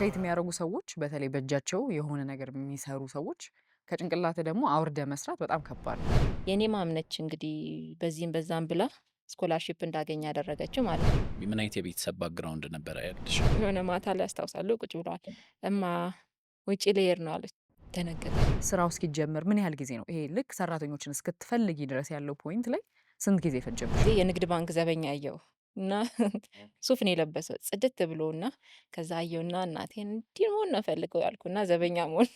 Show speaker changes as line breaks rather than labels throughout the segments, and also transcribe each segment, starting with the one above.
Create የሚያደርጉ ሰዎች፣ በተለይ በእጃቸው የሆነ ነገር የሚሰሩ ሰዎች ከጭንቅላት ደግሞ አውርደ መስራት በጣም ከባድ ነው።
የኔ mom ነች እንግዲህ በዚህም በዛም ብላ scholarship እንዳገኝ ያደረገችው ማለት ነው።
ምን አይነት የቤተሰብ background ነበረ ያለሽ?
የሆነ ማታ ላይ አስታውሳለሁ፣ ቁጭ ብለዋል። "እማ፣ ውጭ ልሄድ ነው" አለች። ደነገጠ።
ስራው እስኪጀመር ምን ያህል ጊዜ ነው? ይሄ ልክ ሰራተኞችን እስክትፈልጊ ድረስ ያለው point ላይ ስንት ጊዜ ፈጀብሽ?
ጊዜ የንግድ ባንክ ዘበኛ አየው እና ሱፍ ነው የለበሰው ጽድት ብሎ። እና ከዛ አየውና እናቴን እንዲህ መሆን ነው ፈልገው ያልኩና ዘበኛ መሆን።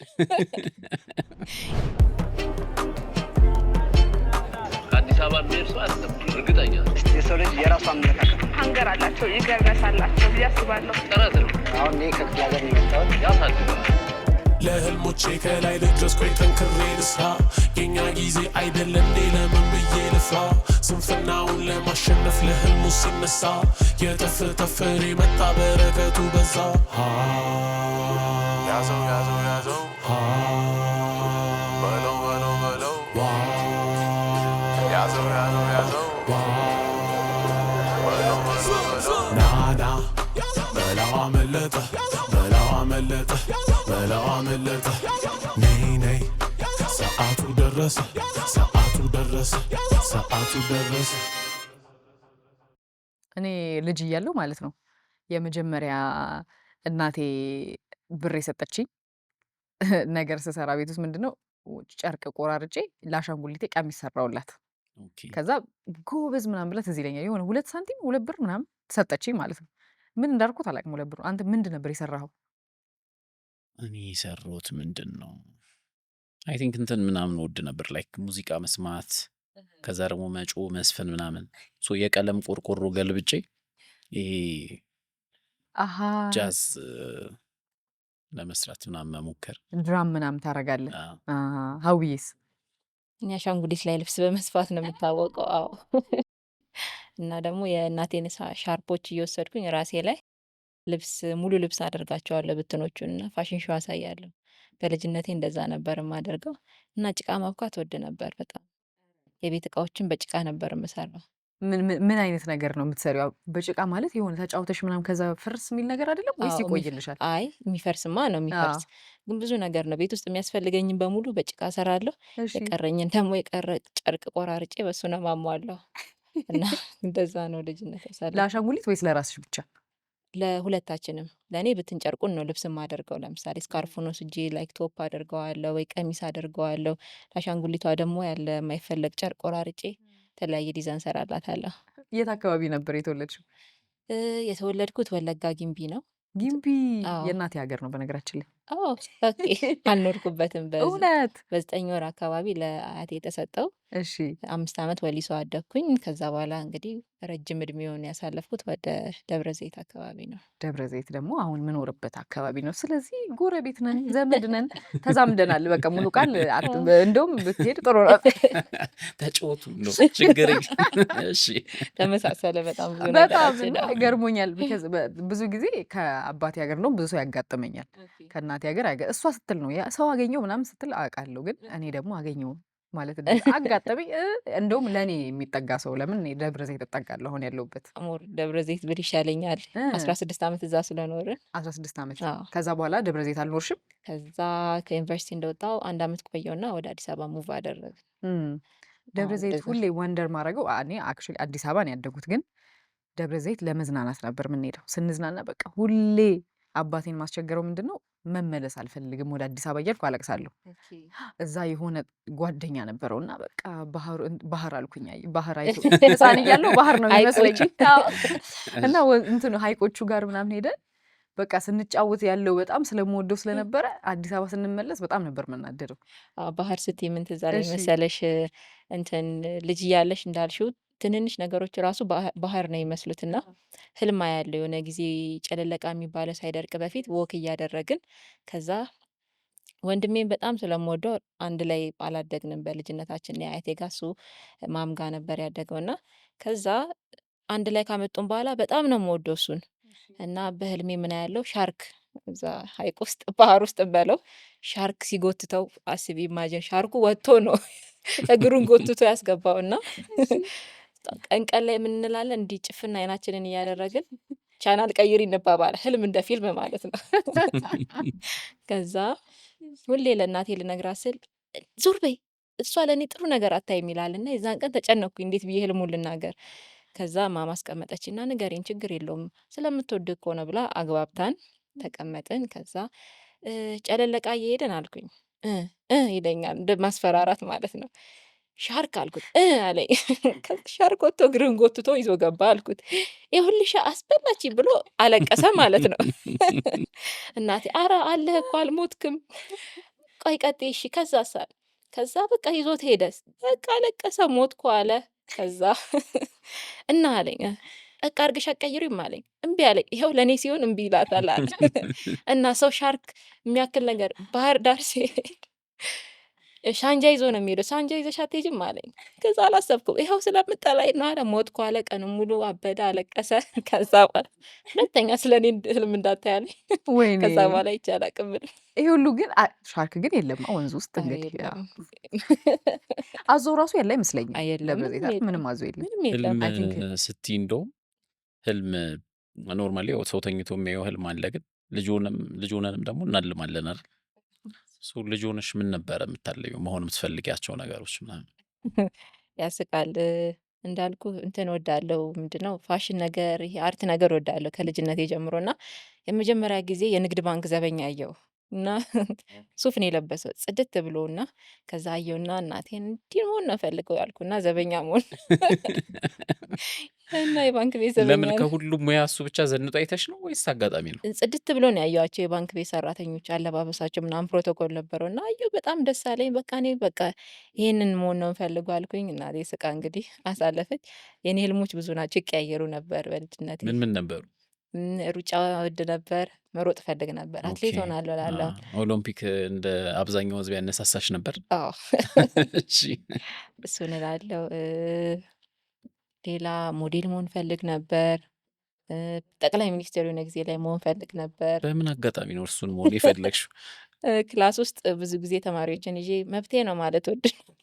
ከአዲስ አበባ የሚሄድ ሰው አያስብም፣ እርግጠኛ ነኝ።
የሰው ልጅ የራሱ አመለካከት ነው።
Hunger አላቸው፣ eagerness አላቸው ብዬ አስባለሁ።
ጥረት ነው።
አሁን እኔ ከክፍለ ሀገር ነው የመጣሁት።
ያሳድጋል።
ለህልሞቼ ከላይ ልድረስ፣ ቆይ ጠንክሬ ልስራ። የኛ ጊዜ አይደለ እንዴ? ለምን ብዬ ልፍራ? ስንፍናውን ለማሸነፍ ለህልሙ ሲነሳ የጠፍ ተፍሬ መጣ፣ በረከቱ በዛ። ያዘው ያዘው ያዘው፣ በለው በለው በለው፣ ያዘው ያዘው ያዘው፣ በለው በለው በለው፣ ናና በለው፣ አመለጠ በለው፣ አመለጠ በለው፣ አመለጠ፣ ነይ ነይ፣ ሰዓቱ ደረሰ፣ ሰዓቱ ደረሰ፣ ሰዓቱ ደረሰ።
እኔ ልጅ እያለሁ ማለት ነው የመጀመሪያ እናቴ ብር የሰጠችኝ ነገር ስሰራ ቤት ውስጥ ምንድነው፣ ጨርቅ ቆራርጬ ለአሻንጉሊቴ ቀሚስ ሰራውላት። ከዛ ጎበዝ ምናምን ብላ፣ ትዝ ይለኛል፣ የሆነ 2 ሳንቲም 2 ብር ምናምን ሰጠችኝ ማለት ነው። ምን እንዳልኩት አላውቅም። 2 ብር አንተ ምንድን ነበር የሰራኸው?
እኔ የሰራሁት ምንድን ነው? I think እንትን ምናምን ወድ ነበር፣ like ሙዚቃ መስማት፣ ከዛ ደግሞ መጮህ፣ መዝፈን ምናምን። So የቀለም ቆርቆሮ ገልብጬ ይሄ ጃዝ ለመስራት ምናምን መሞከር።
Drum ምናምን ታደርጋለህ?
አዎ።
ሀዊዬስ?
እኔ አሻንጉሊት ላይ ልብስ በመስፋት ነው የምታወቀው። አዎ፣ እና ደግሞ የእናቴን ሻርፖች እየወሰድኩኝ ራሴ ላይ ልብስ፣ ሙሉ ልብስ አደርጋቸዋለሁ ብትኖቹን እና fashion show አሳያለሁ። በልጅነቴ እንደዛ ነበር የማደርገው እና ጭቃ ማብኳት እወድ ነበር በጣም። የቤት እቃዎችን በጭቃ ነበር የምሰራው።
ምን አይነት ነገር ነው የምትሰሪው? በጭቃ ማለት የሆነ ተጫውተሽ ምናምን ከዛ ፍርስ የሚል ነገር አይደለም ወይስ
አዎ።
ይቆይልሻል?
አይ፣ የሚፈርስማ ነው የሚፈርስ፣ ግን ብዙ ነገር ነው። ቤት ውስጥ የሚያስፈልገኝን በሙሉ በጭቃ እሰራለሁ። የቀረኝን ደግሞ የቀረ ጨርቅ ቆራርጬ በሱ ነው ማሟላው እና እንደዛ ነው ልጅነት ያሳለፍኩት።
ለአሻንጉሊት ወይስ ለራስሽ ብቻ?
ለሁለታችንም። ለእኔ ብትን ጨርቁን ነው ልብስ የማደርገው። ለምሳሌ scarf ኡን ወስጄ like top አደርገዋለሁ ወይ ቀሚስ አደርገዋለሁ። ለአሻንጉሊቷ ደግሞ ያለ የማይፈለግ ጨርቅ ቆራርጬ የተለያየ ዲዛይን ሰራላታለሁ።
የት አካባቢ ነበር የተወለድሽው?
የተወለድኩት ወለጋ ጊምቢ ነው።
ጊምቢ?
አዎ።
የእናቴ ሀገር ነው በነገራችን ላይ።
Okay፣ አልኖርኩበትም።
እውነት?
በ9 ወር አካባቢ ለአያቴ የተሰጠው። 5 ዓመት ወሊሶ አደግኩኝ። ከዛ በኋላ እንግዲህ ረጅም እድሜውን ያሳለፍኩት ወደ ደብረ ዘይት አካባቢ ነው።
ደብረ ዘይት ደግሞ አሁን የምኖርበት አካባቢ ነው። ስለዚህ ጎረቤት ነን፣ ዘመድ ነን፣ ተዛምደናል። በቃ ሙሉ ቃል እንደውም ብትሄድ ጥሩ ነው።
ተጫወቱ ነው፣ ችግር የለም። እሺ።
ተመሳሰለ በጣም ብዙ
በጣም
ነገራችን።
እና ገርሞኛል። Because ብዙ ጊዜ ከአባቴ ሀገር ነው ብዙ ሰው ያጋጥመኛል። ከእናቴ ሀገር እሷ ስትል ነው ያ ሰው አገኘው ምናምን ስትል አውቃለሁ። ግን እኔ ደግሞ አገኘው ማለት አጋጠመኝ። እንደውም ለእኔ የሚጠጋ ሰው፣ ለምን እኔ ደብረ ዘይት እጠጋለሁ አሁን ያለሁበት።
More ደብረ ዘይት ብል ይሻለኛል። 16 ዓመት እዛ ስለኖርን።
16 ዓመት?
አዎ።
ከዛ በኋላ ደብረ ዘይት አልኖርሽም?
ከዛ ከዩኒቨርሲቲ እንደወጣው አንድ አመት ቆየውና ወደ አዲስ አበባ move አደረግን።
ደብረ
አዎ፣
ዘይት
እንደዛ።
ሁሌ wonder ማድረገው፣ እኔ actually አዲስ አበባ ነው ያደጉት፣ ግን ደብረ ዘይት ለመዝናናት ነበር የምንሄደው። ስንዝናና በቃ ሁሌ አባቴን ማስቸገረው ምንድን ነው፣ መመለስ አልፈልግም ወደ አዲስ አበባ እያልኩ አለቅሳለሁ። እዛ የሆነ ጓደኛ ነበረው እና በቃ ባህር፣ ባህር አልኩኝ፣ አይ ባህር አይቶ ህፃን እያለሁ ባህር ነው የሚመስለኝ።
ሐይቆቹ።
አዎ። እና እንትኑ ሐይቆቹ ጋር ምናምን ሄደን በቃ ስንጫወት ያለው በጣም ስለምወደው ስለነበረ አዲስ አበባ ስንመለስ በጣም ነበር የምናደደው።
አዎ፣ ባህር ስትይ ምን ትዝ አለኝ መሰለሽ? እንትን ልጅ እያለሽ እንዳልሽው ትንንሽ ነገሮች ራሱ ባህር ነው የሚመስሉት እና ህልም አያለሁ። የሆነ ጊዜ ጨለለቃ የሚባለው ሳይደርቅ በፊት walk እያደረግን፣ ከዛ ወንድሜን በጣም ስለምወደው አንድ ላይ አላደግንም በልጅነታችን። እኔ አያቴ ጋር፣ እሱ mom ጋ ነበር ያደገው። እና ከዛ አንድ ላይ ካመጡን በኋላ በጣም ነው የምወደው እሱን። እና በህልሜ ምን አያለሁ፣ ሻርክ እዛ ሐይቅ ውስጥ፣ ባህር ውስጥ በለው፣ ሻርክ ሲጎትተው። አስቢ፣ imagine፣ shark ኡ ወጥቶ ነው እግሩን ጎትቶ ያስገባው። እና ቀን ቀን ላይ ምን እንላለን፣ እንዲህ ጭፍን አይናችንን እያደረግን ቻናል ቀይሪ እንባባል። ህልም እንደ ፊልም ማለት ነው። ከዛ ሁሌ ለእናቴ ልነግራት ስል ዞር በይ፣ እሷ ለእኔ ጥሩ ነገር አታይም ይላል። እና የዛን ቀን ተጨነቅኩኝ፣ እንዴት ብዬ ህልሙን ልናገር? ከዛ ማማ አስቀመጠችና ንገሪን፣ ችግር የለውም፣ ስለምትወድ እኮ ነው ብላ አግባብታን ተቀመጥን። ከዛ ጨለለቃ እየሄደን አልኩኝ፣ እ እ ይለኛል፣ እንደ ማስፈራራት ማለት ነው። ሻርክ አልኩት፣ እ አለኝ። ከዛ ሻርክ ወጥቶ እግርህን ጎትቶ ይዞ ገባ አልኩት። ይኸውልሽ አስበላች ብሎ አለቀሰ ማለት ነው። እናቴ አረ አለህ እኮ፣ አልሞትክም። ቆይ ቀጥይ እሺ። ከዛ ሳል ከዛ በቃ ይዞት ሄደ። በቃ አለቀሰ፣ ሞትኩ አለ። ከዛ እና አለኝ፣ በቃ አድርገሽ አትቀይሪም አለኝ። እምቢ አለኝ። ይኸው ለእኔ ሲሆን እምቢ ይላታል አለ። እና ሰው ሻርክ የሚያክል ነገር ባህር ዳር ሲሄድ ሳንጃ ይዞ ነው የሚሄደው። ሳንጃ ይዘሽ አትሄጂም አለኝ። ከዛ አላሰብኩም። ይኸው ስለምጠላኝ ነው አለ። ሞትኩ አለ። ቀኑን ሙሉ አበደ፣ አለቀሰ። ከዛ በኋላ ሁለተኛ ስለ እኔ ህልም እንዳታይ አለኝ።
ወይኔ!
ከዛ በኋላ አይቼ አላውቅም ምንም።
ይሄ ሁሉ ግን ሻርክ ግን የለም ወንዝ ውስጥ።
ኧረ
እንግዲህ
የለም።
አዞ ራሱ ያለ አይመስለኝም።
አይ የለም፣
ደብረ
ምንም
ዘይት አይደል?
የለም።
ምንም አዞ የለም።
ምንም የለም።
ህልም
I think
ስትይ እንደውም ህልም normally ያው ሰው ተኝቶ የሚያየው ህልም አለ። ግን ልጅ ሆነንም ደግሞ እናልማለን አይደል? So ልጅ ሆነሽ ምን ነበረ የምታለሚው? መሆን የምትፈልጊያቸው ነገሮች ምናምን?
ያስቃል። እንዳልኩ እንትን እወዳለሁ፣ ምንድነው፣ ፋሽን ነገር፣ ይሄ art ነገር እወዳለሁ ከልጅነቴ ጀምሮ። እና የመጀመሪያ ጊዜ የንግድ ባንክ ዘበኛ አየሁ እና ሱፍ ነው የለበሰው ጽድት ብሎ። እና ከዛ አየሁና እናቴን እንዲህ መሆን ነው ፈልገው ያልኩና ዘበኛ መሆን እና የባንክ ቤት ዘበኛ
ለምን
ነው።
ከሁሉም ሙያ እሱ ብቻ ዘንጦ አይተሽ ነው ወይስ አጋጣሚ ነው?
ጽድት ብሎ ነው ያየኋቸው የባንክ ቤት ሰራተኞች፣ አለባበሳቸው ምናምን ፕሮቶኮል ነበረው እና አየሁ፣ በጣም ደስ አለኝ። በቃ እኔ በቃ ይሄንን መሆን ነው የምፈልገው አልኩኝ። እናቴ ስቃ እንግዲህ አሳለፈች። የኔ ህልሞች ብዙ ናቸው፣ ይቀያየሩ ነበር በልጅነቴ።
ምን ምን ነበሩ?
ሩጫ እወድ ነበር፣ መሮጥ እፈልግ ነበር፣ አትሌት ሆናለሁ እላለሁ።
ኦሎምፒክ እንደ አብዛኛው ህዝብ ያነሳሳሽ ነበር?
አዎ።
እሺ።
እሱን እላለሁ። ሌላ ሞዴል መሆን እፈልግ ነበር። ጠቅላይ ሚኒስትር የሆነ ጊዜ ላይ መሆን እፈልግ ነበር።
በምን አጋጣሚ ነው እርሱን መሆን የፈለግሽው?
Class ውስጥ ብዙ ጊዜ ተማሪዎችን ይዤ መብቴ ነው ማለት ወድ ነው።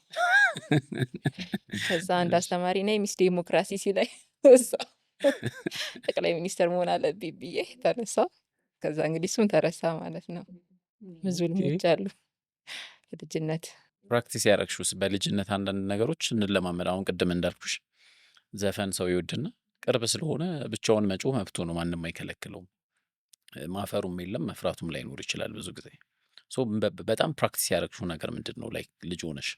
ከዛ አንድ አስተማሪ ነይ Miss ዴሞክራሲ ሲለኝ እዛ ጠቅላይ ሚኒስትር መሆን አለብኝ ብዬ ተነሳሁ። ከዛ እንግዲህ እሱም ተረሳ ማለት ነው። ብዙ ህልሞች አሉ በልጅነት።
Practice ያደረግሽውስ? በልጅነት አንዳንድ ነገሮች እንለማመድ። አሁን ቅድም እንዳልኩሽ ዘፈን ሰው ይወድና ቅርብ ስለሆነ ብቻውን መጮህ መብቱ ነው፣ ማንም አይከለክለውም። ማፈሩም የለም፣ መፍራቱም ላይኖር ይችላል ብዙ ጊዜ። So በጣም practice ያደረግሽው ነገር ምንድን ነው? Like ልጅ ሆነሽ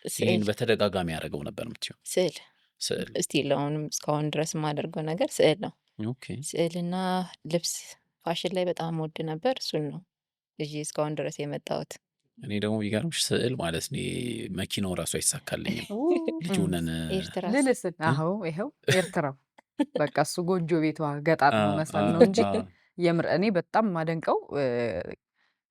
ይህን
ስዕል።
በተደጋጋሚ ያደረገው ነበር የምትይው?
ስዕል።
ስዕል።
Still አሁንም እስካሁን ድረስ የማደርገው ነገር ስዕል ነው። ስዕልና ልብስ ፋሽን ላይ በጣም እወድ ነበር። እሱን ነው ይዤ እስካሁን ድረስ የመጣሁት።
እኔ ደግሞ ቢገርምሽ ስዕል ማለት እኔ መኪናው ራሱ አይሳካልኝም። ልጅ ሆነን
ኤርትራ
ልልስን አዎ፣ ይኸው ኤርትራው በቃ እሱ ጎጆ ቤቷ ገጣጥሞ መሳል ነው እንጂ። የምር እኔ በጣም የማደንቀው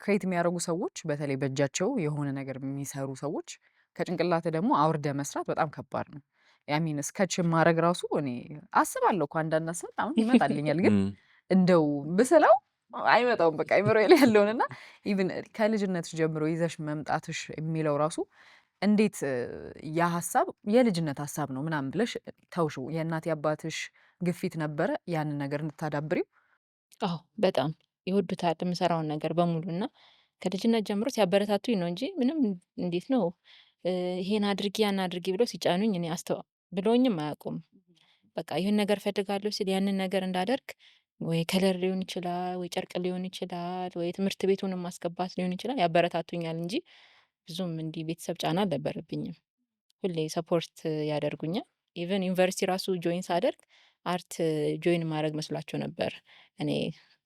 create የሚያደርጉ ሰዎች፣ በተለይ በእጃቸው የሆነ ነገር የሚሰሩ ሰዎች፣ ከጭንቅላት ደግሞ አውርደ መስራት በጣም ከባድ ነው። I mean sketch ማድረግ ራሱ እኔ አስባለሁ እኮ፣ አንዳንድ ሀሳብ አሁን ይመጣልኛል፣ ግን እንደው ብስለው አይመጣውም። በቃ አይምሮዬ ላይ ያለውን እና even ከልጅነትሽ ጀምሮ ይዘሽ መምጣትሽ የሚለው ራሱ እንዴት ያ ሀሳብ የልጅነት ሀሳብ ነው ምናምን ብለሽ ተውሽው? የእናት የአባትሽ ግፊት ነበረ ያንን ነገር እንድታዳብሪው?
አዎ፣ በጣም ይወዱታል የምሰራውን ነገር በሙሉ። እና ከልጅነት ጀምሮ ሲያበረታቱኝ ነው እንጂ ምንም እንዴት ነው ይሄን አድርጊ ያን አድርጊ ብለው ሲጫኑኝ እኔ አስተዋ ብለውኝም አያውቁም። በቃ ይህን ነገር እፈልጋለሁ ስል ያንን ነገር እንዳደርግ ወይ color ሊሆን ይችላል፣ ወይ ጨርቅ ሊሆን ይችላል፣ ወይ ትምህርት ቤቱንም ማስገባት ሊሆን ይችላል፣ ያበረታቱኛል እንጂ ብዙም እንዲህ ቤተሰብ ጫና አልነበረብኝም። ሁሌ support ያደርጉኛል። Even ዩኒቨርሲቲ ራሱ join ሳደርግ art join ማድረግ መስሏቸው ነበር። እኔ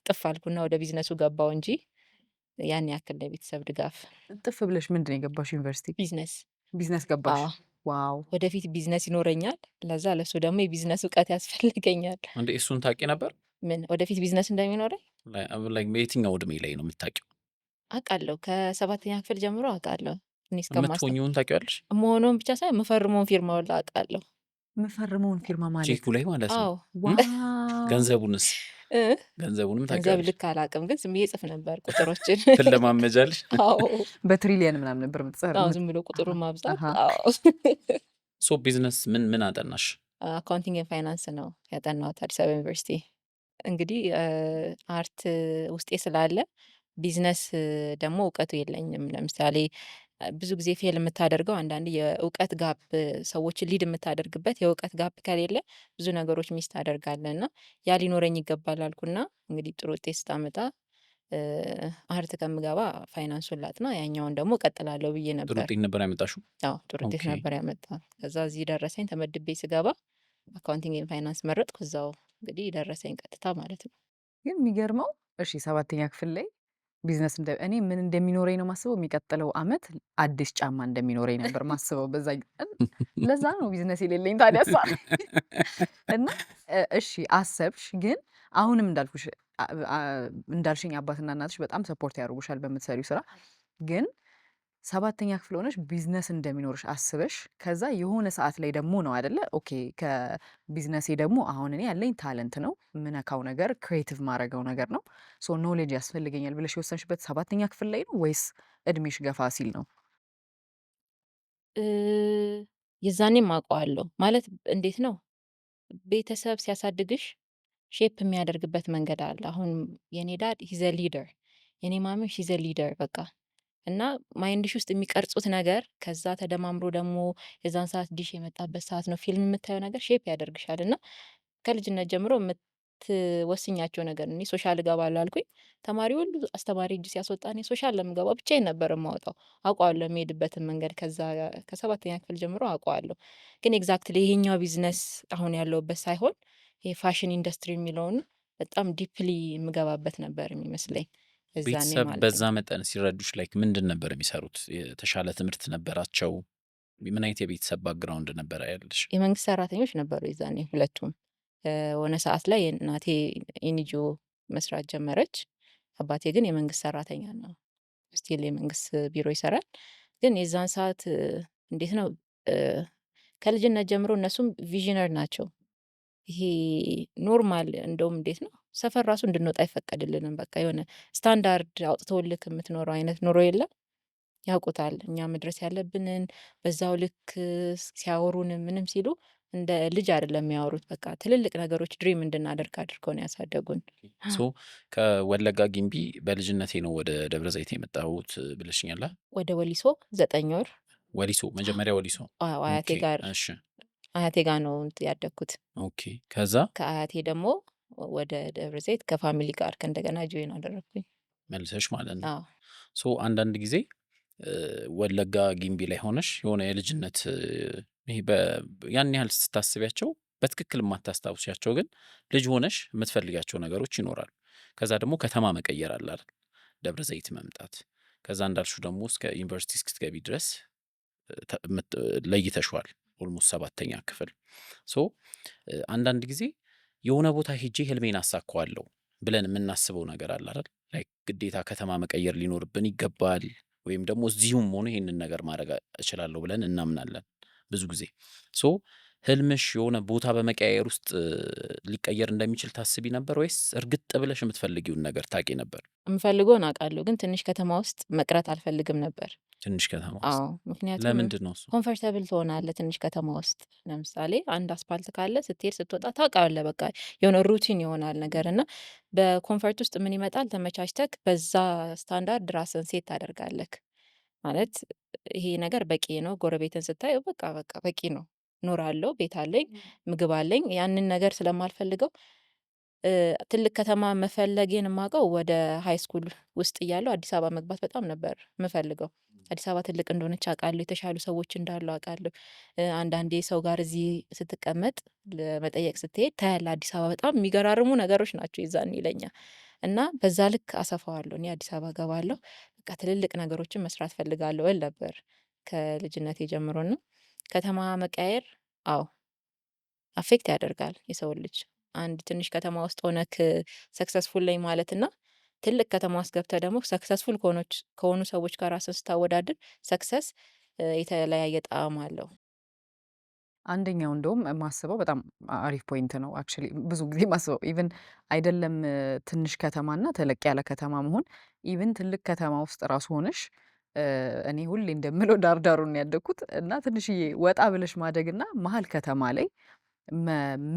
ጥፍ አልኩና ወደ ቢዝነሱ ገባው እንጂ ያን ያክል ለቤተሰብ ድጋፍ
ጥፍ ብለሽ ምንድን ነው የገባሽ ዩኒቨርሲቲ?
ቢዝነስ።
ቢዝነስ ገባሽ?
አዎ።
Wow!
ወደፊት ቢዝነስ ይኖረኛል። ለዛ ለሱ ደግሞ የቢዝነስ እውቀት ያስፈልገኛል።
እንዴ፣ እሱን ታውቂ ነበር?
ምን፣ ወደፊት ቢዝነስ እንደሚኖረኝ?
Like በየትኛው እድሜ ላይ ነው የምታውቂው?
አውቃለሁ። ከሰባተኛ ክፍል ጀምሮ አውቃለሁ። እኔ እስከማስታውስ
የምትሆኚውን ታውቂዋለሽ?
መሆኑን ብቻ ሳይሆን የምፈርመውን ፊርማ ሁላ አውቃለሁ።
የምፈርመውን ፊርማ ማለት?
ቼኩ ላይ ማለት ነው።
አዎ።
Wow!
ገንዘቡንስ?
እ
ገንዘቡንም
ገንዘብ
ታውቂዋለሽ?
ልክ አላውቅም፣ ግን ዝም ብዬ እጽፍ ነበር ቁጥሮችን።
ትለማመጃለሽ?
አዎ።
በትሪሊየን ምናምን ነበር የምትጽፈው?
አዎ፣ ዝም ብሎ ቁጥሩን ማብዛት። አዎ።
So business ምን ምን አጠናሽ?
Accounting and finance ነው ያጠናሁት አዲስ አበባ ዩኒቨርሲቲ። እንግዲህ art ውስጤ ስላለ ቢዝነስ ደግሞ እውቀቱ የለኝም። ለምሳሌ ብዙ ጊዜ fail የምታደርገው አንዳንዴ የእውቀት gap፣ ሰዎችን lead የምታደርግበት የእውቀት gap ከሌለ ብዙ ነገሮች miss ታደርጋለህ እና ያ ሊኖረኝ ይገባል አልኩና እንግዲህ ጥሩ ውጤት ስታመጣ art ከምገባ ፋይናንሱን ላጥና፣ ያኛውን ደግሞ እቀጥላለሁ ብዬ
ጥሩ
ነበር።
ውጤት ነበር ያመጣሽው?
አዎ፣ ጥሩ ውጤት ነበር ያመጣሁት። ከዛ እዚህ ደረሰኝ ተመድቤ ስገባ accounting and finance መረጥኩ። እዛው እንግዲህ ደረሰኝ ቀጥታ ማለት ነው።
ግን የሚገርመው እሺ ሰባተኛ ክፍል ላይ ቢዝነስ እንደ እኔ ምን እንደሚኖረኝ ነው ማስበው። የሚቀጥለው አመት አዲስ ጫማ እንደሚኖረኝ ነበር ማስበው። በዛ ለዛ ነው ቢዝነስ የሌለኝ ታዲያ እሷ። እና እሺ አሰብሽ፣ ግን አሁንም እንዳልኩሽ እንዳልሽኝ አባትና እናትሽ በጣም support ያደርጉሻል በምትሰሪው ስራ። ግን ሰባተኛ ክፍል ሆነሽ ቢዝነስ እንደሚኖርሽ አስበሽ ከዛ የሆነ ሰዓት ላይ ደግሞ ነው አይደለ? Okay፣ ከቢዝነሴ ደግሞ አሁን እኔ ያለኝ talent ነው፣ የምነካው ነገር creative ማድረገው ነገር ነው፣ so knowledge ያስፈልገኛል ብለሽ የወሰንሽበት ሰባተኛ ክፍል ላይ ነው ወይስ እድሜሽ ገፋ ሲል ነው?
የዛኔም አውቀዋለሁ። ማለት እንዴት ነው፣ ቤተሰብ ሲያሳድግሽ shape የሚያደርግበት መንገድ አለ። አሁን የኔ dad he's a leader፣ የኔ mommy she's a leader በቃ። እና mind ሽ ውስጥ የሚቀርጹት ነገር ከዛ ተደማምሮ ደግሞ የዛን ሰዓት ዲሽ የመጣበት ሰዓት ነው፣ ፊልም የምታየው ነገር shape ያደርግሻል። እና ከልጅነት ጀምሮ የምትወስኛቸው ነገር፣ እኔ social እገባለሁ አልኩኝ። ተማሪ ሁሉ አስተማሪ እጅ ሲያስወጣ እኔ social ለምገባው ብቻዬን ነበር የማወጣው። አውቀዋለሁ የሚሄድበትን መንገድ፣ ከዛ ከሰባተኛ ክፍል ጀምሮ አውቀዋለሁ። ግን exactly ይሄኛው ቢዝነስ አሁን ያለሁበት ሳይሆን ይሄ fashion industry የሚለውን በጣም deeply የምገባበት ነበር የሚመስለኝ የዛኔ
ቤተሰብ
ማለት
በዛ
ነው።
መጠን ሲረዱሽ like ምንድን ነበር የሚሰሩት? የተሻለ ትምህርት ነበራቸው? ምን አይነት የቤተሰብ background ነበረ ያለሽ?
የመንግስት ሰራተኞች ነበሩ የዛኔ ሁለቱም። የሆነ ሰዓት ላይ እናቴ NGO መስራት ጀመረች። አባቴ ግን የመንግስት ሰራተኛ ነው። Still የመንግስት ቢሮ ይሰራል። ግን የዛን ሰዓት እንዴት ነው፣ ከልጅነት ጀምሮ እነሱም visionary ናቸው። ይሄ normal እንደውም እንዴት ነው፣ ሰፈር ራሱ እንድንወጣ አይፈቀድልንም። በቃ የሆነ ስታንዳርድ አውጥተውልክ የምትኖረው አይነት ኑሮ የለም። ያውቁታል እኛ መድረስ ያለብንን። በዛው ልክ ሲያወሩንም ምንም ሲሉ እንደ ልጅ አይደለም የሚያወሩት። በቃ ትልልቅ ነገሮች dream እንድናደርግ አድርገው ነው ያሳደጉን።
So ከወለጋ ጊምቢ በልጅነቴ ነው ወደ ደብረ ዘይት የመጣሁት ብለሽኛል።
ወደ ወሊሶ 9 ወር።
ወሊሶ፣ መጀመሪያ ወሊሶ።
አዎ፣ አያቴ ጋር። አያቴ ጋር ነው ያደግኩት።
Okay፣ ከዛ?
ከአያቴ ደግሞ ወደ ደብረ ዘይት ከ family ጋር ከእንደገና join አደረግኩኝ።
መልሰሽ ማለት ነው።
አዎ።
So አንዳንድ ጊዜ ወለጋ ጊምቢ ላይ ሆነሽ የሆነ የልጅነት ይሄ ያን ያህል ስታስቢያቸው በትክክል የማታስታውሲያቸው ግን ልጅ ሆነሽ የምትፈልጊያቸው ነገሮች ይኖራሉ። ከዛ ደግሞ ከተማ መቀየር አለ አይደል? ደብረ ዘይት መምጣት፣ ከዛ እንዳልሽው ደግሞ እስከ ዩኒቨርሲቲ እስክትገቢ ድረስ ለይተሽዋል። Almost ሰባተኛ ክፍል። So አንዳንድ ጊዜ የሆነ ቦታ ሄጄ ህልሜን አሳካዋለሁ ብለን የምናስበው ነገር አለ አይደል? Like ግዴታ ከተማ መቀየር ሊኖርብን ይገባል ወይም ደግሞ እዚሁም ሆኖ ይሄንን ነገር ማድረግ እችላለሁ ብለን እናምናለን ብዙ ጊዜ። So ህልምሽ የሆነ ቦታ በመቀያየር ውስጥ ሊቀየር እንደሚችል ታስቢ ነበር ወይስ እርግጥ ብለሽ የምትፈልጊውን ነገር ታውቂ ነበር?
የምፈልገውን አውቃለሁ፣ ግን ትንሽ ከተማ ውስጥ መቅረት አልፈልግም ነበር።
ትንሽ ከተማ ውስጥ?
አዎ፣ ምክንያቱም
ለምንድን ነው እሱ?
Comfortable ትሆናለህ ትንሽ ከተማ ውስጥ። ለምሳሌ አንድ አስፓልት ካለ ስትሄድ ስትወጣ ታውቃለህ። በቃ የሆነ routine ይሆናል ነገር። እና በ comfort ውስጥ ምን ይመጣል? ተመቻችተክ በዛ ስታንዳርድ ራስን set ታደርጋለህ። ማለት ይሄ ነገር በቂ ነው። ጎረቤትን ስታይ በቃ በቂ ነው፣ እኖራለሁ፣ ቤት አለኝ፣ ምግብ አለኝ። ያንን ነገር ስለማልፈልገው ትልቅ ከተማ መፈለጌን የማውቀው ወደ high school ውስጥ እያለሁ አዲስ አበባ መግባት በጣም ነበር የምፈልገው። አዲስ አበባ ትልቅ እንደሆነች አውቃለሁ፣ የተሻሉ ሰዎች እንዳሉ አውቃለሁ። አንዳንዴ ሰው ጋር እዚህ ስትቀመጥ ለመጠየቅ ስትሄድ ታያለህ። አዲስ አበባ በጣም የሚገራርሙ ነገሮች ናቸው የዛኔ ለኛ። እና በዛ ልክ አሰፋዋለሁ። እኔ አዲስ አበባ እገባለሁ፣ በቃ ትልልቅ ነገሮችን መስራት ፈልጋለሁ እል ነበር ከልጅነቴ ጀምሮ። እና ከተማ መቀያየር አዎ affect ያደርጋል የሰውን ልጅ። አንድ ትንሽ ከተማ ውስጥ ሆነክ successful ነኝ ማለት እና ትልቅ ከተማ ውስጥ ገብተህ ደግሞ successful ከሆኑ ሰዎች ጋር ራስን ስታወዳድር success የተለያየ ጣዕም አለው።
አንደኛው እንደውም የማስበው በጣም አሪፍ point ነው። Actually ብዙ ጊዜ ማስበው even አይደለም ትንሽ ከተማና ተለቅ ያለ ከተማ መሆን፣ even ትልቅ ከተማ ውስጥ ራሱ ሆነሽ እኔ ሁሌ እንደምለው ዳር ዳሩን ነው ያደግኩት እና ትንሽዬ ወጣ ብለሽ ማደግና መሀል ከተማ ላይ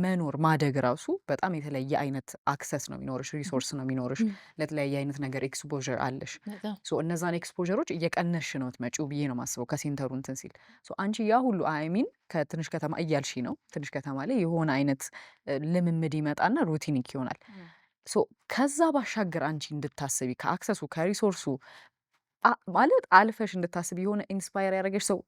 መኖር ማደግ ራሱ በጣም የተለየ አይነት access ነው የሚኖርሽ፣ resource ነው የሚኖርሽ፣ ለተለያየ አይነት ነገር exposure አለሽ። So እነዛን exposure ኦች እየቀነስሽ ነው የምትመጪው ብዬ ነው የማስበው ከ center ኡ እንትን ሲል። So አንቺ ያ ሁሉ፣ I mean፣ ከትንሽ ከተማ እያልሽ ነው፣ ትንሽ ከተማ ላይ የሆነ አይነት ልምምድ ይመጣና routinic ይሆናል። So ከዛ ባሻገር አንቺ እንድታስቢ ከ access ኡ ከ resource ኡ ማለት አልፈሽ እንድታስቢ የሆነ inspire ያደረገሽ ሰው፣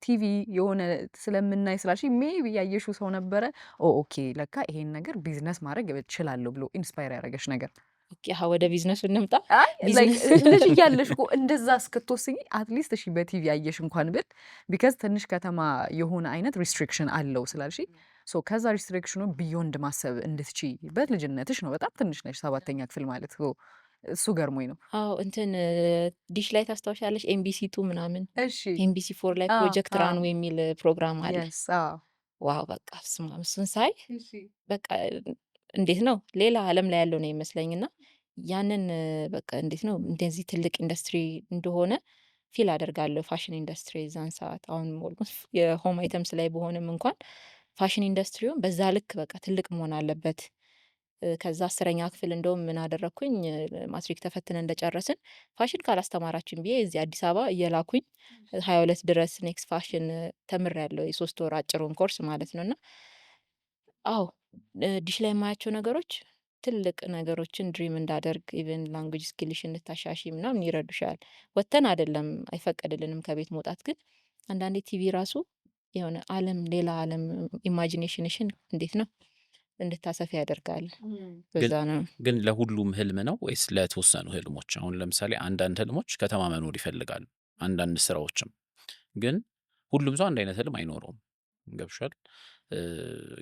ቲቪ የሆነ ስለምናይ ስላልሽ maybe ያየሽው ሰው ነበረ፣ "Oh okay፣ ለካ ይሄን ነገር ቢዝነስ ማድረግ እችላለሁ" ብሎ inspire ያደረገሽ ነገር?
Okay፣ አሀ፣ ወደ ቢዝነሱ እንምጣ።
አይ like ልጅ እያለሽ እኮ እንደዛ እስክትወስኚ at least እሺ በቲቪ ያየሽ እንኳን ብል፣ because ትንሽ ከተማ የሆነ አይነት restriction አለው ስላልሽ፣ so ከዛ restriction ኑ beyond ማሰብ እንድትችይ በልጅነትሽ ነው። በጣም ትንሽ ነሽ፣ ሰባተኛ ክፍል ማለት፣ so እሱ ገርሞኝ ነው።
አዎ፣ እንትን ዲሽ ላይ ታስታውሻለሽ? MBC 2 ምናምን MBC 4 ላይ Project Runway የሚል ፕሮግራም አለ። Wow፣ በቃ ስማ፣ እሱን ሳይ በቃ እንዴት ነው ሌላ ዓለም ላይ ያለው ነው ይመስለኝ። እና ያንን በቃ እንዴት ነው እንደዚህ ትልቅ ኢንዱስትሪ እንደሆነ feel አደርጋለሁ። Fashion industry የዛን ሰዓት፣ አሁን almost የ home items ላይ በሆንም እንኳን fashion industry ውን በዛ ልክ በቃ ትልቅ መሆን አለበት። ከዛ 10ኛ ክፍል እንደውም ምን አደረግኩኝ፣ ማትሪክ ተፈትነን እንደጨረስን ፋሽን ካላስተማራችን ብዬ እዚህ አዲስ አበባ እየላኩኝ 22 ድረስ Next Fashion ተምሬያለሁ። የ3 ወር አጭሩን ኮርስ ማለት ነው። እና አዎ፣ ዲሽ ላይ የማያቸው ነገሮች ትልቅ ነገሮችን dream እንዳደርግ፣ even language skill ሽን እንድታሻሺ ምናምን ይረዱሻል። ወጥተን አይደለም፣ አይፈቀድልንም ከቤት መውጣት፣ ግን አንዳንዴ ቲቪ ራሱ የሆነ ዓለም፣ ሌላ ዓለም imagination ሽን እንዴት ነው እንድታሰፊ ያደርጋል። በዛ ነው።
ግን ለሁሉም ህልም ነው ወይስ ለተወሰኑ ህልሞች? አሁን ለምሳሌ አንዳንድ ህልሞች ከተማ መኖር ይፈልጋሉ፣ አንዳንድ ስራዎችም። ግን ሁሉም ሰው አንድ አይነት ህልም አይኖረውም። ገብቶሻል?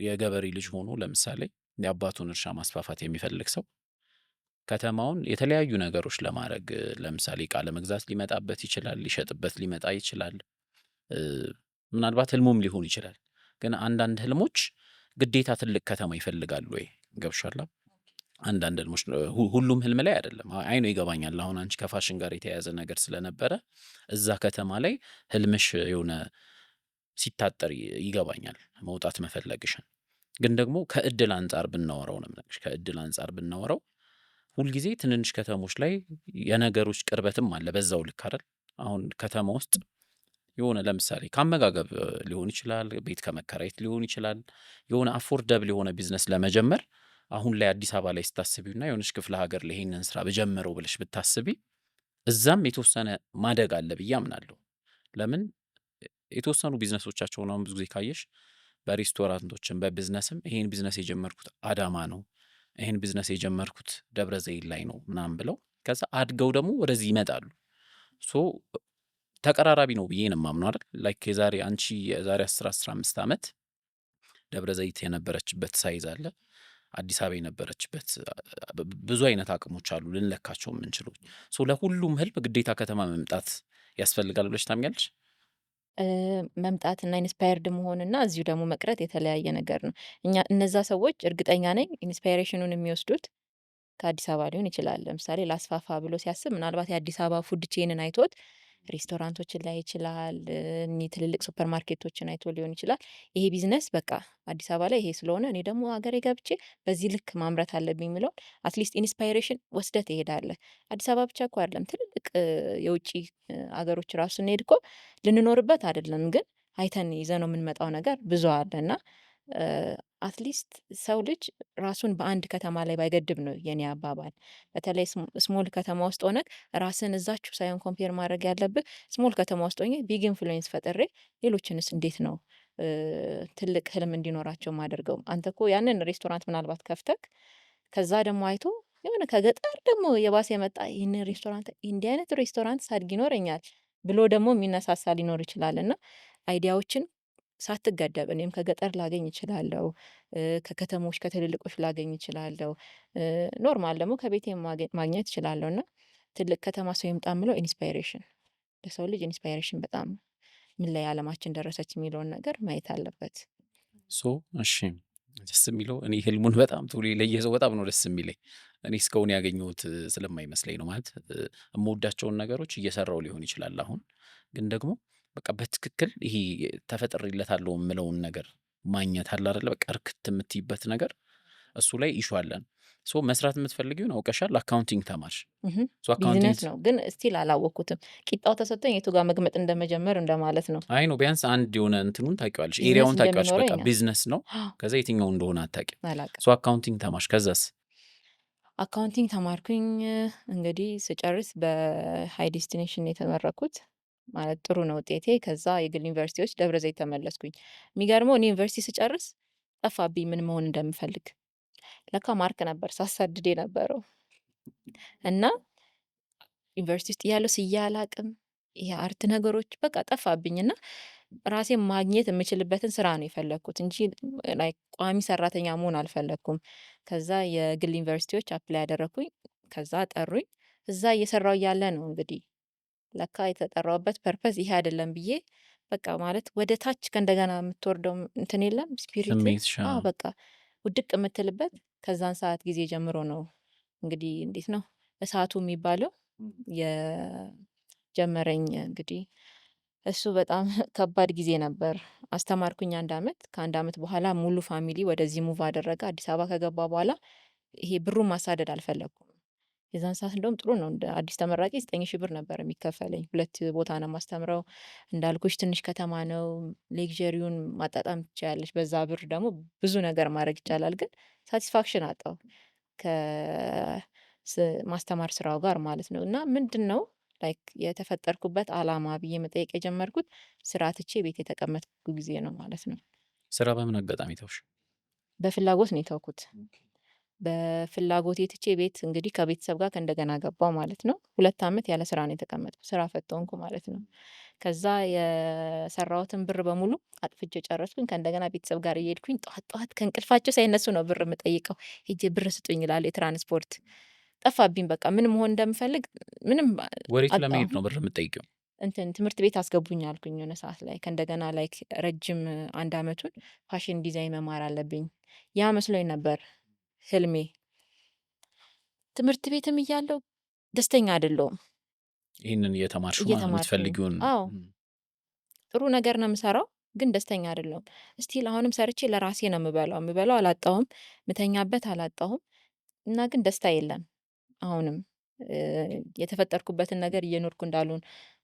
የገበሬ ልጅ ሆኖ ለምሳሌ የአባቱን እርሻ ማስፋፋት የሚፈልግ ሰው ከተማውን የተለያዩ ነገሮች ለማድረግ፣ ለምሳሌ እቃ ለመግዛት ሊመጣበት ይችላል፣ ሊሸጥበት ሊመጣ ይችላል። ምናልባት ህልሙም ሊሆን ይችላል። ግን አንዳንድ ህልሞች ግዴታ ትልቅ ከተማ ይፈልጋሉ ወይ? ገብቶሻል? አንዳንድ ህልሞች፣ ሁሉም ህልም ላይ አይደለም። I know፣ ይገባኛል። አሁን አንቺ ከፋሽን ጋር የተያያዘ ነገር ስለነበረ እዛ ከተማ ላይ ህልምሽ የሆነ ሲታጠር ይገባኛል መውጣት መፈለግሽን። ግን ደግሞ ከእድል አንጻር ብናወራው ነው የምነግርሽ። ከእድል አንጻር ብናወራው ሁልጊዜ ትንንሽ ከተሞች ላይ የነገሮች ቅርበትም አለ በዛው ልክ አይደል? አሁን ከተማ ውስጥ የሆነ ለምሳሌ ከአመጋገብ ሊሆን ይችላል፣ ቤት ከመከራየት ሊሆን ይችላል። የሆነ affordable የሆነ ቢዝነስ ለመጀመር አሁን ላይ አዲስ አበባ ላይ ስታስቢውና የሆነች ክፍለ ሀገር ላይ ይሄንን ስራ ብጀምረው ብለሽ ብታስቢ እዛም የተወሰነ ማደግ አለ ብዬ አምናለሁ። ለምን የተወሰኑ ቢዝነሶቻቸውን አሁን ብዙ ጊዜ ካየሽ በሬስቶራንቶችም በቢዝነስም ይሄን ቢዝነስ የጀመርኩት አዳማ ነው፣ ይሄን ቢዝነስ የጀመርኩት ደብረ ዘይት ላይ ነው ምናምን ብለው ከዛ አድገው ደግሞ ወደዚህ ይመጣሉ። So ተቀራራቢ ነው ብዬ ነው የማምነው አይደል? Like የዛሬ አንቺ የዛሬ 10 15 ዓመት ደብረ ዘይት የነበረችበት size አለ፣ አዲስ አበባ የነበረችበት፣ ብዙ አይነት አቅሞች አሉ ልንለካቸው የምንችለው። So ለሁሉም ህልም ግዴታ ከተማ መምጣት ያስፈልጋል ብለሽ ታምኛለሽ?
መምጣትና inspired መሆንና እዚሁ ደግሞ መቅረት የተለያየ ነገር ነው። እኛ እነዛ ሰዎች እርግጠኛ ነኝ inspiration ኑን የሚወስዱት ከአዲስ አበባ ሊሆን ይችላል። ለምሳሌ ላስፋፋ ብሎ ሲያስብ ምናልባት የአዲስ አበባ food chain ን አይቶት ሬስቶራንቶችን ላይ ይችላል፣ እኒህ ትልልቅ ሱፐር ማርኬቶችን አይቶ ሊሆን ይችላል። ይሄ ቢዝነስ በቃ አዲስ አበባ ላይ ይሄ ስለሆነ እኔ ደግሞ ሀገሬ ገብቼ በዚህ ልክ ማምረት አለብኝ የሚለውን at least inspiration ወስደህ ትሄዳለህ። አዲስ አበባ ብቻ እኮ አይደለም፣ ትልልቅ የውጭ ሀገሮች ራሱ ስንሄድ እኮ ልንኖርበት አይደለም፣ ግን አይተን ይዘነው የምንመጣው ነገር ብዙ አለ። እና at least ሰው ልጅ ራሱን በአንድ ከተማ ላይ ባይገድብ ነው የኔ አባባል። በተለይ small ከተማ ውስጥ ሆነህ ራስን እዛችሁ ሳይሆን compare ማድረግ ያለብህ፣ small ከተማ ውስጥ ሆኜ big influence ፈጥሬ ሌሎችንስ እንዴት ነው ትልቅ ህልም እንዲኖራቸው ማደርገው? አንተ እኮ ያንን ሬስቶራንት ምናልባት ከፍተክ ከዛ ደግሞ አይቶ የሆነ ከገጠር ደግሞ የባሰ የመጣ ይህንን ሬስቶራንት፣ እንዲህ አይነት ሬስቶራንት ሳድግ ይኖረኛል ብሎ ደግሞ የሚነሳሳ ሊኖር ይችላል። እና idea ዎችን ሳትገደብ እኔም ከገጠር ላገኝ እችላለሁ፣ ከከተሞች ከትልልቆች ላገኝ እችላለሁ፣ normal ደግሞ ከቤቴ ማግኘት እችላለሁ። እና ትልቅ ከተማ ሰው ይምጣ የምለው inspiration፣ ለሰው ልጅ inspiration በጣም ምን ላይ አለማችን ደረሰች የሚለውን ነገር ማየት አለበት።
So እሺ፣ ደስ የሚለው እኔ ህልሙን በጣም ቶሎ የለየ ሰው በጣም ነው ደስ የሚለኝ። እኔ እስካሁን ያገኘሁት ስለማይመስለኝ ነው። ማለት የምወዳቸውን ነገሮች እየሰራው ሊሆን ይችላል አሁን፣ ግን ደግሞ በቃ በትክክል ይሄ ተፈጥሬለታለሁ የምለውን ነገር ማግኘት አለ አይደለ? በቃ እርክት የምትይበት ነገር እሱ ላይ issue አለን። So መስራት የምትፈልጊውን አውቀሻል። Accounting ተማርሽ። So accounting
ቢዝነስ ነው ግን still አላወቅኩትም። ቂጣው ተሰጥቶኝ የቱ ጋር መግመጥ እንደመጀመር እንደማለት ነው።
አይ ነው፣ ቢያንስ አንድ የሆነ እንትኑን ታውቂዋለሽ፣
ቢዝነስ
area ውን ታውቂዋለሽ። በቃ
እንደሚኖረኝ
ቢዝነስ ነው፣ ከዛ የትኛው እንደሆነ አታውቂም።
አላውቅም።
So accounting ተማርሽ። ከዛስ?
Accounting ተማርኩኝ። እንግዲህ ስጨርስ በ high distinction የተመረኩት፣ ማለት ጥሩ ነው ውጤቴ። ከዛ የግል ዩኒቨርሲቲዎች ደብረ ዘይት ተመለስኩኝ። የሚገርመው እኔ ዩኒቨርሲቲ ስጨርስ ጠፋብኝ ምን መሆን እንደምፈልግ። ለካ mark ነበር ሳሳድድ የነበረው። እና ዩኒቨርሲቲ ውስጥ እያለሁ ስዬ አላቅም። ይሄ art ነገሮች በቃ ጠፋብኝ እና ራሴን ማግኘት የምችልበትን ስራ ነው የፈለግኩት እንጂ like ቋሚ ሰራተኛ መሆን አልፈለግኩም። ከዛ የግል ዩኒቨርሲቲዎች apply ያደረግኩኝ። ከዛ ጠሩኝ። እዛ እየሰራው እያለ ነው እንግዲህ ለካ የተጠራውበት purpose ይሄ አይደለም ብዬ፣ በቃ ማለት ወደ ታች ከእንደገና የምትወርደው እንትን የለም spirit
ስሜትሽ
አዎ፣ በቃ ውድቅ የምትልበት። ከዛን ሰዓት ጊዜ ጀምሮ ነው እንግዲህ እንዴት ነው እሳቱ የሚባለው የጀመረኝ። እንግዲህ እሱ በጣም ከባድ ጊዜ ነበር። አስተማርኩኝ አንድ አመት። ከአንድ አመት በኋላ ሙሉ family ወደዚህ move አደረገ። አዲስ አበባ ከገባ በኋላ ይሄ ብሩን ማሳደድ አልፈለግኩም። የዛን ሰዓት እንደውም ጥሩ ነው፣ እንደ አዲስ ተመራቂ 9,000 ብር ነበር የሚከፈለኝ። ሁለት ቦታ ነው የማስተምረው። እንዳልኩሽ ትንሽ ከተማ ነው። Luxury ውን ማጣጣም ትችያለሽ። በዛ ብር ደግሞ ብዙ ነገር ማድረግ ይቻላል። ግን satisfaction አጣው ከማስተማር ስራው ጋር ማለት ነው። እና ምንድን ነው like የተፈጠርኩበት አላማ ብዬ መጠየቅ የጀመርኩት ስራ ትቼ ቤት የተቀመጥኩ ጊዜ ነው ማለት ነው።
ስራ በምን አጋጣሚ ተውሽ?
በፍላጎት ነው የተውኩት። በፍላጎቴ ትቼ ቤት እንግዲህ ከቤተሰብ ጋር ከእንደገና ገባው ማለት ነው። 2 አመት ያለ ስራ ነው የተቀመጥኩት። ስራ ፈት ሆንኩ ማለት ነው። ከዛ የሰራሁትን ብር በሙሉ አጥፍቼ ጨረስኩኝ። ከእንደገና ቤተሰብ ጋር እየሄድኩኝ ጠዋት ጠዋት ከእንቅልፋቸው ሳይነሱ ነው ብር የምጠይቀው። ሄጄ ብር ስጡኝ እላለሁ። የትራንስፖርት ጠፋብኝ። በቃ ምን መሆን እንደምፈልግ ምንም
ወዴት
አጣሁ።
ለመሄድ ነው ብር የምትጠይቂው?
እንትን ትምህርት ቤት አስገቡኝ አልኩኝ የሆነ ሰዓት ላይ። ከእንደገና like ረጅም አንድ አመቱን fashion design መማር አለብኝ። ያ መስሎኝ ነበር ህልሜ። ትምህርት ቤትም እያለሁ ደስተኛ አይደለሁም።
ይህንን እየተማርሽ ማለት ነው።
እየተማርኩኝ
የምትፈልጊውን
አዎ፣ ጥሩ ነገር ነው የምሰራው፣ ግን ደስተኛ አይደለሁም። Still አሁንም ሰርቼ ለራሴ ነው የምበላው። የምበላው አላጣሁም፣ ምተኛበት አላጣሁም፣ እና ግን ደስታ የለም። አሁንም የተፈጠርኩበትን ነገር እየኖርኩ እንዳልሆን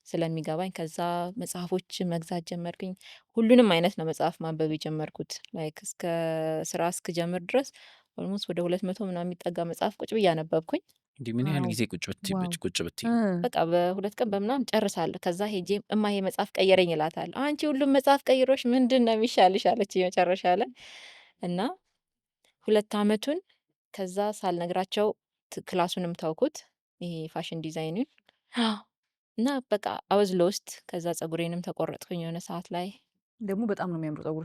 ስለሚገባኝ ከዛ መጽሐፎች መግዛት ጀመርኩኝ። ሁሉንም አይነት ነው መጽሐፍ ማንበብ የጀመርኩት። Like እስከ ስራ እስክጀምር ድረስ almost ወደ 200 ምናምን የሚጠጋ መጽሐፍ ቁጭ ብዬ አነበብኩኝ።
እንዲህ ምን ያህል ጊዜ ቁጭ ብትይ ቁጭ ብትይ?
በቃ በ2 ቀን በምናምን ጨርሳለሁ። ከዛ ሄጄ እማ ይሄ መጽሐፍ ቀየረኝ እላታለሁ። አንቺ ሁሉም መጽሐፍ ቀይሮሽ ምንድን ነው የሚሻልሽ አለች መጨረሻ ላይ። እና 2 አመቱን ከዛ ሳልነግራቸው class ኡንም ተውኩት፣ ይሄ fashion design ን፣ እና በቃ I was lost። ከዛ ጸጉሬንም ተቆረጥኩኝ የሆነ ሰዓት ላይ።
ደግሞ በጣም ነው የሚያምሩ ጸጉር፣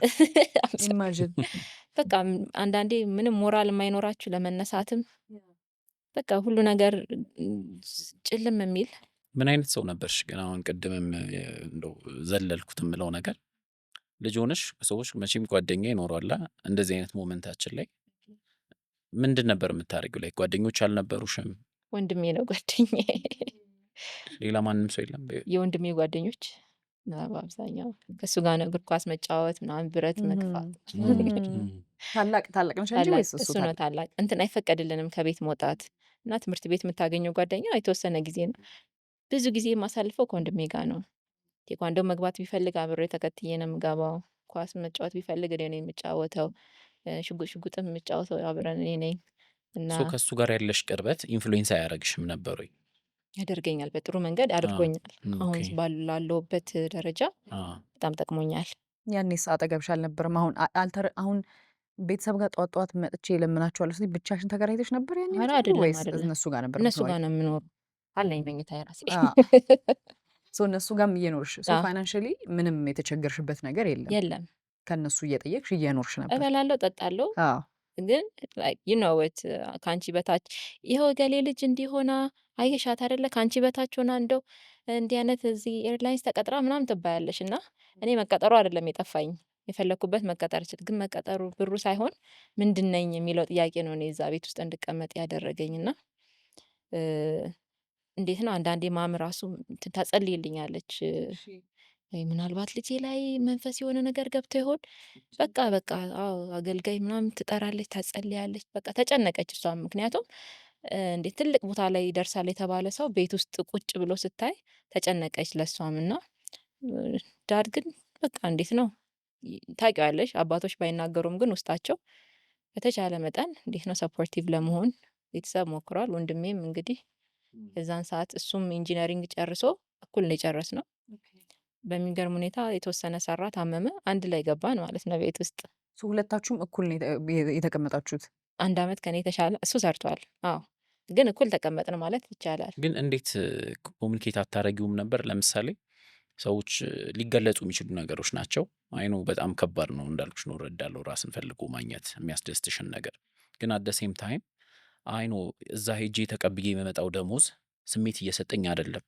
imagine።
በቃ አንዳንዴ ምንም ሞራል የማይኖራችሁ፣ ለመነሳትም በቃ ሁሉ ነገር ጭልም የሚል።
ምን አይነት ሰው ነበርሽ ግን? አሁን ቅድምም እንደው ዘለልኩት የምለው ነገር፣ ልጅ ሆነሽ ሰዎች መቼም ጓደኛ ይኖረዋላ። እንደዚህ አይነት moment ኣችን ላይ ምንድን ነበር የምታደርጊው? Like ጓደኞች አልነበሩሽም?
ወንድሜ ነው ጓደኛዬ።
ሌላ ማንም ሰው የለም?
የወንድሜ ጓደኞች በአብዛኛው ከእሱ ጋር ነው እግር ኳስ መጫወት ምናምን፣ ብረት መግፋት።
ታላቅ ታላቅ ነሽ አንቺ
ታላቅ
ወይስ እሱ?
እሱ ነው ታላቅ። እንትን አይፈቀድልንም ከቤት መውጣት እና ትምህርት ቤት የምታገኘው ጓደኛ የተወሰነ ጊዜ ነው። ብዙ ጊዜ የማሳልፈው ከወንድሜ ጋር ነው። ቴኳንዶ መግባት ቢፈልግ አብሬ ተከትዬ ነው የምገባው። ኳስ መጫወት ቢፈልግ እኔ ነኝ የምጫወተው። ሽጉጥ ሽጉጥም የምጫወተው አብረን እኔ ነኝ እና
So ከእሱ ጋር ያለሽ ቅርበት influence አያደርግሽም ነበር ወይ?
ያደርገኛል። በጥሩ መንገድ አድርጎኛል። አሁን ላለሁበት ደረጃ በጣም ጠቅሞኛል።
ያኔስ አጠገብሽ አልነበረም? አሁን አሁን ቤተሰብ ጋር ጠዋት ጠዋት መጥቼ እለምናቸዋለሁ ስትይ ብቻሽን ተከራይተሽ ነበር ያኔ
ኧረ
የምትኖሪው
አይደለም።
ወይስ
አይደለም።
እነሱ ጋር ነበር
እነሱ
የምትኖሪው?
ጋር ነው የምኖረው። አለኝ መኝታ የራሴ።
So እነሱ ጋርም እየኖርሽ፣ so
አዎ።
Financially ምንም የተቸገርሽበት ነገር የለም?
የለም።
ከእነሱ እየጠየቅሽ እየኖርሽ ነበር?
እበላለሁ፣ ጠጣለሁ። ግን like you know it፣ ከአንቺ በታች ይኸው እገሌ ልጅ እንዲህ ሆና አየሻት አይደለ፣ ከአንቺ በታች ሆና እንደው እንዲህ አይነት እዚህ airlines ተቀጥራ ምናምን ትባያለሽ። እና እኔ መቀጠሩ አይደለም የጠፋኝ፣ የፈለኩበት መቀጠር እችል፣ ግን መቀጠሩ ብሩ ሳይሆን ምንድን ነኝ የሚለው ጥያቄ ነው እኔ እዛ ቤት ውስጥ እንድቀመጥ ያደረገኝ። እና እንዴት ነው አንዳንዴ mom ራሱ እንትን ታጸልይልኛለች። ወይ ምናልባት ልጄ ላይ መንፈስ የሆነ ነገር ገብቶ ይሆን? በቃ በቃ አዎ አገልጋይ ምናምን ትጠራለች፣ ታጸልያለች። በቃ ተጨነቀች እሷም። ምክንያቱም እንዴት ትልቅ ቦታ ላይ ይደርሳል የተባለ ሰው ቤት ውስጥ ቁጭ ብሎ ስታይ ተጨነቀች ለእሷም። እና dad ግን በቃ እንዴት ነው ታውቂዋለሽ፣ አባቶች ባይናገሩም ግን ውስጣቸው በተቻለ መጠን እንዴት ነው supportive ለመሆን ቤተሰብ ሞክሯል። ወንድሜም እንግዲህ የዛን ሰዓት እሱም engineering ጨርሶ እኩል ነው የጨረስነው። በሚገርም ሁኔታ የተወሰነ ሰራ፣ ታመመ፣ አንድ ላይ ገባን ማለት ነው ቤት ውስጥ።
ሁለታችሁም እኩል ነው የተቀመጣችሁት?
አንድ አመት ከኔ የተሻለ እሱ ሰርቷል። አዎ ግን እኩል ተቀመጥን ማለት ይቻላል።
ግን እንዴት communicate አታረጊውም ነበር? ለምሳሌ ሰዎች ሊገለጹ የሚችሉ ነገሮች ናቸው። I know በጣም ከባድ ነው እንዳልኩሽ ነው፣ እረዳለሁ። ራስን ፈልጎ ማግኘት የሚያስደስትሽን ነገር ግን at the same time I know እዛ ሄጄ ተቀብዬ የምመጣው ደሞዝ ስሜት እየሰጠኝ አይደለም፣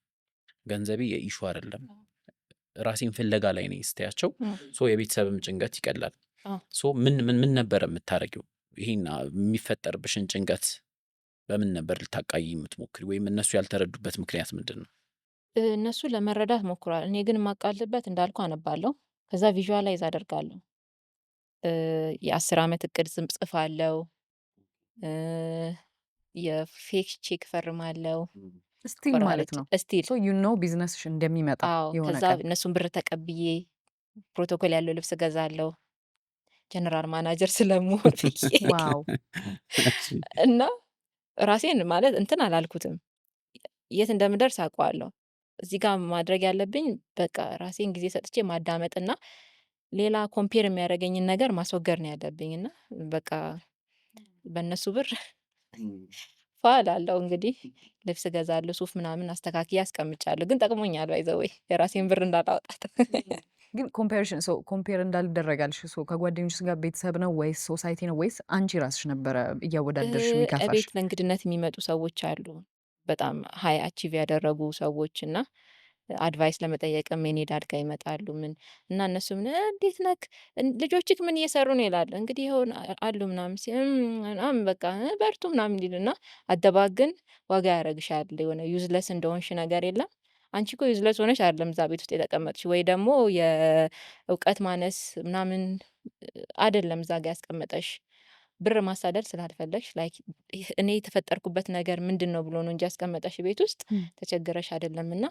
ገንዘቤ የ issue አይደለም፣ ራሴን ፍለጋ ላይ ነኝ ስትያቸው so የቤተሰብም ጭንቀት ይቀላል። So ምን ምን ምን ነበረ የምታረጊው? ይሄን የሚፈጠርብሽን ጭንቀት በምን ነበር ልታቃይ የምትሞክሪ? ወይም እነሱ ያልተረዱበት ምክንያት ምንድን ነው?
እነሱ ለመረዳት ሞክሯል። እኔ ግን የማቃልበት እንዳልኩ አነባለሁ፣ ከዛ visualize አደርጋለሁ። የ10 ዓመት እቅድ ጽፋለሁ። የ fake check ፈርማለሁ።
Still ማለት ነው።
Still.
So you know business ሽ እንደሚመጣ የሆነ
ከዛ
ቀን።
እነሱን ብር ተቀብዬ ፕሮቶኮል ያለው ልብስ እገዛለሁ። General manager ስለምሆን ብዬ። እና ራሴን ማለት እንትን አላልኩትም። የት እንደምደርስ አውቀዋለሁ። እዚህ ጋር ማድረግ ያለብኝ በቃ ራሴን ጊዜ ሰጥቼ ማዳመጥና ሌላ compare የሚያደርገኝን ነገር ማስወገድ ነው ያለብኝ። እና በቃ በእነሱ ብር ፏ እላለሁ። እንግዲህ ልብስ እገዛለሁ፣ ሱፍ ምናምን አስተካክዬ አስቀምጫለሁ። ግን ጠቅሞኛል by the way የራሴን ብር እንዳላወጣት።
ግን comparison, so compare እንዳልደረጋልሽ so ከጓደኞች ጋር ቤተሰብ ነው ወይስ society ነው ወይስ አንቺ ራስሽ ነበረ እያወዳደርሽ የሚከፋሽ?
እቤት ለእንግድነት የሚመጡ ሰዎች አሉ። በጣም high achieve ያደረጉ ሰዎች እና advice ለመጠየቅም የኔ dad ጋር ይመጣሉ። ምን እና እነሱ ምን እንዴት ነክ፣ ልጆችክ ምን እየሰሩ ነው ይላሉ። እንግዲህ ይኸው አሉ ምናምን ሲል ምናምን በቃ በርቱ ምናምን ይሉና አደባግ ግን ዋጋ ያደርግሻል። የሆነ useless እንደሆንሽ ነገር የለም። አንቺ እኮ useless ሆነሽ አይደለም እዛ ቤት ውስጥ የተቀመጥሽ፣ ወይ ደግሞ የእውቀት ማነስ ምናምን አይደለም እዛ ጋር ያስቀመጠሽ፣ ብር ማሳደድ ስላልፈለግሽ like እኔ የተፈጠርኩበት ነገር ምንድን ነው ብሎ ነው እንጂ ያስቀመጠሽ ቤት ውስጥ ተቸግረሽ አይደለም። እና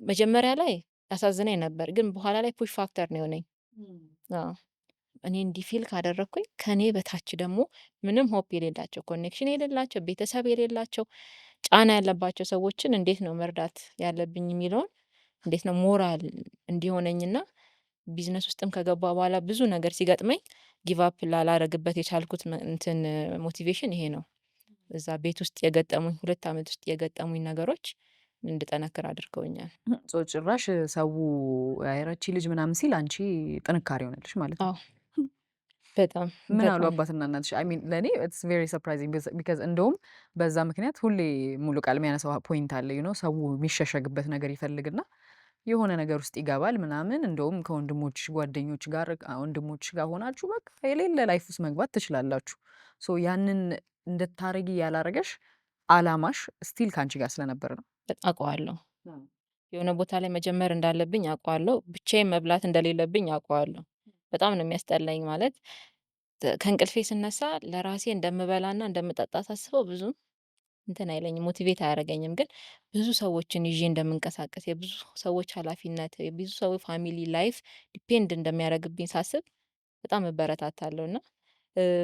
መጀመሪያ ላይ ያሳዝነኝ ነበር፣ ግን በኋላ ላይ push factor ነው የሆነኝ። አዎ እኔ እንዲህ feel ካደረግኩኝ ከኔ በታች ደግሞ ምንም hope የሌላቸው፣ connection የሌላቸው፣ ቤተሰብ የሌላቸው፣ ጫና ያለባቸው ሰዎችን እንዴት ነው መርዳት ያለብኝ የሚለውን እንዴት ነው ሞራል እንዲሆነኝና ቢዝነስ ውስጥም ከገባ በኋላ ብዙ ነገር ሲገጥመኝ give up ላላረግበት የቻልኩት እንትን motivation ይሄ ነው። እዛ ቤት ውስጥ የገጠሙኝ 2 ዓመት ውስጥ የገጠሙኝ ነገሮች እንድጠነክር አድርገውኛል።
So ጭራሽ ሰው አይረቺ ልጅ ምናምን ሲል አንቺ ጥንካሬ ሆነልሽ ማለት ነው።
አዎ በጣም።
ምን አሉ
በጣም።
አባትና እናትሽ? I mean ለእኔ it's very surprising because እንደውም በዛ ምክንያት ሁሌ ሙሉ ቃል የሚያነሳው point አለ፣ ሰው የሚሸሸግበት ነገር ይፈልግና የሆነ ነገር ውስጥ ይገባል ምናምን። እንደውም ከወንድሞች ጓደኞች ጋር ወንድሞች ጋር ሆናችሁ በቃ የሌለ life ውስጥ መግባት ትችላላችሁ። So ያንን እንድታረጊ ያላረገሽ አላማሽ still ከአንቺ ጋር ስለነበር ነው።
አውቀዋለሁ። የሆነ ቦታ ላይ መጀመር እንዳለብኝ አውቀዋለሁ። ብቻዬን መብላት እንደሌለብኝ አውቀዋለሁ። በጣም ነው የሚያስጠላኝ፣ ማለት ከእንቅልፌ ስነሳ ለራሴ እንደምበላና እንደምጠጣ ሳስበው ብዙም እንትን አይለኝም፣ motivate አያደርገኝም። ግን ብዙ ሰዎችን ይዤ እንደምንቀሳቀስ፣ የብዙ ሰዎች ኃላፊነት፣ የብዙ ሰው family life depend እንደሚያደርግብኝ ሳስብ በጣም እበረታታለሁ። እና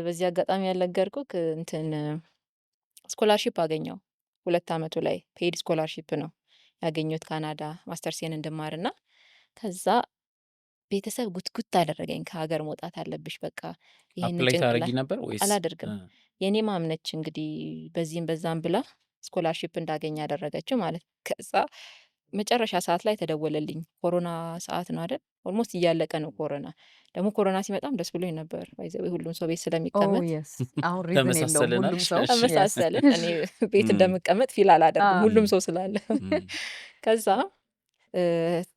በዚህ አጋጣሚ ያልነገርኩህ እንትን scholarship አገኘሁ። 2 አመቱ ላይ paid scholarship ነው ያገኘሁት ካናዳ ማስተርሴን እንድማርና ከዛ ቤተሰብ ጉትጉት አደረገኝ፣ ከሀገር መውጣት አለብሽ በቃ ይሄንን
Apply ታደርጊ
ጭንቅላት
ነበር ወይስ?
አላደርግም። የኔ mom ነች እንግዲህ በዚህም በዛም ብላ scholarship እንዳገኝ ያደረገችው ማለት ነው። ከዛ መጨረሻ ሰዓት ላይ ተደወለልኝ። ኮሮና ሰዓት ነው አይደል? Almost እያለቀ ነው ኮሮና። ደግሞ ኮሮና ሲመጣም ደስ ብሎኝ ነበር by the way ሁሉም ሰው ቤት ስለሚቀመጥ።
Yes፣ አሁን reason የለውም
ተመሳሰልን
ሁሉም
አልሽ?
ሰው።
እሺ።
ተመሳሰልን። እኔ ቤት እንደምቀመጥ feel አላደርግም ሁሉም ሰው ስላለ። ከዛ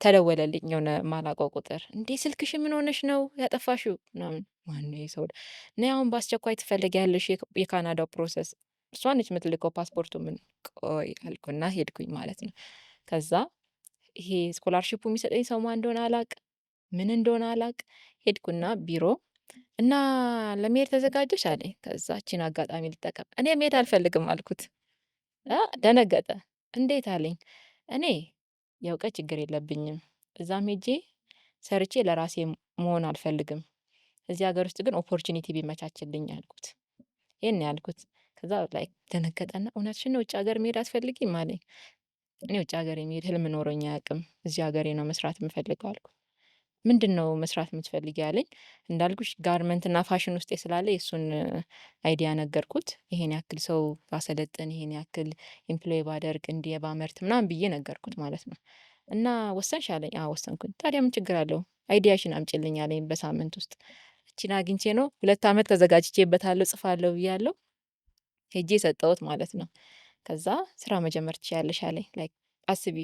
ተደወለልኝ የሆነ ማላውቀው ቁጥር፣ እንዴ ስልክሽ ምን ሆነሽ ነው ያጠፋሽው? ምናምን። ማነው ይሄ ሰው? ነይ አሁን በአስቸኳይ ትፈልጊያለሽ፣ የካናዳው process እሷ ነች የምትልከው ፓስፖርቱ ምን። ቆይ አልኩና ሄድኩኝ ማለት ነው። ከዛ ይሄ scholarship ኡ የሚሰጠኝ ሰው ማን እንደሆነ አላቅ፣ ምን እንደሆነ አላቅ። ሄድኩና ቢሮ እና ለመሄድ ተዘጋጀሽ አለኝ። ከዛችን አጋጣሚ ልጠቀም፣ እኔ መሄድ አልፈልግም አልኩት። ደነገጠ። እንዴት አለኝ። እኔ የእውቀት ችግር የለብኝም፣ እዛም ሄጄ ሰርቼ ለራሴ መሆን አልፈልግም። እዚህ ሀገር ውስጥ ግን opportunity ቢመቻችልኝ አልኩት። ይሄን ያልኩት። ከዛ like ደነገጠና እውነትሽን ነው ውጭ ሀገር መሄድ አትፈልጊም አለኝ። እኔ ውጭ ሀገር የመሄድ ህልም ኖሮኝ አያውቅም። እዚህ ሀገሬ ነው መስራት የምፈልገው አልኩት። ምንድን ነው መስራት የምትፈልጊ አለኝ። እንዳልኩሽ garment ና fashion ውስጤ ስላለ የእሱን idea ነገርኩት። ይሄን ያክል ሰው ባሰለጥን፣ ይሄን ያክል employ ባደርግ፣ እንዲህ ባመርት ምናምን ብዬ ነገርኩት ማለት ነው። እና ወሰንሽ አለኝ። አዎ ወሰንኩኝ። ታዲያ ምን ችግር አለው? Idea ሽን አምጪልኝ አለኝ በሳምንት ውስጥ። እቺን አግኝቼ ነው 2 ዓመት ተዘጋጅቼበታለሁ፣ ጽፋለሁ ብያለሁ። ሄጄ ሰጠሁት ማለት ነው። ከዛ ስራ መጀመር ትችያለሽ አለኝ። Like አስቢ፣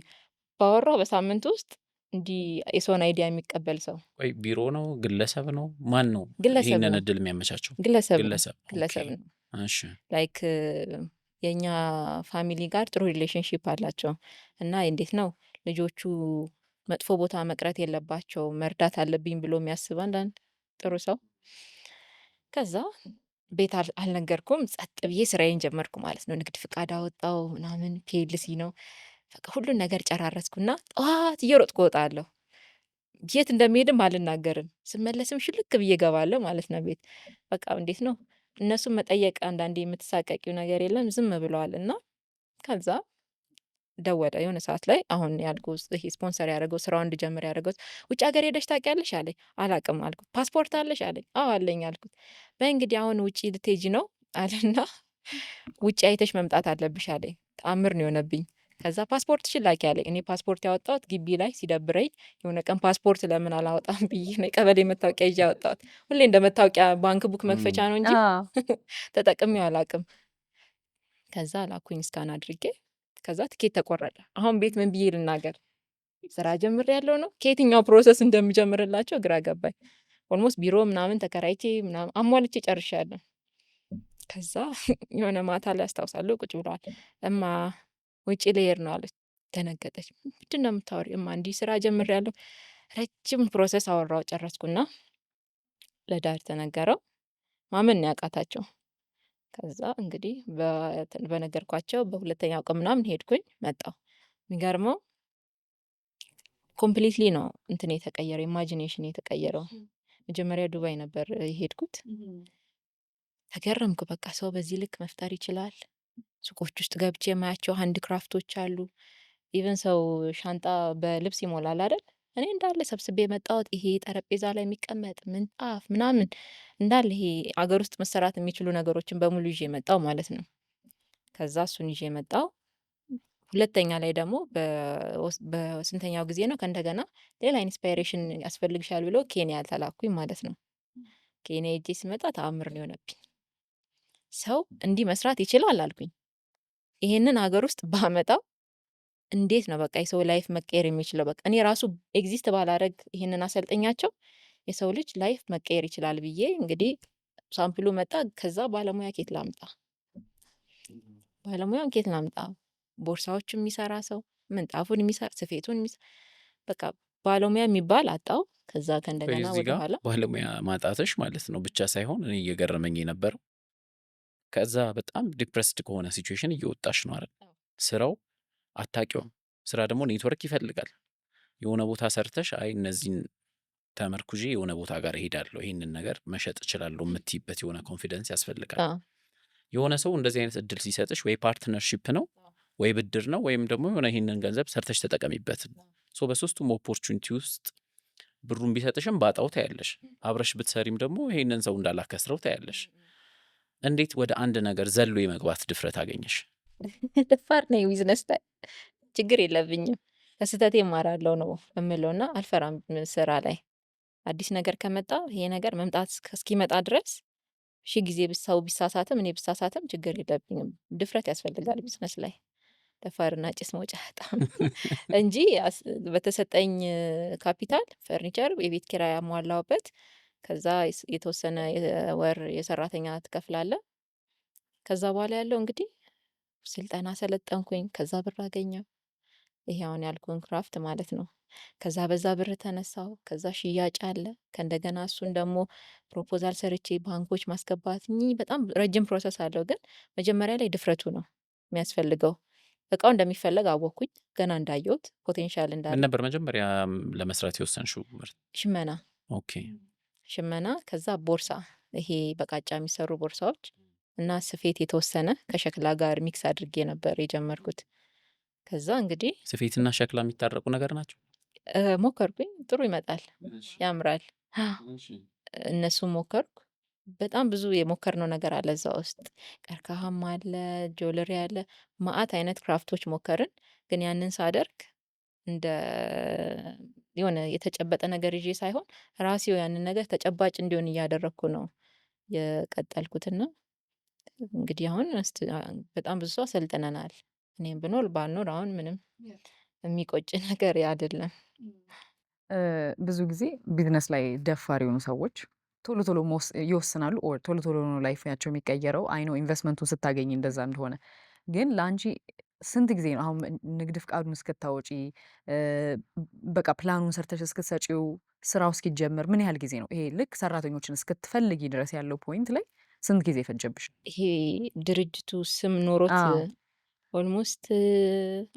ባወራው በሳምንት ውስጥ እንዲህ የሰውን idea የሚቀበል ሰው።
ወይ ቢሮ ነው ግለሰብ ነው ማን ነው
ግለሰብ
ይህንን
ነው።
እድል የሚያመቻቸው?
ግለሰብ ነው።
ግለሰብ።
ግለሰብ ነው። Like የኛ family ጋር ጥሩ relationship አላቸው እና እንዴት ነው ልጆቹ መጥፎ ቦታ መቅረት የለባቸው፣ መርዳት አለብኝ ብሎ የሚያስብ አንዳንድ ጥሩ ሰው። ከዛ ቤት አልነገርኩም፣ ጸጥ ብዬ ስራዬን ጀመርኩ ማለት ነው። ንግድ ፍቃድ አወጣው ምናምን፣ PLC ነው፣ በቃ ሁሉን ነገር ጨራረስኩና ጠዋት እየሮጥኩ እወጣለሁ። የት እንደሚሄድም አልናገርም። ስመለስም ሽልክ ብዬ እገባለሁ ማለት ነው ቤት። በቃ እንዴት ነው እነሱን መጠየቅ አንዳንዴ የምትሳቀቂው ነገር የለም፣ ዝም ብለዋል። እና ከዛ ደወለ የሆነ ሰዓት ላይ፣ አሁን ያልኩህ ይሄ ስፖንሰር ያደረገው፣ ስራውን እንድጀምር ያደረገው። ውጭ ሀገር ሄደሽ ታውቂያለሽ አለኝ። አላቅም አልኩት። ፓስፖርት አለሽ አለኝ። አዎ አለኝ አልኩት። በይ እንግዲህ አሁን ውጭ ልትሄጂ ነው አለና ውጭ አይተሽ መምጣት አለብሽ አለኝ። ተአምር ነው የሆነብኝ። ከዛ ፓስፖርትሽን ላኪ አለኝ። እኔ ፓስፖርት ያወጣሁት ግቢ ላይ ሲደብረኝ የሆነ ቀን ፓስፖርት ለምን አላወጣም ብዬ ነው የቀበሌ መታወቂያ ይዤ ያወጣሁት። ሁሌ እንደ መታወቂያ bank book መክፈቻ ነው እንጂ ተጠቅሜው አላቅም። ከዛ ላኩኝ scan አድርጌ። ከዛ ትኬት ተቆረጠ። አሁን ቤት ምን ብዬ ልናገር? ስራ ጀምሬያለሁ ነው፣ ከየትኛው process እንደምጀምርላቸው ግራ ገባኝ። Almost ቢሮ ምናምን ተከራይቼ ምናምን አሟልቼ ጨርሻለሁ። ከዛ የሆነ ማታ ላይ አስታውሳለሁ፣ ቁጭ ብለዋል። እማ ውጭ ልሄድ ነው አለች። ደነገጠች። ምንድን ነው የምታወሪው? እማ እንዲህ ስራ ጀምሬያለሁ። ረጅም process አወራው፣ ጨረስኩና ለ dad ተነገረው። ማመን ነው ያቃታቸው። ከዛ እንግዲህ በነገርኳቸው በሁለተኛው ቀን ምናምን ሄድኩኝ መጣሁ። የሚገርመው completely ነው እንትን የተቀየረው፣ imagination የተቀየረው። መጀመሪያ ዱባይ ነበር የሄድኩት። ተገረምኩ። በቃ ሰው በዚህ ልክ መፍጠር ይችላል። ሱቆች ውስጥ ገብቼ የማያቸው handcraft ኦች አሉ። Even ሰው ሻንጣ በልብስ ይሞላል አይደል? እኔ እንዳለ ሰብስቤ የመጣሁት ይሄ ጠረጴዛ ላይ የሚቀመጥ ምንጣፍ ምናምን፣ እንዳለ ይሄ አገር ውስጥ መሰራት የሚችሉ ነገሮችን በሙሉ ይዤ መጣሁ ማለት ነው። ከዛ እሱን ይዤ መጣሁ። ሁለተኛ ላይ ደግሞ በስንተኛው ጊዜ ነው ከእንደገና ሌላ inspiration ያስፈልግሻል ብሎ ኬንያ ተላኩኝ ማለት ነው። ኬንያ ሄጄ ስመጣ ተአምር ነው የሆነብኝ። ሰው እንዲህ መስራት ይችላል አልኩኝ። ይሄንን ሀገር ውስጥ ባመጣው እንዴት ነው በቃ የሰው life መቀየር የሚችለው? በቃ እኔ ራሱ exist ባላረግ ይሄንን አሰልጠኛቸው የሰው ልጅ life መቀየር ይችላል ብዬ እንግዲህ sample ኡ መጣ። ከዛ ባለሙያ ኬት ላምጣ? ባለሙያውን ኬት ላምጣ? ቦርሳዎቹ የሚሰራ ሰው፣ ምንጣፉን የሚሰራ፣ ስፌቱን የሚሰራ፣ በቃ ባለሙያ የሚባል አጣው። ከዛ ከእንደገና
እዚህ ጋር
ወደኋላ
ባለሙያ ማጣትሽ ማለት ነው ብቻ ሳይሆን እኔ እየገረመኝ የነበረው ከዛ በጣም depressed ከሆነ situation እየወጣሽ ነው አይደል? ስራው አታውቂውም። ስራ ደግሞ ኔትወርክ ይፈልጋል። የሆነ ቦታ ሰርተሽ አይ እነዚህን ተመርኩዤ የሆነ ቦታ ጋር እሄዳለሁ፣ ይህንን ነገር መሸጥ እችላለሁ የምትይበት የሆነ confidence ያስፈልጋል። የሆነ ሰው እንደዚህ አይነት እድል ሲሰጥሽ ወይ partnership ነው ወይ ብድር ነው ወይም ደግሞ የሆነ ይህንን ገንዘብ ሰርተሽ ተጠቀሚበት ነው። So በሶስቱም opportunity ውስጥ ብሩን ቢሰጥሽም ባጣው ታያለሽ፣ አብረሽ ብትሰሪም ደግሞ ይሄንን ሰው እንዳላከስረው ታያለሽ። እንዴት ወደ አንድ ነገር ዘሎ የመግባት ድፍረት አገኘሽ?
ደፋር ነኝ፣ ቢዝነስ ላይ ችግር የለብኝም። ከስህተቴ እማራለሁ ነው የምለው እና አልፈራም። ስራ ላይ አዲስ ነገር ከመጣ ይሄ ነገር መምጣት እስኪመጣ ድረስ ሺ ጊዜ ሰው ቢሳሳትም እኔ ብሳሳትም ችግር የለብኝም። ድፍረት ያስፈልጋል ቢዝነስ ላይ፣ ደፋርና ጭስ መውጫ በጣም እንጂ በተሰጠኝ ካፒታል ፈርኒቸር፣ የቤት ኪራይ ያሟላሁበት፣ ከዛ የተወሰነ ወር የሰራተኛ ትከፍላለህ። ከዛ በኋላ ያለው እንግዲህ ስልጠና ሰለጠንኩኝ። ከዛ ብር አገኘው። ይሄ አሁን ያልኩን craft ማለት ነው። ከዛ በዛ ብር ተነሳው። ከዛ ሽያጭ አለ። ከእንደገና እሱን ደግሞ proposal ሰርቼ ባንኮች ማስገባት እኚህ በጣም ረጅም process አለው። ግን መጀመሪያ ላይ ድፍረቱ ነው የሚያስፈልገው። እቃው እንደሚፈለግ አወቅኩኝ ገና እንዳየሁት potential
ምን
እንዳለ።
ነበር መጀመሪያ ለመስራት የወሰንሽው ምርት?
ሽመና። ሽመና፣ ከዛ ቦርሳ፣ ይሄ በቃጫ የሚሰሩ ቦርሳዎች እና ስፌት የተወሰነ ከሸክላ ጋር mix አድርጌ ነበር የጀመርኩት። ከዛ እንግዲህ
ስፌትና ሸክላ የሚታረቁ ነገር ናቸው?
ሞከርኩኝ። ጥሩ ይመጣል፣ ያምራል። እነሱ ሞከርኩ። በጣም ብዙ የሞከርነው ነገር አለ እዛ ውስጥ። ቀርከሃም አለ፣ jewelry አለ፣ መአት አይነት craft ኦች ሞከርን። ግን ያንን ሳደርግ እንደ የሆነ የተጨበጠ ነገር ይዤ ሳይሆን ራሴው ያንን ነገር ተጨባጭ እንዲሆን እያደረግኩ ነው የቀጠልኩትና እንግዲህ አሁን በጣም ብዙ ሰው አሰልጥነናል። እኔም ብኖር ባልኖር አሁን ምንም የሚቆጭ ነገር አይደለም።
ብዙ ጊዜ ቢዝነስ ላይ ደፋር የሆኑ ሰዎች ቶሎ ቶሎ ይወስናሉ or ቶሎ ቶሎ ነው life ኣቸው የሚቀየረው። I know ኢንቨስትመንቱን ስታገኝ እንደዛ እንደሆነ። ግን ለአንቺ ስንት ጊዜ ነው አሁን ንግድ ፍቃዱን እስክታወጪ፣ በቃ ፕላኑን ሰርተሽ እስክትሰጪው፣ ስራው እስኪጀመር ምን ያህል ጊዜ ነው? ይሄ ልክ ሰራተኞችን እስክትፈልጊ ድረስ ያለው point ላይ ስንት ጊዜ ፈጀብሽ?
ይሄ ድርጅቱ ስም ኖሮት almost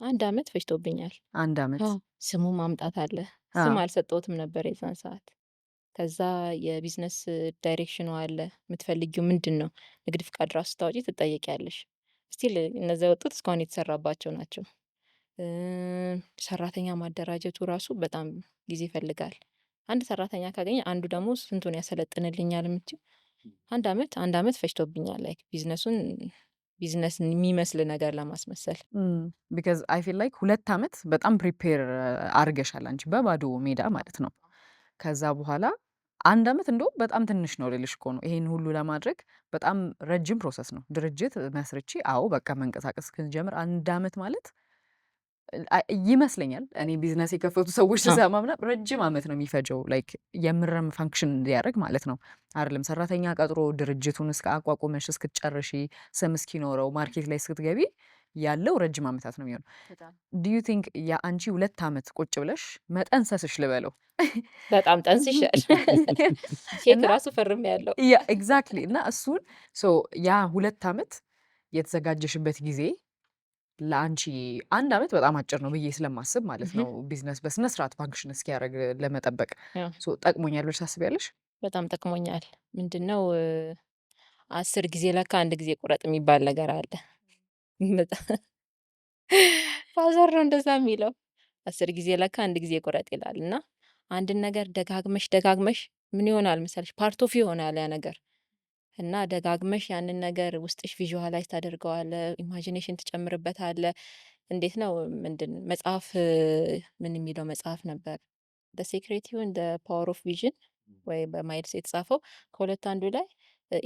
አንድ አመት ፈጅቶብኛል።
አንድ አመት።
አዎ፣ ስሙ ማምጣት አለ። ስም አልሰጠሁትም ነበር የዛን ሰዓት። ከዛ የ business direction ኑ አለ። የምትፈልጊው ምንድን ነው? ንግድ ፍቃድ ራሱ ስታወጪ ትጠየቂያለሽ። Still እነዛ የወጡት እስካሁን የተሰራባቸው ናቸው። ሰራተኛ ማደራጀቱ ራሱ በጣም ጊዜ ይፈልጋል። አንድ ሰራተኛ ካገኘ አንዱ ደግሞ ስንቱን ያሰለጥንልኛል የምትይው አንድ አመት ፈጅቶብኛል። Like business ኡን business የሚመስል ነገር ለማስመሰል።
Because I feel like 2 አመት በጣም prepare አርገሻል አንቺ በባዶ ሜዳ ማለት ነው። ከዛ በኋላ አንድ አመት እንደውም በጣም ትንሽ ነው ልልሽ እኮ ነው። ይሄን ሁሉ ለማድረግ በጣም ረጅም process ነው። ድርጅት መስርቼ አዎ በቃ መንቀሳቀስ እስክንጀምር አንድ አመት ማለት ይመስለኛል። እኔ ቢዝነስ የከፈቱ ሰዎች ስሰማ ምናምን ረጅም አመት ነው የሚፈጀው፣ like የምርም function እንዲያደርግ ማለት ነው። አይደለም ሰራተኛ ቀጥሮ ድርጅቱን እስከ አቋቁመሽ እስክትጨርሺ፣ ስም እስኪኖረው፣ market ላይ እስክትገቢ ያለው ረጅም አመታት ነው የሚሆነው። Do you think የአንቺ 2 አመት ቁጭ ብለሽ መጠንሰስሽ ልበለው?
በጣም ጠንስሻል። ቼክ ራሱ ፈርሜ ያለው።
Yeah, exactly። እና እሱን so ያ 2 አመት የተዘጋጀሽበት ጊዜ ለአንቺ አንድ አመት በጣም አጭር ነው ብዬ ስለማስብ ማለት ነው፣ ቢዝነስ በስነ ስርዓት function እስኪያደርግ ለመጠበቅ so ጠቅሞኛል ብለሽ ታስቢያለሽ?
በጣም ጠቅሞኛል። ምንድነው 10 ጊዜ ለካ አንድ ጊዜ ቁረጥ የሚባል ነገር አለ። በጣም father ነው እንደዛ የሚለው። 10 ጊዜ ለካ አንድ ጊዜ ቁረጥ ይላል። እና አንድን ነገር ደጋግመሽ ደጋግመሽ ምን ይሆናል መሰለሽ፣ part of ይሆናል ያ ነገር። እና ደጋግመሽ ያንን ነገር ውስጥሽ visualize ታደርገዋለህ፣ imagination ትጨምርበታለህ። እንዴት ነው ምንድን መጽሐፍ ምን የሚለው መጽሐፍ ነበር? The Secret ይሁን The Power of Vision ወይ በማይልስ የተጻፈው ከሁለት አንዱ ላይ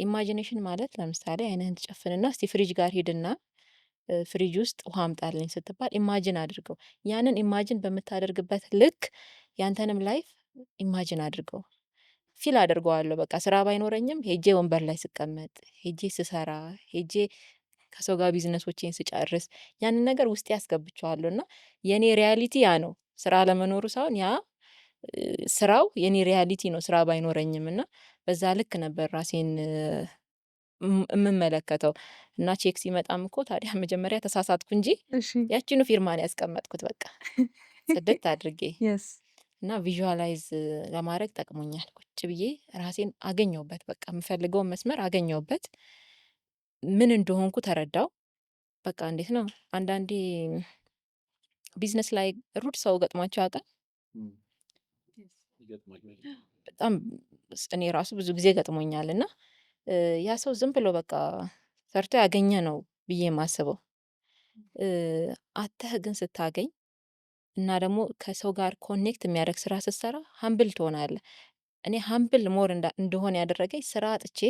imagination ማለት ለምሳሌ አይንህን ትጨፍንና እስቲ ፍሪጅ ጋር ሂድና ፍሪጅ ውስጥ ውሃ አምጣልኝ ስትባል imagine አድርገው። ያንን imagine በምታደርግበት ልክ ያንተንም life imagine አድርገው። Feel አደርገዋለሁ። በቃ ስራ ባይኖረኝም ሄጄ ወንበር ላይ ስቀመጥ፣ ሄጄ ስሰራ፣ ሄጄ ከሰው ጋር ቢዝነሶቼን ስጨርስ ያንን ነገር ውስጤ አስገብቼዋለሁ። እና የኔ reality ያ ነው። ስራ አለመኖሩ ሳይሆን ያ ስራው የኔ reality ነው። ስራ ባይኖረኝም እና በዛ ልክ ነበር ራሴን የምመለከተው። እና ቼክ ሲመጣም እኮ ታዲያ መጀመሪያ ተሳሳትኩ እንጂ ያቺኑ ፊርማ ነው ያስቀመጥኩት፣ በቃ ጽድት አድርጌ። እና visualize ለማድረግ ጠቅሞኛል። ቁጭ ብዬ ራሴን አገኘሁበት፣ በቃ የምፈልገውን መስመር አገኘሁበት። ምን እንደሆንኩ ተረዳው። በቃ እንዴት ነው አንዳንዴ ቢዝነስ ላይ rude ሰው ገጥሟቸው ያውቃል? በጣም እኔ ራሱ ብዙ ጊዜ ገጥሞኛል። እና ያ ሰው ዝም ብሎ በቃ ሰርቶ ያገኘ ነው ብዬ የማስበው። አተህ ግን ስታገኝ እና ደግሞ ከሰው ጋር connect የሚያደርግ ስራ ስትሰራ humble ትሆናለህ። እኔ humble more እንደሆነ ያደረገኝ ስራ አጥቼ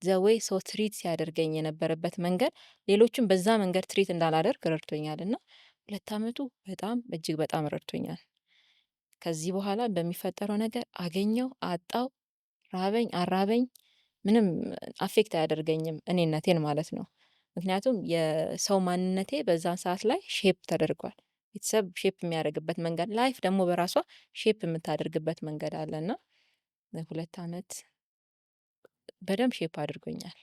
the way ሰው treat ሲያደርገኝ የነበረበት መንገድ ሌሎቹን በዛ መንገድ treat እንዳላደርግ ረድቶኛል። እና 2 አመቱ በጣም እጅግ በጣም ረድቶኛል። ከዚህ በኋላ በሚፈጠረው ነገር አገኘው አጣው፣ ራበኝ አራበኝ ምንም affect አያደርገኝም እኔነቴን ማለት ነው። ምክንያቱም የሰው ማንነቴ በዛን ሰዓት ላይ shape ተደርጓል። ቤተሰብ shape የሚያደርግበት መንገድ፣ life ደግሞ በራሷ shape የምታደርግበት መንገድ አለና 2 አመት በደንብ shape አድርጎኛል።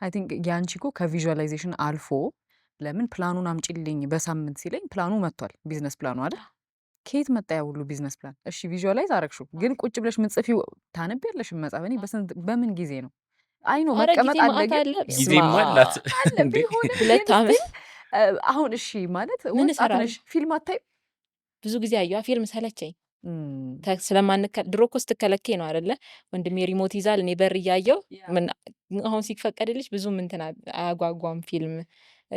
I think የአንቺ እኮ ከ visualization አልፎ፣ ለምን ፕላኑን አምጪልኝ በሳምንት ሲለኝ ፕላኑ መጥቷል። Business plan ኡ አይደል? ከየት መጣ ያ ሁሉ business plan? እሺ visualize አረግሽው፣ ግን ቁጭ ብለሽ ምትጽፊው፣ ታነቢያለሽ መጽሐፍ። እኔ በስንት በምን ጊዜ ነው? I know
ኧረ
መቀመጥ
ጊዜ
አለ
መዓት
ግን
አለ።
ጊዜማ
በስመ
አላት
አለ
እንዴ።
ቢሆንም
ሁለት
ግን
አመት
still አሁን እሺ ማለት
ምን
ወጣት
እሰራለሁ?
ነሽ፣ ፊልም አታይም?
ብዙ ጊዜ አየዋ፣ ፊልም ሰለቸኝ። ስለማንከ ድሮ እኮ ስትከለከይ ነው አይደለ? ወንድሜ remote ይዛል፣ እኔ በር እያየው ምን። አሁን ሲፈቀድልሽ ብዙም እንትን አያጓጓም ፊልም።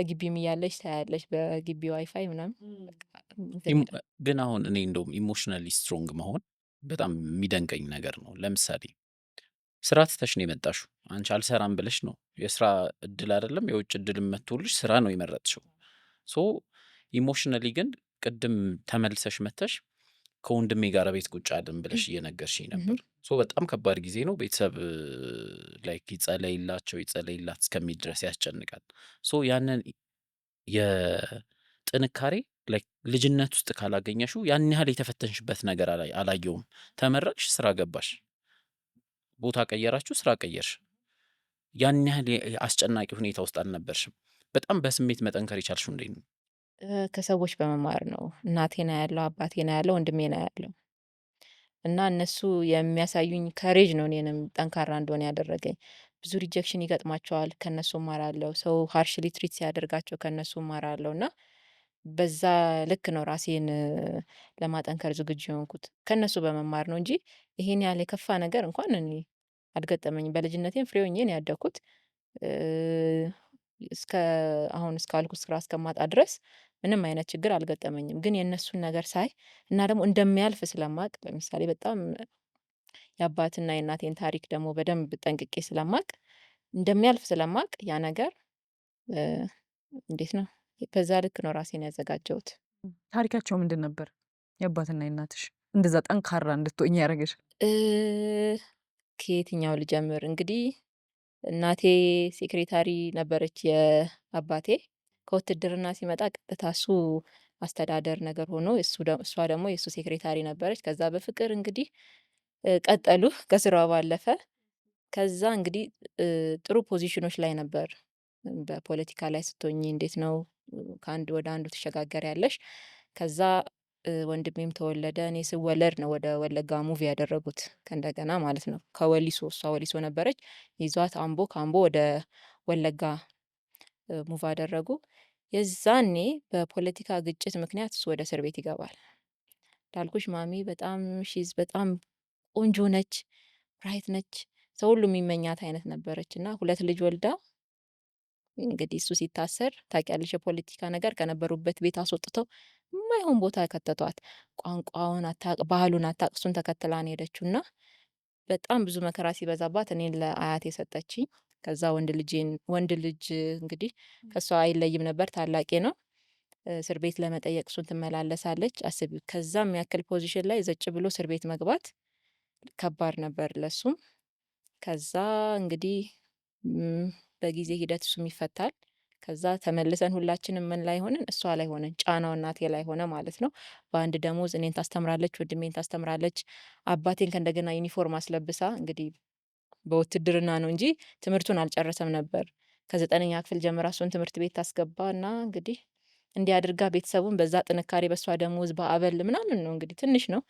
ግቢም እያለሽ ታያለሽ በግቢ ዋይፋይ ምናምን በቃ እንትን ይላል።
ግን አሁን እኔ እንደውም emotionally strong መሆን በጣም የሚደንቀኝ ነገር ነው። ለምሳሌ ስራ ትተሽ ነው የመጣሽው። አንቺ አልሰራም ብለሽ ነው፣ የስራ እድል አይደለም የውጭ እድል መጥቶልሽ ስራ ነው የመረጥሽው። So emotionally ግን ቅድም ተመልሰሽ መተሽ ከወንድሜ ጋር ቤት ቁጭ አልን ብለሽ እየነገርሽኝ ነበር። So በጣም ከባድ ጊዜ ነው። ቤተሰብ like ይጸለይላቸው ይጸለይላት እስከሚል ድረስ ያስጨንቃል። So ያንን የጥንካሬ like ልጅነት ውስጥ ካላገኘሽው ያን ያህል የተፈተንሽበት ነገር አላየውም። ተመረቅሽ፣ ስራ ገባሽ፣ ቦታ ቀየራችሁ፣ ስራ ቀየርሽ። ያን ያህል አስጨናቂ ሁኔታ ውስጥ አልነበርሽም። በጣም በስሜት መጠንከር የቻልሽው እንዴት ነው?
ከሰዎች በመማር ነው። እናቴን አያለሁ፣ አባቴን አያለሁ፣ ወንድሜን አያለሁ። እና እነሱ የሚያሳዩኝ courage ነው እኔንም ጠንካራ እንደሆነ ያደረገኝ። ብዙ rejection ይገጥማቸዋል፣ ከእነሱ እማራለሁ። ሰው harshly treat ሲያደርጋቸው ከእነሱ እማራለሁ። እና በዛ ልክ ነው ራሴን ለማጠንከር ዝግጁ የሆንኩት፣ ከእነሱ በመማር ነው እንጂ ይሄን ያህል የከፋ ነገር እንኳን እኔ አልገጠመኝም። በልጅነቴም free ሆኜ ነው ያደግኩት። እስከ አሁን እስካልኩት ስራ እስከማጣ ድረስ ምንም አይነት ችግር አልገጠመኝም። ግን የእነሱን ነገር ሳይ እና ደግሞ እንደሚያልፍ ስለማቅ፣ ለምሳሌ በጣም የአባትና የእናቴን ታሪክ ደግሞ በደንብ ጠንቅቄ ስለማቅ፣ እንደሚያልፍ ስለማቅ ያ ነገር እንዴት ነው፣ በዛ ልክ ነው ራሴን ያዘጋጀሁት።
ታሪካቸው ምንድን ነበር? የአባትና የእናትሽ እንደዛ ጠንካራ እንድትሆኝ ያደረገሽ?
ከየትኛው ልጀምር? እንግዲህ እናቴ secretary ነበረች የአባቴ። ከውትድርና ሲመጣ ቀጥታ እሱ አስተዳደር ነገር ሆኖ እሷ ደግሞ የእሱ secretary ነበረች። ከዛ በፍቅር እንግዲህ ቀጠሉ ከስራው ባለፈ። ከዛ እንግዲህ ጥሩ ፖዚሽኖች ላይ ነበር። በፖለቲካ ላይ ስትሆኚ እንዴት ነው፣ ከአንድ ወደ አንዱ ትሸጋገሪያለሽ። ከዛ ወንድሜም ተወለደ። እኔ ስወለድ ነው ወደ ወለጋ move ያደረጉት ከእንደገና ማለት ነው። ከወሊሶ፣ እሷ ወሊሶ ነበረች፣ ይዟት አምቦ፣ ከአምቦ ወደ ወለጋ move አደረጉ። የዛኔ በፖለቲካ ግጭት ምክንያት እሱ ወደ እስር ቤት ይገባል። እንዳልኩሽ ማሚ በጣም she's በጣም ቆንጆ ነች፣ bright ነች፣ ሰው ሁሉ የሚመኛት አይነት ነበረች። እና ሁለት ልጅ ወልዳ እንግዲህ እሱ ሲታሰር ታውቂያለሽ፣ የፖለቲካ ነገር፣ ከነበሩበት ቤት አስወጥተው የማይሆን ቦታ ከተቷት። ቋንቋውን አታውቅ፣ ባህሉን አታውቅ፣ እሱን ተከትላ ነው የሄደችው። እና በጣም ብዙ መከራ ሲበዛባት እኔን ለአያቴ ሰጠችኝ። ከዛ ወንድ ልጄን፣ ወንድ ልጅ እንግዲህ ከእሷ አይለይም ነበር፣ ታላቄ ነው። እስር ቤት ለመጠየቅ እሱን ትመላለሳለች። አስቢው፣ ከዛም ያክል position ላይ ዘጭ ብሎ እስር ቤት መግባት ከባድ ነበር ለሱም። ከዛ እንግዲህ በጊዜ ሂደት እሱም ይፈታል። ከዛ ተመልሰን ሁላችንም ምን ላይ ሆንን? እሷ ላይ ሆነን፣ ጫናው እናቴ ላይ ሆነ ማለት ነው። በአንድ ደሞዝ እኔን ታስተምራለች፣ ወንድሜን ታስተምራለች። አባቴን ከእንደገና ዩኒፎርም አስለብሳ፣ እንግዲህ በውትድርና ነው እንጂ ትምህርቱን አልጨረሰም ነበር። ከ9ኛ ክፍል ጀምራ እሱን ትምህርት ቤት ታስገባ እና እንግዲህ እንዲህ አድርጋ ቤተሰቡን በዛ ጥንካሬ፣ በእሷ ደሞዝ፣ በአበል ምናምን ነው እንግዲህ፣ ትንሽ ነው።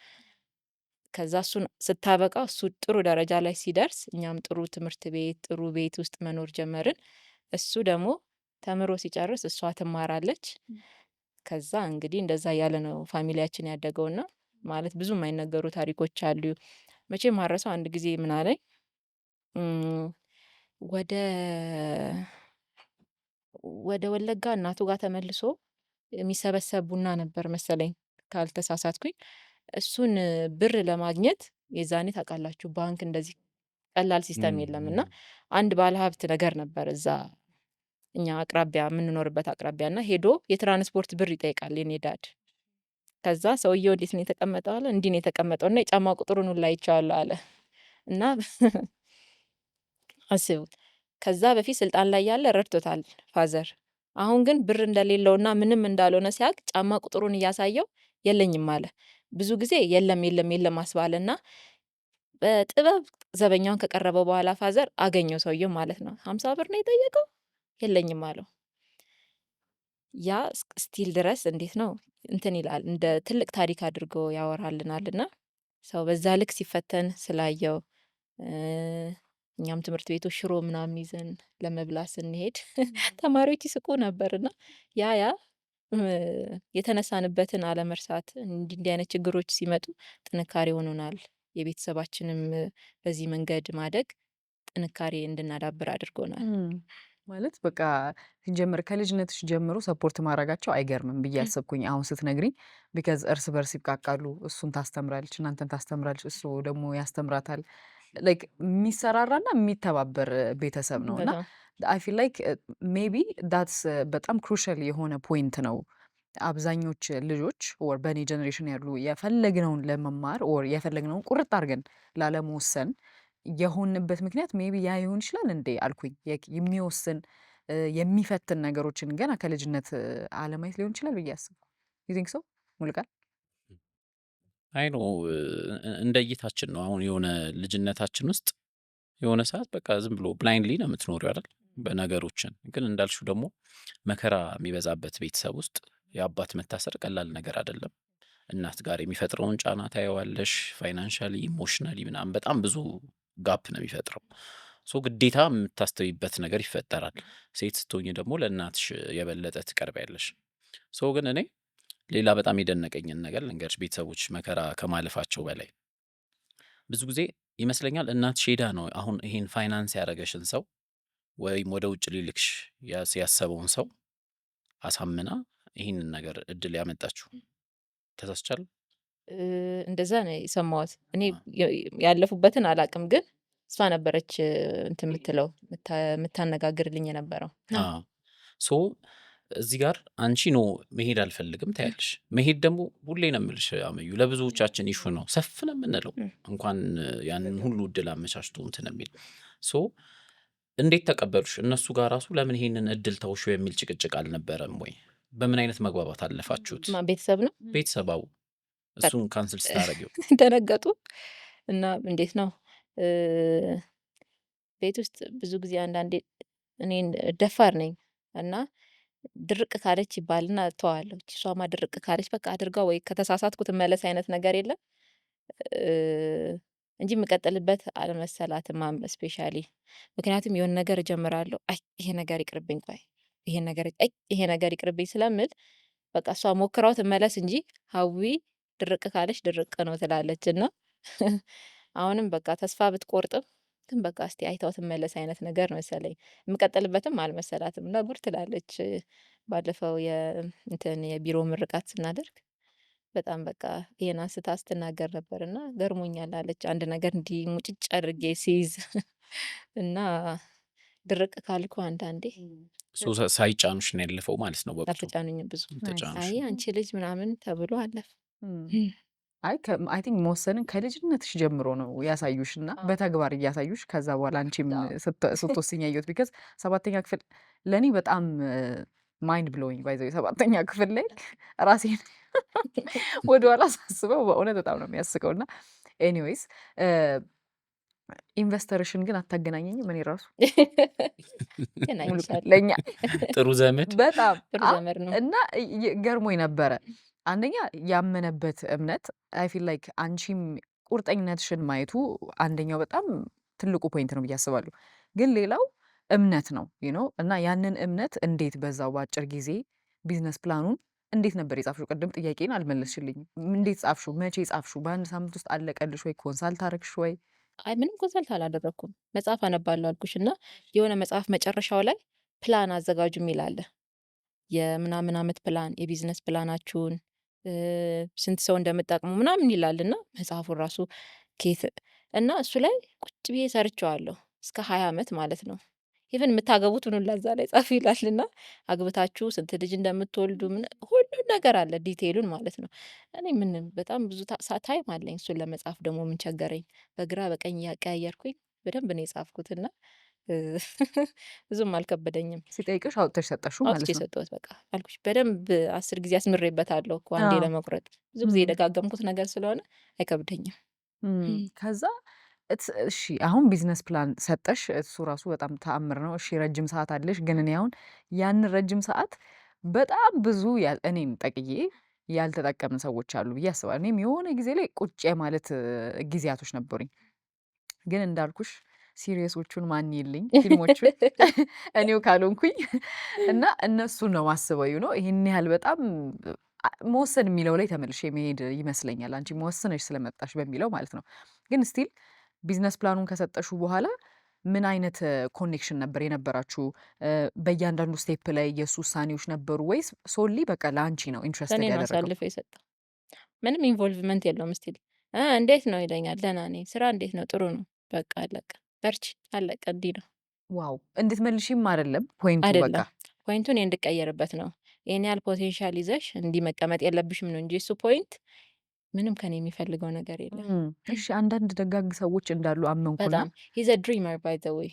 ከዛ እሱን ስታበቃ፣ እሱ ጥሩ ደረጃ ላይ ሲደርስ እኛም ጥሩ ትምህርት ቤት፣ ጥሩ ቤት ውስጥ መኖር ጀመርን። እሱ ደግሞ ተምሮ ሲጨርስ እሷ ትማራለች። ከዛ እንግዲህ እንደዛ እያለ ነው family ያችን ያደገውና ማለት ብዙ የማይነገሩ ታሪኮች አሉ። መቼም ማረሰው አንድ ጊዜ ምን አለኝ፣ ወደ ወለጋ እናቱ ጋር ተመልሶ የሚሰበሰብ ቡና ነበር መሰለኝ ካልተሳሳትኩኝ። እሱን ብር ለማግኘት፣ የዛኔ ታውቃላችሁ ባንክ እንደዚህ ቀላል system የለም፣ እና አንድ ባለሀብት ነገር ነበር እዛ እኛ አቅራቢያ፣ የምንኖርበት አቅራቢያ፣ እና ሄዶ የትራንስፖርት ብር ይጠይቃል የኔ dad። ከዛ ሰውየው እንዴት ነው የተቀመጠው አለ፣ እንዲህ ነው የተቀመጠው እና የጫማ ቁጥሩን ሁላ አይቼዋለሁ አለ። እና አስቡት፣ ከዛ በፊት ስልጣን ላይ ያለ ረድቶታል father። አሁን ግን ብር እንደሌለውና ምንም እንዳልሆነ ሲያውቅ ጫማ ቁጥሩን እያሳየው የለኝም አለ። ብዙ ጊዜ የለም የለም የለም አስባለና በጥበብ ዘበኛውን ከቀረበው በኋላ father አገኘው ሰውየው ማለት ነው። 50 ብር ነው የጠየቀው፣ የለኝም አለው። ያ still ድረስ እንዴት ነው እንትን ይላል፣ እንደ ትልቅ ታሪክ አድርጎ ያወራልናል። እና ሰው በዛ ልክ ሲፈተን ስላየው እኛም ትምህርት ቤቱ ሽሮ ምናምን ይዘን ለመብላት ስንሄድ ተማሪዎች ይስቁ ነበርና ያ የተነሳንበትን አለመርሳት እንዲህ እንዲህ አይነት ችግሮች ሲመጡ ጥንካሬ ሆኖናል። የቤተሰባችንም በዚህ መንገድ ማደግ ጥንካሬ እንድናዳብር አድርጎናል።
ማለት በቃ ሲጀምር ከልጅነትሽ ጀምሮ support ማድረጋቸው አይገርምም ብዬ አሰብኩኝ አሁን ስትነግሪኝ። Because እርስ በርስ ይብቃቃሉ። እሱን ታስተምራለች፣ እናንተን ታስተምራለች፣ እሱ ደግሞ ያስተምራታል። Like የሚሰራራና የሚተባበር ቤተሰብ ነው እና I feel like maybe that's በጣም crucial የሆነ point ነው። አብዛኞች ልጆች or በእኔ generation ያሉ የፈለግነውን ለመማር or የፈለግነውን ቁርጥ አድርገን ላለመወሰን የሆንበት ምክንያት maybe ያ ይሆን ይችላል እንዴ አልኩኝ። የሚወስን የሚፈትን ነገሮችን ገና ከልጅነት አለማየት ሊሆን ይችላል ብዬ አስብኩ። You think so ሙሉቃል?
I know፣ እንደ እይታችን ነው። አሁን የሆነ ልጅነታችን ውስጥ የሆነ ሰዓት በቃ ዝም ብሎ blindly ነው የምትኖሪው አይደል? በነገሮችን ግን እንዳልሽው ደግሞ መከራ የሚበዛበት ቤተሰብ ውስጥ የአባት መታሰር ቀላል ነገር አይደለም። እናት ጋር የሚፈጥረውን ጫና ታየዋለሽ። Financially፣ emotionally ምናምን በጣም ብዙ gap ነው የሚፈጥረው። So ግዴታ የምታስተውይበት ነገር ይፈጠራል። ሴት ስትሆኝ ደግሞ ለእናትሽ የበለጠ ትቀርቢያለሽ። So ግን እኔ ሌላ በጣም የደነቀኝን ነገር ልንገርሽ። ቤተሰቦች መከራ ከማለፋቸው በላይ ብዙ ጊዜ ይመስለኛል እናትሽ ሄዳ ነው አሁን ይሄን ፋይናንስ ያደረገሽን ሰው ወይም ወደ ውጭ ሊልክሽ ያሰበውን ሰው አሳምና ይህንን ነገር እድል ያመጣችው። ተሳስቻለሁ?
እንደዛ ነው የሰማሁት። እኔ ያለፉበትን አላቅም፣ ግን እሷ ነበረች እንትን የምትለው፣ የምታነጋግርልኝ የነበረው።
So እዚህ ጋር አንቺ no መሄድ አልፈልግም ታያለሽ። መሄድ ደግሞ ሁሌ ነው የምልሽ አመዩ ለብዙዎቻችን issue ነው፣ ሰፍ ነው የምንለው እንኳን ያንን ሁሉ እድል አመቻችቶ እንትን የሚል። So እንዴት ተቀበሉሽ? እነሱ ጋር ራሱ ለምን ይሄንን እድል ተውሽው የሚል ጭቅጭቅ አልነበረም ወይ? በምን አይነት መግባባት አለፋችሁት?
ቤተሰብ ነው።
ቤተሰባው እሱን cancel ስታደርጊው።
ደነገጡ። እና እንዴት ነው ቤት ውስጥ ብዙ ጊዜ አንዳንዴ እኔ ደፋር ነኝ እና ድርቅ ካለች ይባልና እተዋለሁ። እሷማ ድርቅ ካለች በቃ አድርጋ ወይ ከተሳሳትኩ ትመለስ አይነት ነገር የለም እንጂ የምቀጥልበት አልመሰላትም። Especially ምክንያቱም የሆነ ነገር እጀምራለሁ፣ አይ ይሄ ነገር ይቅርብኝ፣ ቆይ ይሄ ነገር፣ አይ ይሄ ነገር ይቅርብኝ ስለምል በቃ እሷ ሞክራው ትመለስ እንጂ ሀዊ ድርቅ ካለች ድርቅ ነው ትላለች። እና አሁንም በቃ ተስፋ ብትቆርጥም ግን በቃ እስቲ አይታው ትመለስ አይነት ነገር መሰለኝ፣ የምቀጥልበትም አልመሰላትም እና ጉድ ትላለች። ባለፈው የእንትን የቢሮ ምርቃት ስናደርግ በጣም በቃ ይሄን አንስታ ስትናገር ነበር እና ገርሞኛል አለች። አንድ ነገር እንዲህ ሙጭጭ አድርጌ ሲይዝ እና ድርቅ ካልኩ አንዳንዴ
So ሳይጫኑሽ ነው ያለፈው ማለት ነው ወቅቱ።
አልተጫኑኝም ብዙ።
ተጫኑሽ።
አይ አንቺ ልጅ ምናምን ተብሎ አለፈ።
አይ I think መወሰንን ከልጅነትሽ ጀምሮ ነው ያሳዩሽ እና በተግባር እያሳዩሽ ከዛ በኋላ አንቺም ስትወስኝ ያየሁት። Because ሰባተኛ ክፍል ለእኔ በጣም mind blowing by the way። ሰባተኛ ክፍል ላይ ራሴን ወደኋላ ሳስበው በእውነት በጣም ነው የሚያስቀው። እና anyways investor ሽን ግን አታገናኘኝም? እኔ ራሱ
ግን
ሙሉ
አይቻልም።
ለእኛ
ጥሩ ዘመድ።
በጣም
ጥሩ ዘመድ ነው።
እና ገርሞኝ ነበረ። አንደኛ ያመነበት እምነት I feel like አንቺም ቁርጠኝነትሽን ማየቱ አንደኛው በጣም ትልቁ point ነው ብዬ አስባለሁ። ግን ሌላው እምነት ነው እና ያንን እምነት እንዴት በዛው በአጭር ጊዜ business plan ኑን እንዴት ነበር የጻፍሽው? ቅድም ጥያቄን አልመለስሽልኝም። እንዴት ጻፍሽው? መቼ ጻፍሽው? በአንድ ሳምንት ውስጥ አለቀልሽ ወይ? Consult አረግሽ ወይ?
አይ ምንም consult አላደረግኩም። መጽሐፍ አነባለሁ አልኩሽ እና የሆነ መጽሐፍ መጨረሻው ላይ ፕላን አዘጋጁ የሚል አለ። የምናምን አመት plan፣ የ business plan ኣችሁን፣ ስንት ሰው እንደምጠቅሙ ምናምን ይላል። እና መጽሐፉን ራሱ ኬት እና እሱ ላይ ቁጭ ብዬ ሰርቼዋለሁ እስከ 20 አመት ማለት ነው። Even የምታገቡትን ሁላ እዛ ላይ ጻፉ ይላል እና አግብታችሁ ስንት ልጅ እንደምትወልዱ ምን ሁሉን ነገር አለ detail ኡን ማለት ነው። እኔ ምን በጣም ብዙ time አለኝ እሱን ለመጻፍ፣ ደግሞ ምን ቸገረኝ፣ በግራ በቀኝ እያቀያየርኩኝ በደንብ ነው የጻፍኩት እና ብዙም አልከበደኝም።
ሲጠይቅሽ አውጥተሽ ሰጠሽው
አውጥቼ
ማለት ነው።
ሰጠሁት። በቃ አልኩሽ በደንብ 10 ጊዜ አስምሬበታለሁ እኮ አንዴ ለመቁረጥ፣ ብዙ ጊዜ የደጋገምኩት ነገር ስለሆነ አይከብደኝም።
ከዛ እሺ አሁን business plan ሰጠሽ፣ እሱ ራሱ በጣም ተአምር ነው። እሺ ረጅም ሰዓት አለሽ፣ ግን እኔ አሁን ያንን ረጅም ሰዓት በጣም ብዙ እኔም ጠቅዬ ያልተጠቀምን ሰዎች አሉ ብዬ አስባለሁ። እኔም የሆነ ጊዜ ላይ ቁጭ ማለት ጊዜያቶች ነበሩኝ። ግን እንዳልኩሽ series ኦቹን ማን ይልኝ፣ ፊልሞቹን እኔው ካልሆንኩኝ፣ እና እነሱን ነው ማስበው፣ ይሄን ያህል በጣም መወሰን የሚለው ላይ ተመልሼ መሄድ ይመስለኛል። አንቺ መወሰነሽ ስለመጣሽ በሚለው ማለት ነው። ግን still business plan ኡን ከሰጠሹ በኋላ ምን አይነት connection ነበር የነበራችሁ? በእያንዳንዱ step ላይ የእሱ ውሳኔዎች ነበሩ ወይስ solely በቃ ለአንቺ ነው interested
ለእኔ ነው
ያደረገው?
አሳልፎ የሰጠው። ምንም involvement የለውም። Still እንዴት ነው ይለኛል። ደህና ነኝ። ስራ እንዴት ነው? ጥሩ ነው። በቃ አለቀ። በርቺ፣ አለቀ። እንዲህ ነው።
Wow፣ እንድትመልሺም አይደለም point ኡ በቃ።
አይደለም፣ point ኡ እኔ እንድቀየርበት ነው። ይሄን ያህል potential ይዘሽ እንዲህ መቀመጥ የለብሽም ነው እንጂ እሱ point፣ ምንም ከኔ የሚፈልገው ነገር የለም።
እሺ፣ አንዳንድ ደጋግ ሰዎች እንዳሉ አመንኩና።
በጣም፣ he's a dreamer, by the way።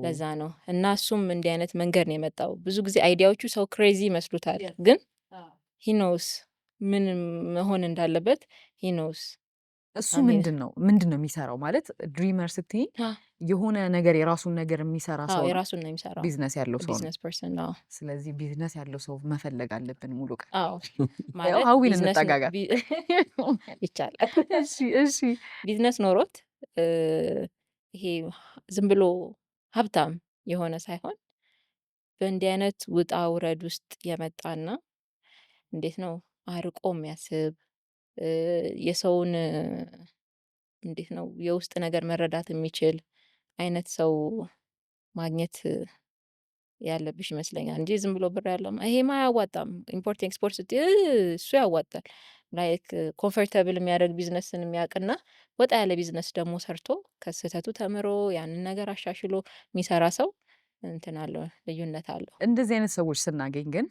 ለዛ ነው፣ እና እሱም እንዲህ አይነት መንገድ ነው የመጣው። ብዙ ጊዜ idea ዎቹ ሰው crazy ይመስሉታል፣ ግን he knows ምን መሆን እንዳለበት፣ he knows።
እሱ ምንድን ነው የሚሰራው? ማለት dreamer ስትይ የሆነ ነገር የራሱን ነገር የሚሰራ ሰው ነው።
የራሱን ነው የሚሰራው።
ቢዝነስ ያለው ሰው ነው።
Business person ነው።
ስለዚህ ቢዝነስ ያለው ሰው መፈለግ አለብን ሙሉ ቀን።
አዎ፣ ማለት
ሀዊን
ቢዝነስ
እንጠጋጋት።
ይቻላል።
እሺ።
ቢዝነስ ኖሮት ይሄ ዝም ብሎ ሀብታም የሆነ ሳይሆን በእንዲህ አይነት ውጣ ውረድ ውስጥ የመጣና እንዴት ነው አርቆ የሚያስብ፣ የሰውን እንዴት ነው የውስጥ ነገር መረዳት የሚችል አይነት ሰው ማግኘት ያለብሽ ይመስለኛል እንጂ ዝም ብሎ ብር ያለው ይሄማ አያዋጣም። Import export ስትይ እሱ ያዋጣል። Like comfortable የሚያደርግ ቢዝነስን የሚያውቅና ወጣ ያለ ቢዝነስ ደግሞ ሰርቶ ከስህተቱ ተምሮ ያንን ነገር አሻሽሎ የሚሰራ ሰው እንትን አለው፣ ልዩነት አለው።
እንደዚህ አይነት ሰዎች ስናገኝ ግን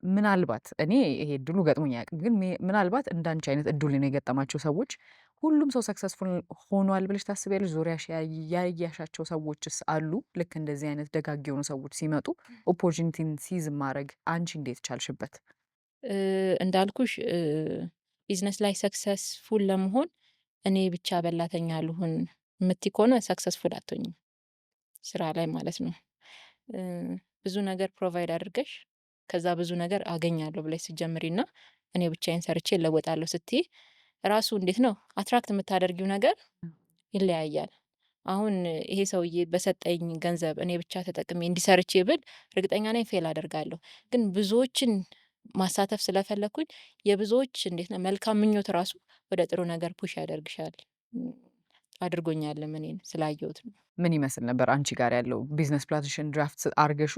ምናልባት እኔ ይሄ እድሉ ገጥሞኝ አያውቅም፣ ግን ምናልባት እንዳንቺ አይነት እድሉ ነው የገጠማቸው ሰዎች ሁሉም ሰው successful ሆኗል ብለሽ ታስቢያለሽ? ዙሪያሽ ያያሻቸው ሰዎችስ አሉ? ልክ እንደዚህ አይነት ደጋግ የሆኑ ሰዎች ሲመጡ opportunity ን seize ማድረግ አንቺ እንዴት ቻልሽበት?
እንዳልኩሽ ቢዝነስ ላይ successful ለመሆን እኔ ብቻ በላተኛ ልሁን የምትይ ከሆነ successful አትሆኝም። ስራ ላይ ማለት ነው። ብዙ ነገር provide አድርገሽ ከዛ ብዙ ነገር አገኛለሁ ብለሽ ስትጀምሪና እኔ ብቻዬን ሰርቼ እለወጣለሁ ስትይ ራሱ እንዴት ነው attract የምታደርጊው ነገር ይለያያል። አሁን ይሄ ሰውዬ በሰጠኝ ገንዘብ እኔ ብቻ ተጠቅሜ እንዲህ ሰርቼ ብል እርግጠኛ ነኝ fail አደርጋለሁ። ግን ብዙዎችን ማሳተፍ ስለፈለግኩኝ የብዙዎች እንዴት ነው መልካም ምኞት ራሱ ወደ ጥሩ ነገር push ያደርግሻል። አድርጎኛልም፣ እኔን ስላየሁት ነው።
ምን ይመስል ነበር አንቺ ጋር ያለው business plan ሽን draft አርገሹ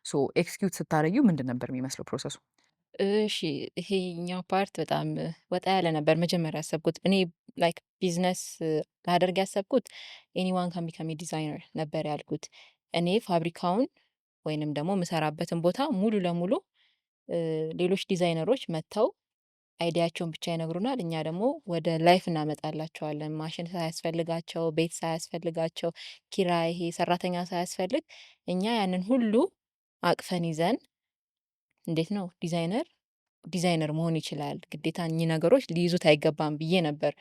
so execute ስታደርጊው ምንድን ነበር የሚመስለው process ኡ?
እሺ፣ ይሄኛው part በጣም ወጣ ያለ ነበር። መጀመሪያ ያሰብኩት እኔ like business ላደርግ ያሰብኩት anyone can become designer ነበር ያልኩት። እኔ ፋብሪካውን ወይንም ደግሞ የምሰራበትን ቦታ ሙሉ ለሙሉ ሌሎች ዲዛይነሮች መጥተው idea ኣቸውን ብቻ ይነግሩናል። እኛ ደግሞ ወደ life እናመጣላቸዋለን። ማሽን ሳያስፈልጋቸው፣ ቤት ሳያስፈልጋቸው፣ ኪራይ፣ ይሄ ሰራተኛ ሳያስፈልግ እኛ ያንን ሁሉ አቅፈን ይዘን እንዴት ነው designer designer መሆን ይችላል፣ ግዴታ እኚህ ነገሮች ሊይዙት አይገባም ብዬ ነበር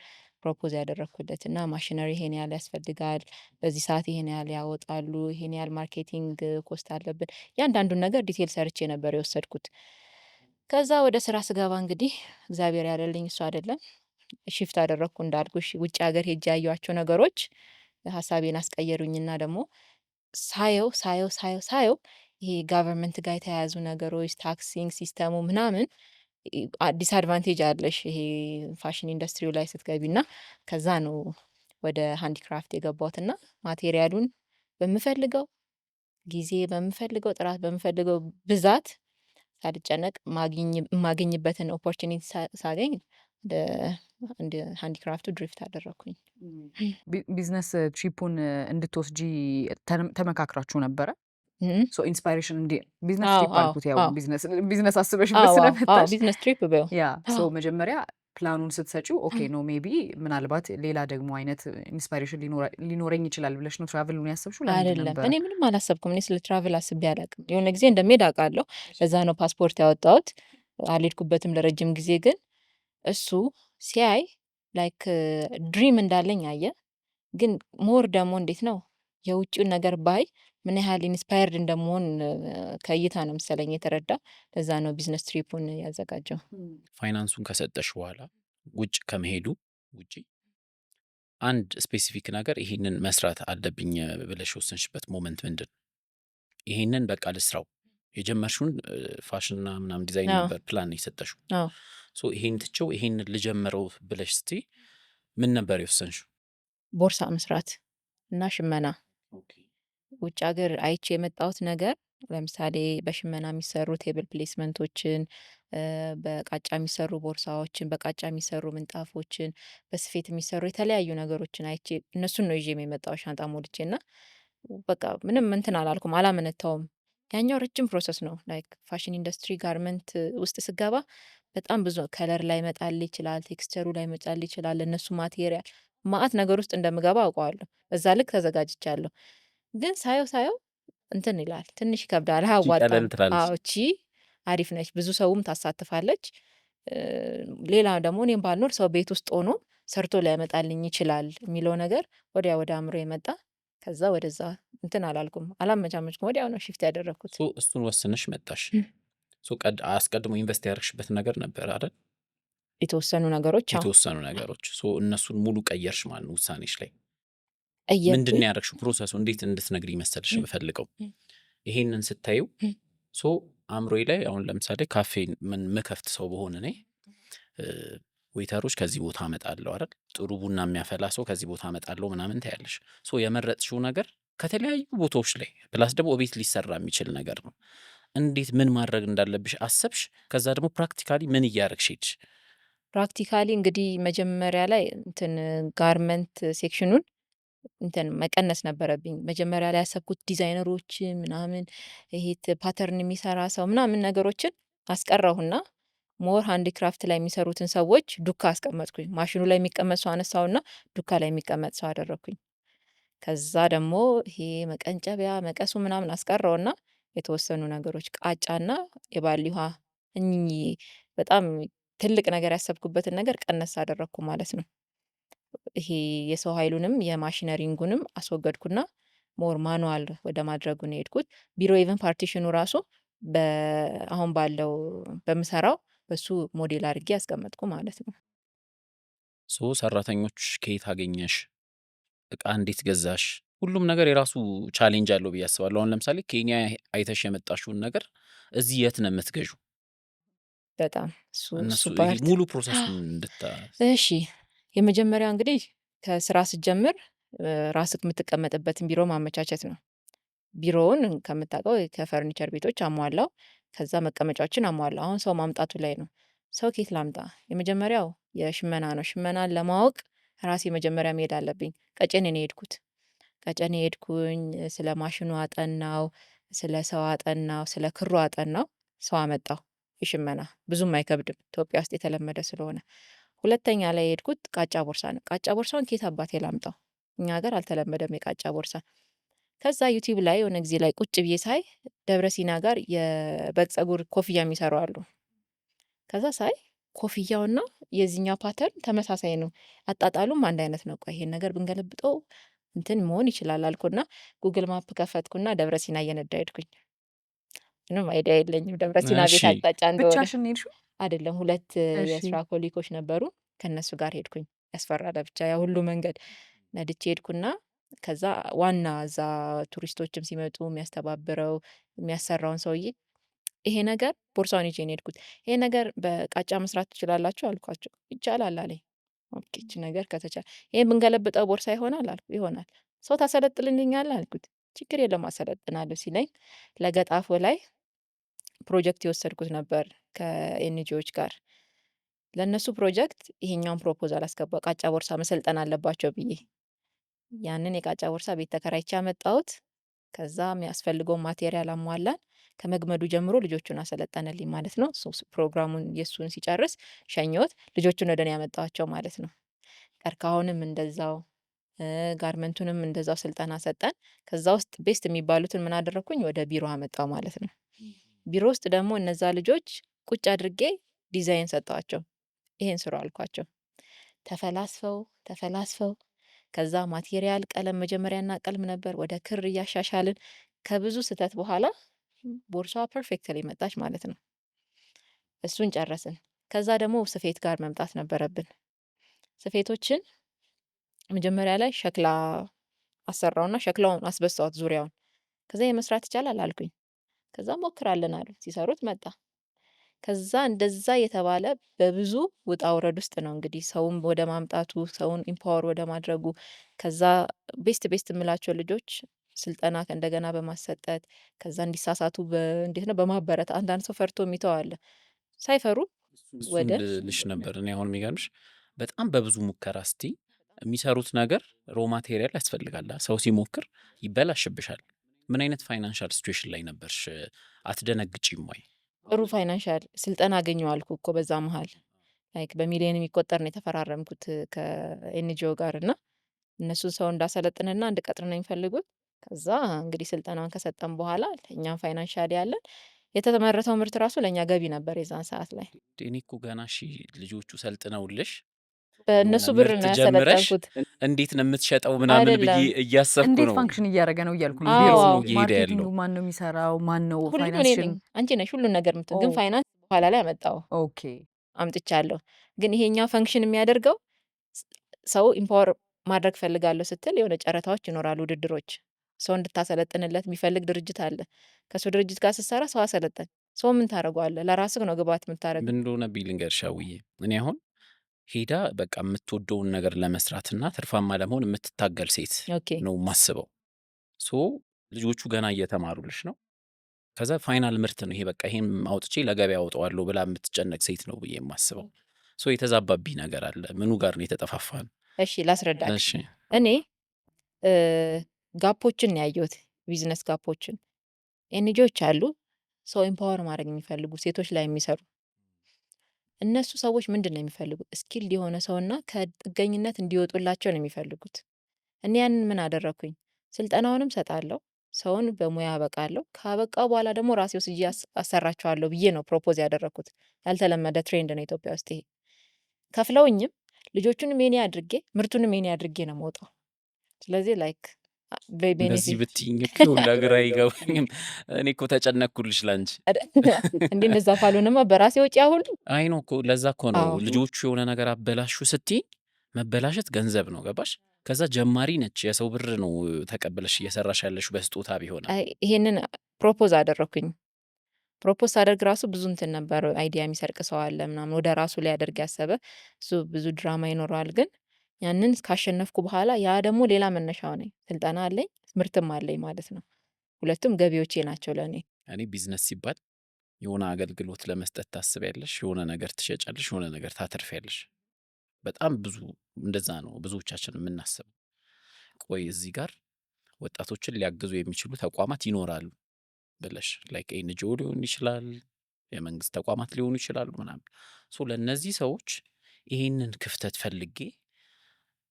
propose ያደረግኩለት። እና ማሽነሪ ይሄን ያህል ያስፈልጋል፣ በዚህ ሰዓት ይሄን ያህል ያወጣሉ፣ ይሄን ያህል marketing cost አለብን። እያንዳንዱን ነገር detail ሰርቼ ነበር የወሰድኩት። ከዛ ወደ ስራ ስገባ እንግዲህ እግዚአብሔር ያለልኝ እሱ አይደለም። Shift አደረግኩ። እንዳልኩሽ ውጭ ሀገር ሄጄ ያየኋቸው ነገሮች ሀሳቤን አስቀየሩኝና ደግሞ ሳየው ሳየው ሳየው ሳየው ይሄ government ጋር የተያያዙ ነገሮች፣ taxing system ኡ ምናምን disadvantage አለሽ ይሄ fashion industry ው ላይ ስትገቢ። እና ከዛ ነው ወደ handicraft የገባሁት እና material ኡን በምፈልገው ጊዜ፣ በምፈልገው ጥራት፣ በምፈልገው ብዛት ሳልጨነቅ የማገኝበትን opportunity ሳገኝ ወደ handicraft ኡ drift አደረግኩኝ።
Business trip ኡን እንድትወስጂ ተመካክራችሁ ነበረ? So inspiration እንዲ ቢዝነስ trip አልኩት፣ ያው ቢዝነስ አስበሽበት ስለመጣሽ።
Business trip በይው።
Yeah, so መጀመሪያ ፕላኑን ስትሰጪው okay no maybe ምናልባት ሌላ ደግሞ አይነት inspiration ሊኖረኝ ይችላል ብለሽ ነው travel ኡን ያሰብሽው? ለምንድን
አይደለም።
ነበረ?
እኔ ምንም አላሰብኩም። እኔ ስለ travel አስቤ አላውቅም። የሆነ ጊዜ እንደምሄድ አውቃለሁ። ለዛ ነው ፓስፖርት ያወጣሁት። አልሄድኩበትም ለረጅም ጊዜ። ግን እሱ ሲያይ like dream እንዳለኝ አየ። ግን more ደግሞ እንዴት ነው የውጭውን ነገር ባይ ምን ያህል inspired እንደመሆን ከእይታ ነው መሰለኝ የተረዳ። ለዛ ነው business trip ኡን ያዘጋጀው።
ፋይናንሱን ከሰጠሽ በኋላ ውጭ ከመሄዱ ውጪ አንድ specific ነገር ይሄንን መስራት አለብኝ ብለሽ የወሰንሽበት moment ምንድን ነው? ይሄንን በቃ ልስራው፣ የጀመርሽውን ፋሽንና ምናምን ዲዛይን ነበር ፕላን የሰጠሽው። So ይሄን ትቼው ይሄንን ልጀምረው ብለሽ ስትይ ምን ነበር የወሰንሽው?
ቦርሳ መስራት እና ሽመና። ውጭ ሀገር አይቼ የመጣሁት ነገር ለምሳሌ በሽመና የሚሰሩ table placement ኦችን፣ በቃጫ የሚሰሩ ቦርሳዎችን፣ በቃጫ የሚሰሩ ምንጣፎችን፣ በስፌት የሚሰሩ የተለያዩ ነገሮችን አይቼ እነሱን ነው ይዤ የመጣው ሻንጣ ሞልቼ። እና በቃ ምንም እንትን አላልኩም፣ አላመነታውም። ያኛው ረጅም process ነው። Like fashion industry garment ውስጥ ስገባ በጣም ብዙ color ላይመጣል ይችላል፣ texture ኡ ላይመጣል ይችላል። እነሱ material ማአት ነገር ውስጥ እንደምገባ አውቀዋለሁ። በዛ ልክ ተዘጋጅቻለሁ። ግን ሳየው ሳየው እንትን ይላል፣ ትንሽ ይከብዳል፣ አያዋጣም።
ቀለል ትላለች።
አዎ፣ እቺ አሪፍ ነች፣ ብዙ ሰውም ታሳትፋለች። ሌላ ደግሞ እኔም ባልኖር ሰው ቤት ውስጥ ሆኖ ሰርቶ ሊያመጣልኝ ይችላል የሚለው ነገር ወዲያ ወደ አእምሮ የመጣ። ከዛ ወደዛ እንትን አላልኩም፣ አላመቻመችኩም። ወዲያው ነው shift ያደረግኩት።
So እሱን ወስነሽ መጣሽ። So አስቀድሞ invest ያደረግሽበት ነገር ነበር አይደል?
የተወሰኑ ነገሮች አዎ።
የተወሰኑ ነገሮች። So እነሱን ሙሉ ቀየርሽ ማለት ነው ውሳኔሽ ላይ።
ቀየርኩኝ።
ምንድን ነው ያደረግሽው? Process ኡ እንዴት እንድትነግሪኝ መሰለሽ የምፈልገው። ይሄንን ስታዩ so አእምሮዬ ላይ አሁን ለምሳሌ ካፌ ምን ምከፍት ሰው በሆን እኔ waiter ኦች ከዚህ ቦታ አመጣለሁ አይደል? ጥሩ ቡና የሚያፈላ ሰው ከዚህ ቦታ አመጣለሁ ምናምን ታያለሽ። So የመረጥሽው ነገር ከተለያዩ ቦታዎች ላይ plus ደግሞ ቤት ሊሰራ የሚችል ነገር ነው። እንዴት ምን ማድረግ እንዳለብሽ አሰብሽ። ከዛ ደግሞ practically ምን እያደረግሽ ሄድሽ?
Practically እንግዲህ መጀመሪያ ላይ እንትን garment section ኡን እንትን መቀነስ ነበረብኝ። መጀመሪያ ላይ ያሰብኩት ዲዛይነሮች ምናምን ይሄ pattern የሚሰራ ሰው ምናምን ነገሮችን አስቀረሁና more handicraft ላይ የሚሰሩትን ሰዎች ዱካ አስቀመጥኩኝ። ማሽኑ ላይ የሚቀመጥ ሰው አነሳውና ዱካ ላይ የሚቀመጥ ሰው አደረግኩኝ። ከዛ ደግሞ ይሄ መቀንጨቢያ መቀሱ ምናምን አስቀረውና የተወሰኑ ነገሮች ቃጫና የባሊ ውሃ እኚህ በጣም ትልቅ ነገር ያሰብኩበትን ነገር ቀነስ አደረግኩ ማለት ነው። ይሄ የሰው ኃይሉንም የ machinery ውንም አስወገድኩና more manual ወደ ማድረጉ ነው የሄድኩት። ቢሮ even partition ኡ ራሱ አሁን ባለው በምሰራው በሱ ሞዴል አድርጌ ያስቀመጥኩ ማለት ነው።
So ሰራተኞች ከየት አገኘሽ? እቃ እንዴት ገዛሽ? ሁሉም ነገር የራሱ challenge አለው ብዬ አስባለሁ። አሁን ለምሳሌ ኬንያ አይተሽ የመጣሽውን ነገር እዚህ የት ነው የምትገዢው?
በጣም እሱ
እነሱ
እሱ
ይሄ
part
ሙሉ process ኡን እንድታ
እሺ፣ የመጀመሪያው እንግዲህ ከስራ ስትጀምር ራስህ የምትቀመጥበትን ቢሮ ማመቻቸት ነው። ቢሮውን ከምታውቀው ከፈርኒቸር ቤቶች አሟላው። ከዛ መቀመጫዎችን አሟላው። አሁን ሰው ማምጣቱ ላይ ነው። ሰው ከየት ላምጣ? የመጀመሪያው የሽመና ነው። ሽመናን ለማወቅ ራሴ መጀመሪያ መሄድ አለብኝ። ቀጨኔ ነው የሄድኩት። ቀጨኔ ሄድኩኝ። ስለ ማሽኑ አጠናው፣ ስለ ሰው አጠናው፣ ስለ ክሩ አጠናው። ሰው አመጣው። የሽመና ብዙም አይከብድም ኢትዮጵያ ውስጥ የተለመደ ስለሆነ። ሁለተኛ ላይ የሄድኩት ቃጫ ቦርሳ ነው። ቃጫ ቦርሳውን ከየት አባቴ ላምጣው? እኛ ሀገር አልተለመደም የቃጫ ቦርሳ። ከዛ YouTube ላይ የሆነ ጊዜ ላይ ቁጭ ብዬ ሳይ ደብረ ሲና ጋር የበግ ጸጉር ኮፍያ የሚሰሩ አሉ። ከዛ ሳይ ኮፍያውና የዚህኛው pattern ተመሳሳይ ነው፣ አጣጣሉም አንድ አይነት ነው። ቆይ ይሄን ነገር ብንገለብጠው እንትን መሆን ይችላል አልኩና Google Map ከፈትኩና ደብረ ሲና እየነዳ ሄድኩኝ። ምንም idea የለኝም ደብረ ሲና ቤት አቅጣጫ እንደሆነ።
ብቻሽን ነው የሄድሽው?
አይደለም፣ ሁለት የስራ colleague ኦች ነበሩ፣ ከእነሱ ጋር ሄድኩኝ። ያስፈራል ብቻ ያ ሁሉ መንገድ ነድቼ ሄድኩና ከዛ ዋና እዛ ቱሪስቶችም ሲመጡ የሚያስተባብረው የሚያሰራውን ሰውዬ ይሄ ነገር ቦርሳውን ይዤ ነው የሄድኩት። ይሄ ነገር በቃጫ መስራት ትችላላችሁ አልኳቸው። ይቻላል አለኝ። Okay፣ እቺ ነገር ከተቻለ ይሄን ብንገለብጠው ቦርሳ ይሆናል አልኩ። ይሆናል። ሰው ታሰለጥልኛለህ አልኩት። ችግር የለም አሰለጥናለሁ ሲለኝ ለገጣፎ ላይ ፕሮጀክት የወሰድኩት ነበር ከ NGO ዎች ጋር። ለእነሱ ፕሮጀክት ይሄኛውን proposal አስገባ፣ ቃጫ ቦርሳ መሰልጠን አለባቸው ብዬ። ያንን የቃጫ ቦርሳ ቤት ተከራይቼ አመጣሁት። ከዛ የሚያስፈልገውን material አሟላን። ከመግመዱ ጀምሮ ልጆቹን አሰለጠነልኝ ማለት ነው። እሱ ፕሮግራሙን የእሱን ሲጨርስ ሸኘሁት። ልጆቹን ወደ እኔ ያመጣኋቸው ማለት ነው። ቀርከሃውንም እንደዛው፣ garment ኡንም እንደዛው ስልጠና ሰጠን። ከዛ ውስጥ best የሚባሉትን ምን አደረግኩኝ? ወደ ቢሮ አመጣው ማለት ነው። ቢሮ ውስጥ ደግሞ እነዛ ልጆች ቁጭ አድርጌ ዲዛይን ሰጠኋቸው። ይሄን ስሩ አልኳቸው። ተፈላስፈው ተፈላስፈው ከዛ material ቀለም መጀመሪያ እናቀልም ነበር፣ ወደ ክር እያሻሻልን ከብዙ ስህተት በኋላ ቦርሳዋ perfectly መጣች ማለት ነው። እሱን ጨረስን። ከዛ ደግሞ ስፌት ጋር መምጣት ነበረብን። ስፌቶችን መጀመሪያ ላይ ሸክላ አሰራውና ሸክላውን አስበሳሁት ዙሪያውን። ከዛ የመስራት ይቻላል አልኩኝ። ከዛ ሞክራለን አሉ። ሲሰሩት መጣ። ከዛ እንደዛ የተባለ በብዙ ውጣ ውረድ ውስጥ ነው እንግዲህ ሰውን ወደ ማምጣቱ፣ ሰውን empower ወደ ማድረጉ፣ ከዛ best best የምላቸው ልጆች ስልጠና እንደገና በማሰጠት፣ ከዛ እንዲሳሳቱ እንዴት ነው በማበረት፣ አንዳንድ ሰው ፈርቶ የሚተው አለ። ሳይፈሩ
እሱን
ወደ
ልልሽ ነበር። እኔ አሁን የሚገርምሽ በጣም በብዙ ሙከራ እስቲ የሚሰሩት ነገር raw material ያስፈልጋል። ሰው ሲሞክር ይበላሽብሻል። ምን አይነት financial situation ላይ ነበርሽ? አትደነግጪም ወይ?
ጥሩ financial ስልጠና አገኘሁ አልኩ እኮ። በዛ መሀል like በሚሊዮን የሚቆጠር ነው የተፈራረምኩት ከ NGO ጋር እና እነሱን ሰው እንዳሰለጥንና እንድቀጥር ነው የሚፈልጉት። ከዛ እንግዲህ ስልጠናውን ከሰጠን በኋላ እኛም financially ያለን የተመረተው ምርት ራሱ ለእኛ ገቢ ነበር የዛን ሰዓት ላይ።
እኔ እኮ ገና እሺ ልጆቹ ሰልጥነውልሽ
በእነሱ
የሆነ
ብር
ምርት
ነው
ጀምረሽ
ያሰለጠንኩት።
እንዴት ነው የምትሸጠው ምናምን ብዬ
አይደለም።
እያሰብኩ
እንዴት
ነው።
function እያደረገ ነው እያልኩ ነው።
አዎ።
ቢሮ
ነው እየሄደ
marketing ኡ
ያለው?
ማን ነው የሚሰራው? ማን ነው
ሁሉም እኔ
ፋይናንስሽን?
ነኝ። አንቺ ነሽ ሁሉን ነገር የምትሆን፣ ግን ፋይናንስ በኋላ ላይ አመጣው አምጥቻለሁ። ግን ይሄኛው function የሚያደርገው ሰው empower ማድረግ ፈልጋለሁ ስትል የሆነ ጨረታዎች ይኖራሉ፣ ውድድሮች። ሰው እንድታሰለጥንለት የሚፈልግ ድርጅት አለ። ከሱ ድርጅት ጋር ስትሰራ ሰው አሰለጠን፣ ሰው ምን ታደርገዋለህ? ለራስህ ነው ግብአት የምታደርገው።
ምን እንደሆነ ልንገርሽ አውዬ፣ እኔ አሁን ሄዳ በቃ የምትወደውን ነገር ለመስራትና ትርፋማ ለመሆን የምትታገል ሴት ነው የማስበው። So ልጆቹ ገና እየተማሩልሽ ነው። ከዛ final ምርት ነው ይሄ፣ በቃ ይሄን አውጥቼ ለገበያ አውጠዋለሁ ብላ የምትጨነቅ ሴት ነው ብዬ የማስበው። So የተዛባብኝ ነገር አለ። ምኑ ጋር ነው የተጠፋፋ ነው?
እሺ ላስረዳክ።
እሺ።
እኔ gap ኦችን ነው ያየሁት፣ business gap ኦችን። NGO ዎች አሉ ሰው empower ማድረግ የሚፈልጉ፣ ሴቶች ላይ የሚሰሩ። እነሱ ሰዎች ምንድን ነው የሚፈልጉት? Skilled የሆነ ሰውና ከጥገኝነት እንዲወጡላቸው ነው የሚፈልጉት። እኔ ያንን ምን አደረግኩኝ? ስልጠናውንም ሰጣለሁ፣ ሰውን በሙያ አበቃለሁ። ካበቃው በኋላ ደግሞ ራሴ ወስጄ አሰራቸዋለሁ ብዬ ነው propose ያደረግኩት። ያልተለመደ trend ነው ኢትዮጵያ ውስጥ ይሄ። ከፍለውኝም ልጆቹንም የኔ አድርጌ ምርቱንም የኔ አድርጌ ነው የምወጣው። ስለዚህ like
እንደዚህ
benefit
ብትይኝ እኮ ሁላ ግራ አይገባኝም። እኔ እኮ ተጨነቅኩልሽ ላንቺ።
እንዴ እንደዛ ካልሆነማ በራሴ ወጪ አሁን
አይ ነው እኮ፣ ለዛ እኮ ነው። ልጆቹ የሆነ ነገር አበላሹ ስትይ መበላሸት ገንዘብ ነው፣ ገባሽ? ከዛ ጀማሪ ነች፣ የሰው ብር ነው ተቀብለሽ እየሰራሽ ያለሽ በስጦታ ቢሆንም።
አይ፣ ይሄንን propose አደረኩኝ። Propose ሳደርግ ራሱ ብዙ እንትን ነበር፣ idea የሚሰርቅ ሰው አለ ምናምን፣ ወደ ራሱ ሊያደርግ ያሰበ፣ እሱ ብዙ ድራማ ይኖረዋል። ግን ያንን ካሸነፍኩ በኋላ ያ ደግሞ ሌላ መነሻው ነኝ። ስልጠና አለኝ፣ ምርትም አለኝ ማለት ነው። ሁለቱም ገቢዎቼ ናቸው ለእኔ።
እኔ ቢዝነስ ሲባል የሆነ አገልግሎት ለመስጠት ታስቢያለሽ፣ የሆነ ነገር ትሸጫለሽ፣ የሆነ ነገር ታተርፊያለሽ። በጣም ብዙ እንደዛ ነው ብዙዎቻችን የምናስበው። ቆይ እዚህ ጋር ወጣቶችን ሊያግዙ የሚችሉ ተቋማት ይኖራሉ ብለሽ like NGO ሊሆን ይችላል፣ የመንግስት ተቋማት ሊሆኑ ይችላሉ ምናምን። So ለእነዚህ ሰዎች ይሄንን ክፍተት ፈልጌ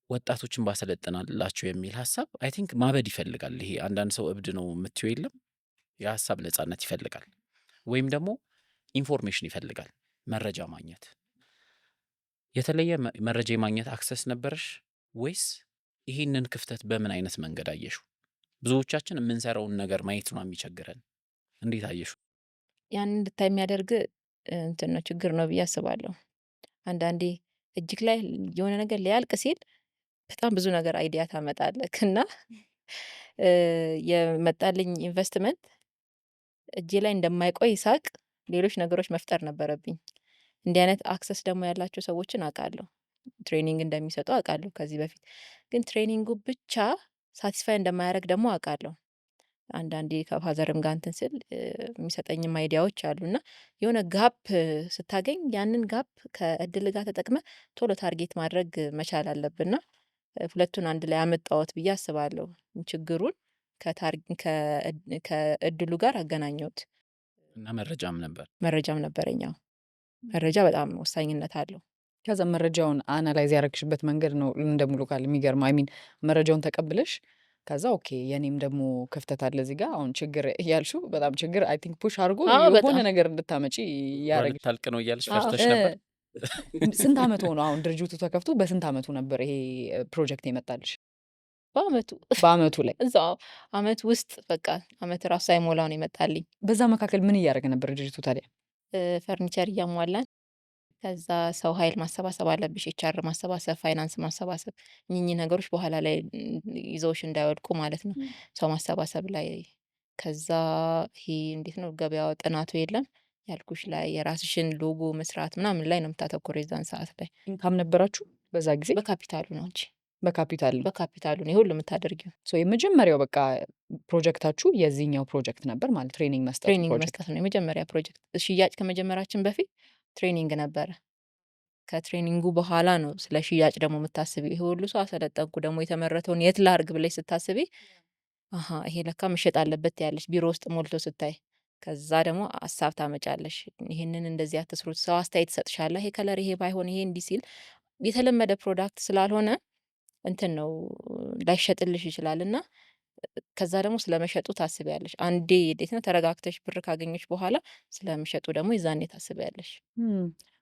ወጣቶችን ባሰለጥናላቸው የሚል ሀሳብ I think ማበድ ይፈልጋል። ይሄ አንዳንድ ሰው እብድ ነው የምትይው የለም፣ የሀሳብ ነጻነት ይፈልጋል፣ ወይም ደግሞ information ይፈልጋል፣ መረጃ ማግኘት። የተለየ መረጃ የማግኘት access ነበረሽ ወይስ ይህንን ክፍተት በምን አይነት መንገድ አየሽው? ብዙዎቻችን የምንሰራውን ነገር ማየት ነው የሚቸግረን። እንዴት አየሽው?
ያንን እንድታይ የሚያደርግ እንትን ነው፣ ችግር ነው ብዬ አስባለሁ። አንዳንዴ እጅግ ላይ የሆነ ነገር ሊያልቅ ሲል በጣም ብዙ ነገር idea ታመጣለህ እና የመጣልኝ ኢንቨስትመንት እጄ ላይ እንደማይቆይ ሳቅ ሌሎች ነገሮች መፍጠር ነበረብኝ። እንዲህ አይነት access ደግሞ ያላቸው ሰዎችን አውቃለሁ። Training እንደሚሰጡ አውቃለሁ ከዚህ በፊት። ግን training ኡ ብቻ satisfy እንደማያደርግ ደግሞ አውቃለሁ። አንዳንዴ ከ father ም ጋር እንትን ስል የሚሰጠኝም idea ዎች አሉ እና የሆነ gap ስታገኝ ያንን gap ከእድል ጋር ተጠቅመህ ቶሎ target ማድረግ መቻል አለብና ሁለቱን አንድ ላይ አመጣሁት ብዬ አስባለሁ። ችግሩን ከእድሉ ጋር አገናኘሁት።
እና መረጃም ነበር።
መረጃም ነበረኝ። አዎ፣ መረጃ በጣም ወሳኝነት አለው።
ከዛ መረጃውን analyze ያደረግሽበት መንገድ ነው እንደ ሙሉ ቃል የሚገርመው። I mean መረጃውን ተቀብለሽ ከዛ okay የኔም ደግሞ ክፍተት አለ እዚህ ጋር፣ አሁን ችግር እያልሽው በጣም ችግር I think push አድርጎ የሆነ
በጣም
ነገር እንድታመጪ ያደረግሽ።
ልታልቅ ነው እያልሽ ፈርተሽ ነበር?
ስንት አመት ሆኖ አሁን ድርጅቱ ተከፍቶ በስንት አመቱ ነበር ይሄ ፕሮጀክት የመጣልሽ?
በአመቱ።
በአመቱ ላይ።
እዛው አመት ውስጥ፣ በቃ አመት ራሱ ሳይሞላው ነው የመጣልኝ።
በዛ መካከል ምን እያደረገ ነበር ድርጅቱ ታዲያ?
ፈርኒቸር እያሟላን፣ ከዛ ሰው ኃይል ማሰባሰብ አለብሽ፣ HR ማሰባሰብ፣ ፋይናንስ ማሰባሰብ፣ እኚህ ነገሮች በኋላ ላይ ይዘውሽ እንዳይወድቁ ማለት ነው። ሰው ማሰባሰብ ላይ፣ ከዛ ይሄ እንዴት ነው ገበያው ጥናቱ የለም ያልኩሽ ላይ፣ የራስሽን ሎጎ መስራት ምናምን ላይ ነው የምታተኩረው የዛን ሰዓት ላይ።
Income ነበራችሁ በዛ ጊዜ?
በካፒታሉ ነው እንጂ።
በካፒታል ነው።
በካፒታሉ ነው ሁሉ የምታደርጊው።
So የመጀመሪያው በቃ ፕሮጀክታችሁ የዚህኛው ፕሮጀክት ነበር ማለት training መስጠት
Training
ፕሮጀክት።
መስጠት ነው የመጀመሪያ ፕሮጀክት። ሽያጭ ከመጀመራችን በፊት training ነበረ። ከ training ኡ በኋላ ነው ስለ ሽያጭ ደግሞ የምታስቢ። ይሄ ሁሉ ሰው አሰለጠንኩ፣ ደግሞ የተመረተውን የት ላርግ ብለሽ ስታስቢ፣ አሀ ይሄ ለካ መሸጥ አለበት ያለሽ ቢሮ ውስጥ ሞልቶ ስታይ፣ ከዛ ደግሞ ሀሳብ ታመጫለሽ። ይሄንን እንደዚህ አትስሩት፣ ሰው አስተያየት ይሰጥሻል። ይሄ color ይሄ ባይሆን፣ ይሄ እንዲህ ሲል፣ የተለመደ product ስላልሆነ እንትን ነው ላይሸጥልሽ ይችላል። እና ከዛ ደግሞ ስለመሸጡ ታስቢያለሽ። አንዴ እንዴት ነው ተረጋግተሽ ብር ካገኘሽ በኋላ ስለመሸጡ ደግሞ የዛኔ ታስቢያለሽ።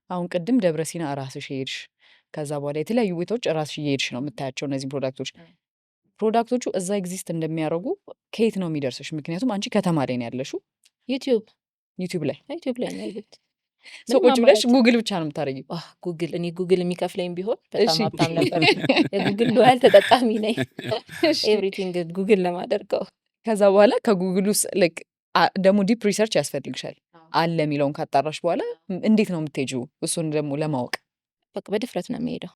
አሁን ቅድም ደብረ ሲና ራስሽ ሄድሽ፣ ከዛ በኋላ የተለያዩ ቦታዎች ራስሽ እየሄድሽ ነው የምታያቸው እነዚህ product ኦች። Product ኦቹ እዛ exist እንደሚያደርጉ ከየት ነው የሚደርስሽ? ምክንያቱም አንቺ ከተማ ላይ ነው ያለሽው።
ዩቲዩብ።
ዩቲዩብ ላይ።
ዩቲዩብ ላይ ነው ያየሁት።
ሰው
ምንም
ቁጭ ብለሽ
አማራጭ
ጉግል ብቻ ነው የምታደርጊው?
ጉግል፣ እኔ ጉግል የሚከፍለኝ ቢሆን በጣም ሀብታም ነበር። የጉግል loyal ተጠቃሚ ነኝ። Everything ጉግል ለማደርገው።
ከዛ በኋላ ከጉግል ውስጥ like ደግሞ deep research ያስፈልግሻል። አለ የሚለውን ካጣራሽ በኋላ እንዴት ነው የምትሄጂው? እሱን ደግሞ ለማወቅ።
በቃ በድፍረት ነው የሚሄደው።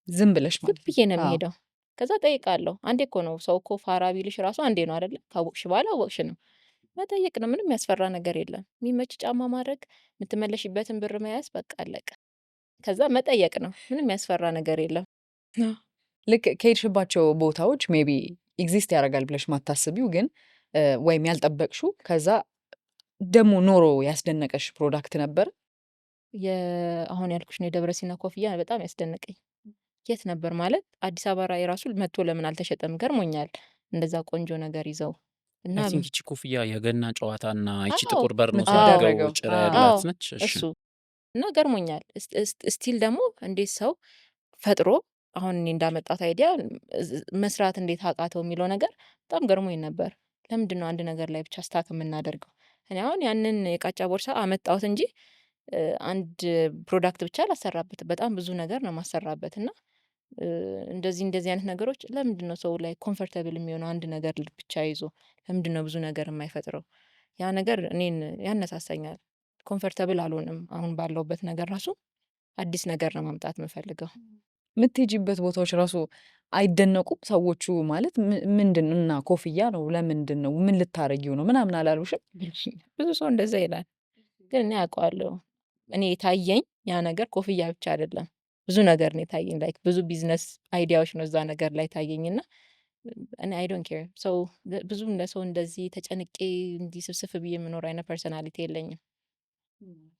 ዝም ብለሽ
ዝም
ማለት
ብዬ ነው የሚሄደው። ከዛ ጠይቃለሁ። አንዴ እኮ ነው፣ ሰው እኮ ፋራ ቢልሽ ራሱ አንዴ ነው አይደለ? ካወቅሽ በኋላ አወቅሽ ነው። መጠየቅ ነው። ምንም ያስፈራ ነገር የለም። የሚመች ጫማ ማድረግ፣ የምትመለሽበትን ብር መያዝ፣ በቃ አለቀ። ከዛ መጠየቅ ነው። ምንም ያስፈራ ነገር የለም።
ልክ ከሄድሽባቸው ቦታዎች maybe exist ያደርጋል ብለሽ ማታስቢው ግን ወይም ያልጠበቅሽው ከዛ ደግሞ ኖሮ ያስደነቀሽ product ነበር?
አሁን ያልኩሽ ነው፣ የደብረ ሲና ኮፍያ በጣም ያስደነቀኝ። የት ነበር ማለት አዲስ አበባ ላይ ራሱ መጥቶ ለምን አልተሸጠም ገርሞኛል። እንደዛ ቆንጆ ነገር ይዘው እና
I think ይቺ ኮፍያ የገና ጨዋታና ይቺ
አዎ።
ጥቁር በርኖስ አድርገው
የምትደረገው
ጭራ
አዎ።
ያላት ነች። እሺ።
እሱ እና ገርሞኛል። Still ደግሞ እንዴት ሰው ፈጥሮ አሁን እኔ እንዳመጣት idea መስራት እንዴት አቃተው የሚለው ነገር በጣም ገርሞኝ ነበር። ለምንድን ነው አንድ ነገር ላይ ብቻ stuck የምናደርገው? እኔ አሁን ያንን የቃጫ ቦርሳ አመጣሁት እንጂ አንድ product ብቻ አላሰራበትም። በጣም ብዙ ነገር ነው ማሰራበት። እና እንደዚህ እንደዚህ አይነት ነገሮች ለምንድን ነው ሰው ላይ comfortable የሚሆነው አንድ ነገር ብቻ ይዞ? ለምንድን ነው ብዙ ነገር የማይፈጥረው? ያ ነገር እኔን ያነሳሳኛል። Comfortable አልሆንም። አሁን ባለሁበት ነገር ራሱ አዲስ ነገር ነው ማምጣት የምፈልገው።
የምትሄጂበት ቦታዎች ራሱ አይደነቁም ሰዎቹ? ማለት ምንድን ነው እና ኮፍያ ነው፣ ለምንድን ነው፣ ምን ልታረጊው ነው ምናምን አላሉሽም?
ብዙ ሰው እንደዛ ይላል፣ ግን እኔ አውቀዋለሁ። እኔ የታየኝ ያ ነገር ኮፍያ ብቻ አይደለም፣ ብዙ ነገር ነው የታየኝ። Like ብዙ business idea ዎች ነው እዛ ነገር ላይ ታየኝ። እና እኔ I don't care ሰው ብዙም ለሰው እንደዚህ ተጨንቄ እንዲህ ስብስፍ ብዬ የምኖር አይነት personality የለኝም።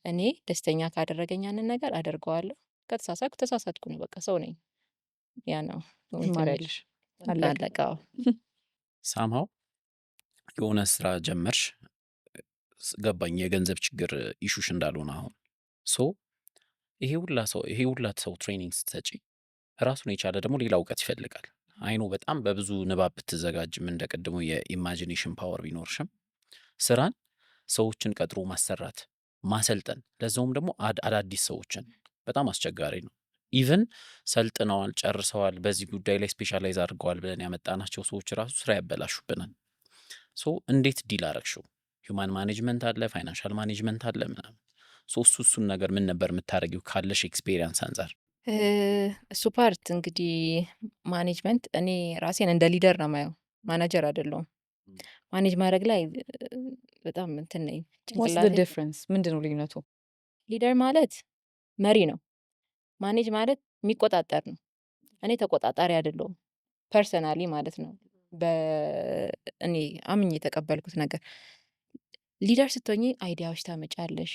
እኔ ደስተኛ ካደረገኝ ያንን ነገር አደርገዋለሁ። ከተሳሳትኩ ተሳሳትኩ ነው፣ በቃ ሰው ነኝ። ያ ነው እንትን
ትማሪያለሽ። አለቀ።
አለቀ። አዎ።
Somehow የሆነ ስራ ጀመርሽ፣ ገባኝ የገንዘብ ችግር issue ሽ እንዳልሆነ። አሁን so ይሄ ሁላ ሰው training ስትሰጪ ራሱን የቻለ ደግሞ ሌላ እውቀት ይፈልጋል። I know በጣም በብዙ ንባብ ብትዘጋጅም፣ እንደ ቅድሙ የ imagination power ቢኖርሽም፣ ስራን ሰዎችን ቀጥሮ ማሰራት፣ ማሰልጠን፣ ለዛውም ደግሞ አዳዲስ ሰዎችን በጣም አስቸጋሪ ነው። Even ሰልጥነዋል፣ ጨርሰዋል፣ በዚህ ጉዳይ ላይ specialize አድርገዋል ብለን ያመጣናቸው ሰዎች ራሱ ስራ ያበላሹብናል። So እንዴት deal አረግሽው? Human management አለ፣ financial management አለ ምናምን። So እሱን ነገር ምን ነበር የምታደርጊው ካለሽ experience አንጻር?
እሱ part እንግዲህ management እኔ ራሴን እንደ leader ነው የማየው፣ ማናጀር አይደለሁም። Manage ማድረግ ላይ በጣም እንትን ነኝ።
What's the
ጭንቅላቴ
difference? ምንድን ነው ልዩነቱ?
Leader ማለት መሪ ነው። Manage ማለት የሚቆጣጠር ነው። እኔ ተቆጣጣሪ አይደለሁም personally ማለት ነው። በእኔ አምኜ የተቀበልኩት ነገር Leader ስትሆኚ idea ዎች ታመጫለሽ።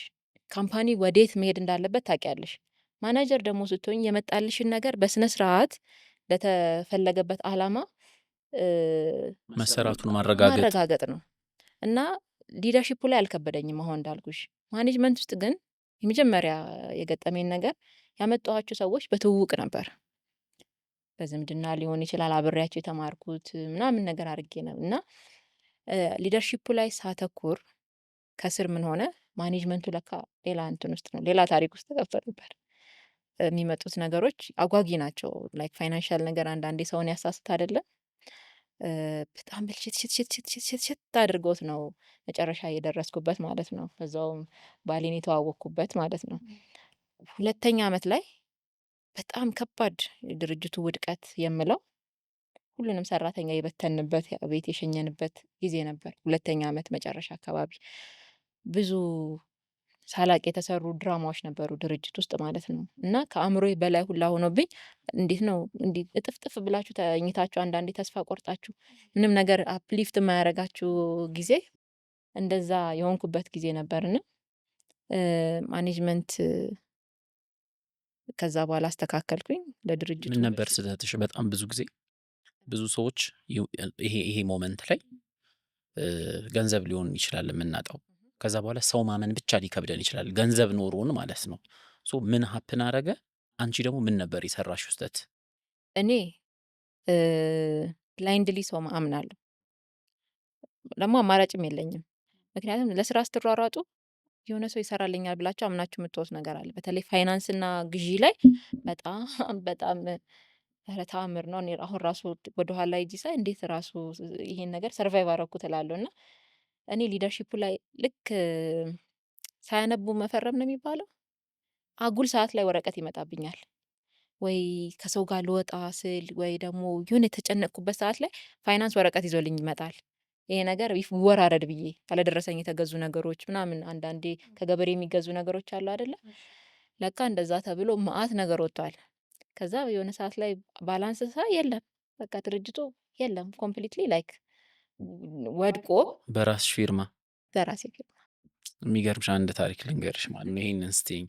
Company ወዴት መሄድ እንዳለበት ታውቂያለሽ። ማናጀር ደግሞ ስትሆኚ የመጣልሽን ነገር በስነ ስርዓት ለተፈለገበት አላማ
መሰራቱን ማረጋገጥ።
ማረጋገጥ ነው። እና leadership ኡ ላይ አልከበደኝም። አሁን እንዳልኩሽ management ውስጥ ግን የመጀመሪያ የገጠመኝ ነገር ያመጣኋቸው ሰዎች በትውውቅ ነበር። በዝምድና ሊሆን ይችላል፣ አብሬያቸው የተማርኩት ምናምን ነገር አድርጌ ነው። እና leadership ኡ ላይ ሳተኩር ከስር ምን ሆነ፣ management ኡ ለካ ሌላ እንትን ውስጥ ነው፣ ሌላ ታሪክ ውስጥ ገብቶ ነበር። የሚመጡት ነገሮች አጓጊ ናቸው። Like financial ነገር አንዳንዴ ሰውን ያሳስት አይደለም? በጣም ብልሽት ሽት ሽት ሽት ሽት ሽት አድርጎት ነው መጨረሻ የደረስኩበት ማለት ነው። በዛውም ባሌን የተዋወቅኩበት ማለት ነው። ሁለተኛ አመት ላይ በጣም ከባድ ድርጅቱ ውድቀት የምለው ሁሉንም ሰራተኛ የበተንበት፣ ቤት የሸኘንበት ጊዜ ነበር። ሁለተኛ አመት መጨረሻ አካባቢ ብዙ ሳላቅ የተሰሩ ድራማዎች ነበሩ ድርጅት ውስጥ ማለት ነው። እና ከአእምሮዬ በላይ ሁላ ሆኖብኝ፣ እንዴት ነው እንዲህ እጥፍጥፍ ብላችሁ ተኝታችሁ አንዳንዴ ተስፋ ቆርጣችሁ ምንም ነገር uplift የማያደርጋችሁ ጊዜ፣ እንደዛ የሆንኩበት ጊዜ ነበርና management ከዛ በኋላ አስተካከልኩኝ ለድርጅቱ።
ምን ነበር ስህተትሽ? በጣም ብዙ ጊዜ ብዙ ሰዎች ይሄ moment ላይ ገንዘብ ሊሆን ይችላል የምናጣው። ከዛ በኋላ ሰው ማመን ብቻ ሊከብደን ይችላል፣ ገንዘብ ኖሮን ማለት ነው። So ምን happen አረገ? አንቺ ደግሞ ምን ነበር የሰራሽው ስህተት?
እኔ blindly ሰው አምናለሁ። ደግሞ አማራጭም የለኝም። ምክንያቱም ለስራ ስትሯሯጡ የሆነ ሰው ይሰራልኛል ብላችሁ አምናችሁ የምትወት ነገር አለ። በተለይ ፋይናንስና ግዢ ላይ በጣም በጣም ኧረ ተአምር ነው። እኔ አሁን ራሱ ወደኋላ ሄጄ ሳይ እንዴት ራሱ ይሄን ነገር survive አደረኩት እላለሁ። እና እኔ leadership ኡ ላይ ልክ ሳያነቡ መፈረም ነው የሚባለው። አጉል ሰዓት ላይ ወረቀት ይመጣብኛል። ወይ ከሰው ጋር ልወጣ ስል ወይ ደግሞ የሆነ የተጨነቅኩበት ሰዓት ላይ ፋይናንስ ወረቀት ይዞልኝ ይመጣል። ይሄ ነገር ይወራረድ ብዬ ያለደረሰኝ የተገዙ ነገሮች ምናምን፣ አንዳንዴ ከገበሬ የሚገዙ ነገሮች አሉ አይደለ? ለካ እንደዛ ተብሎ መአት ነገር ወጥቷል። ከዛ የሆነ ሰዓት ላይ balance ሳይ የለም፣ በቃ ድርጅቱ የለም፣ completely like ወድቆ።
በራስሽ ፊርማ?
በራሴ ፊርማ።
የሚገርምሽ አንድ ታሪክ ልንገርሽ ማለት ነው። ይሄንን ስትይኝ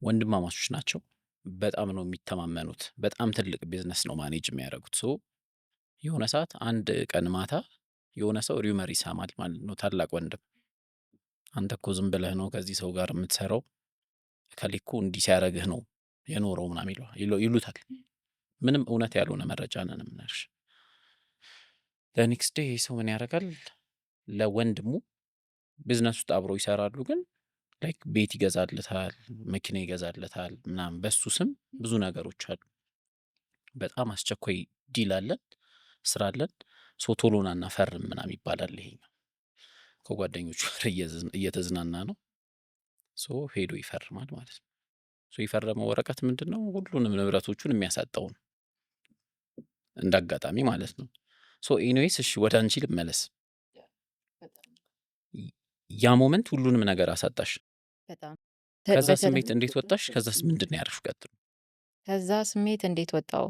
ወንድማማቾች ናቸው። በጣም ነው የሚተማመኑት። በጣም ትልቅ ቢዝነስ ነው manage የሚያደርጉት። So የሆነ ሰዓት አንድ ቀን ማታ የሆነ ሰው rumor ይሰማል ማለት ነው። ታላቅ ወንድም አንተ እኮ ዝም ብለህ ነው ከዚህ ሰው ጋር የምትሰራው፣ እከሌ እኮ እንዲህ ሲያደርግህ ነው የኖረው ምናምን ይሉታል። ምንም እውነት ያልሆነ መረጃ ነን የምነግርሽ። The next day ይህ ሰው ምን ያደርጋል? ለወንድሙ ቢዝነስ ውስጥ አብረው ይሰራሉ፣ ግን like ቤት ይገዛለታል፣ መኪና ይገዛለታል ምናምን፣ በሱ ስም ብዙ ነገሮች አሉ። በጣም አስቸኳይ deal አለን፣ ስራ አለን፣ so ቶሎ ና እና ፈርም ምናምን ይባላል። ይሄኛው ከጓደኞቹ ጋር እየተዝናና ነው። So ሄዶ ይፈርማል ማለት ነው። So የፈረመው ወረቀት ምንድን ነው? ሁሉንም ንብረቶቹን የሚያሳጣው ነው። እንደ አጋጣሚ ማለት ነው። So anyways፣ እሺ ወደ አንቺ ልመለስ። ያ moment ሁሉንም ነገር አሳጣሽ።
በጣም።
ከዛ ስሜት እንዴት ወጣሽ? ከዛስ ምንድን ነው ያደረግሽው? ቀጥሎ።
ከዛ ስሜት እንዴት ወጣው?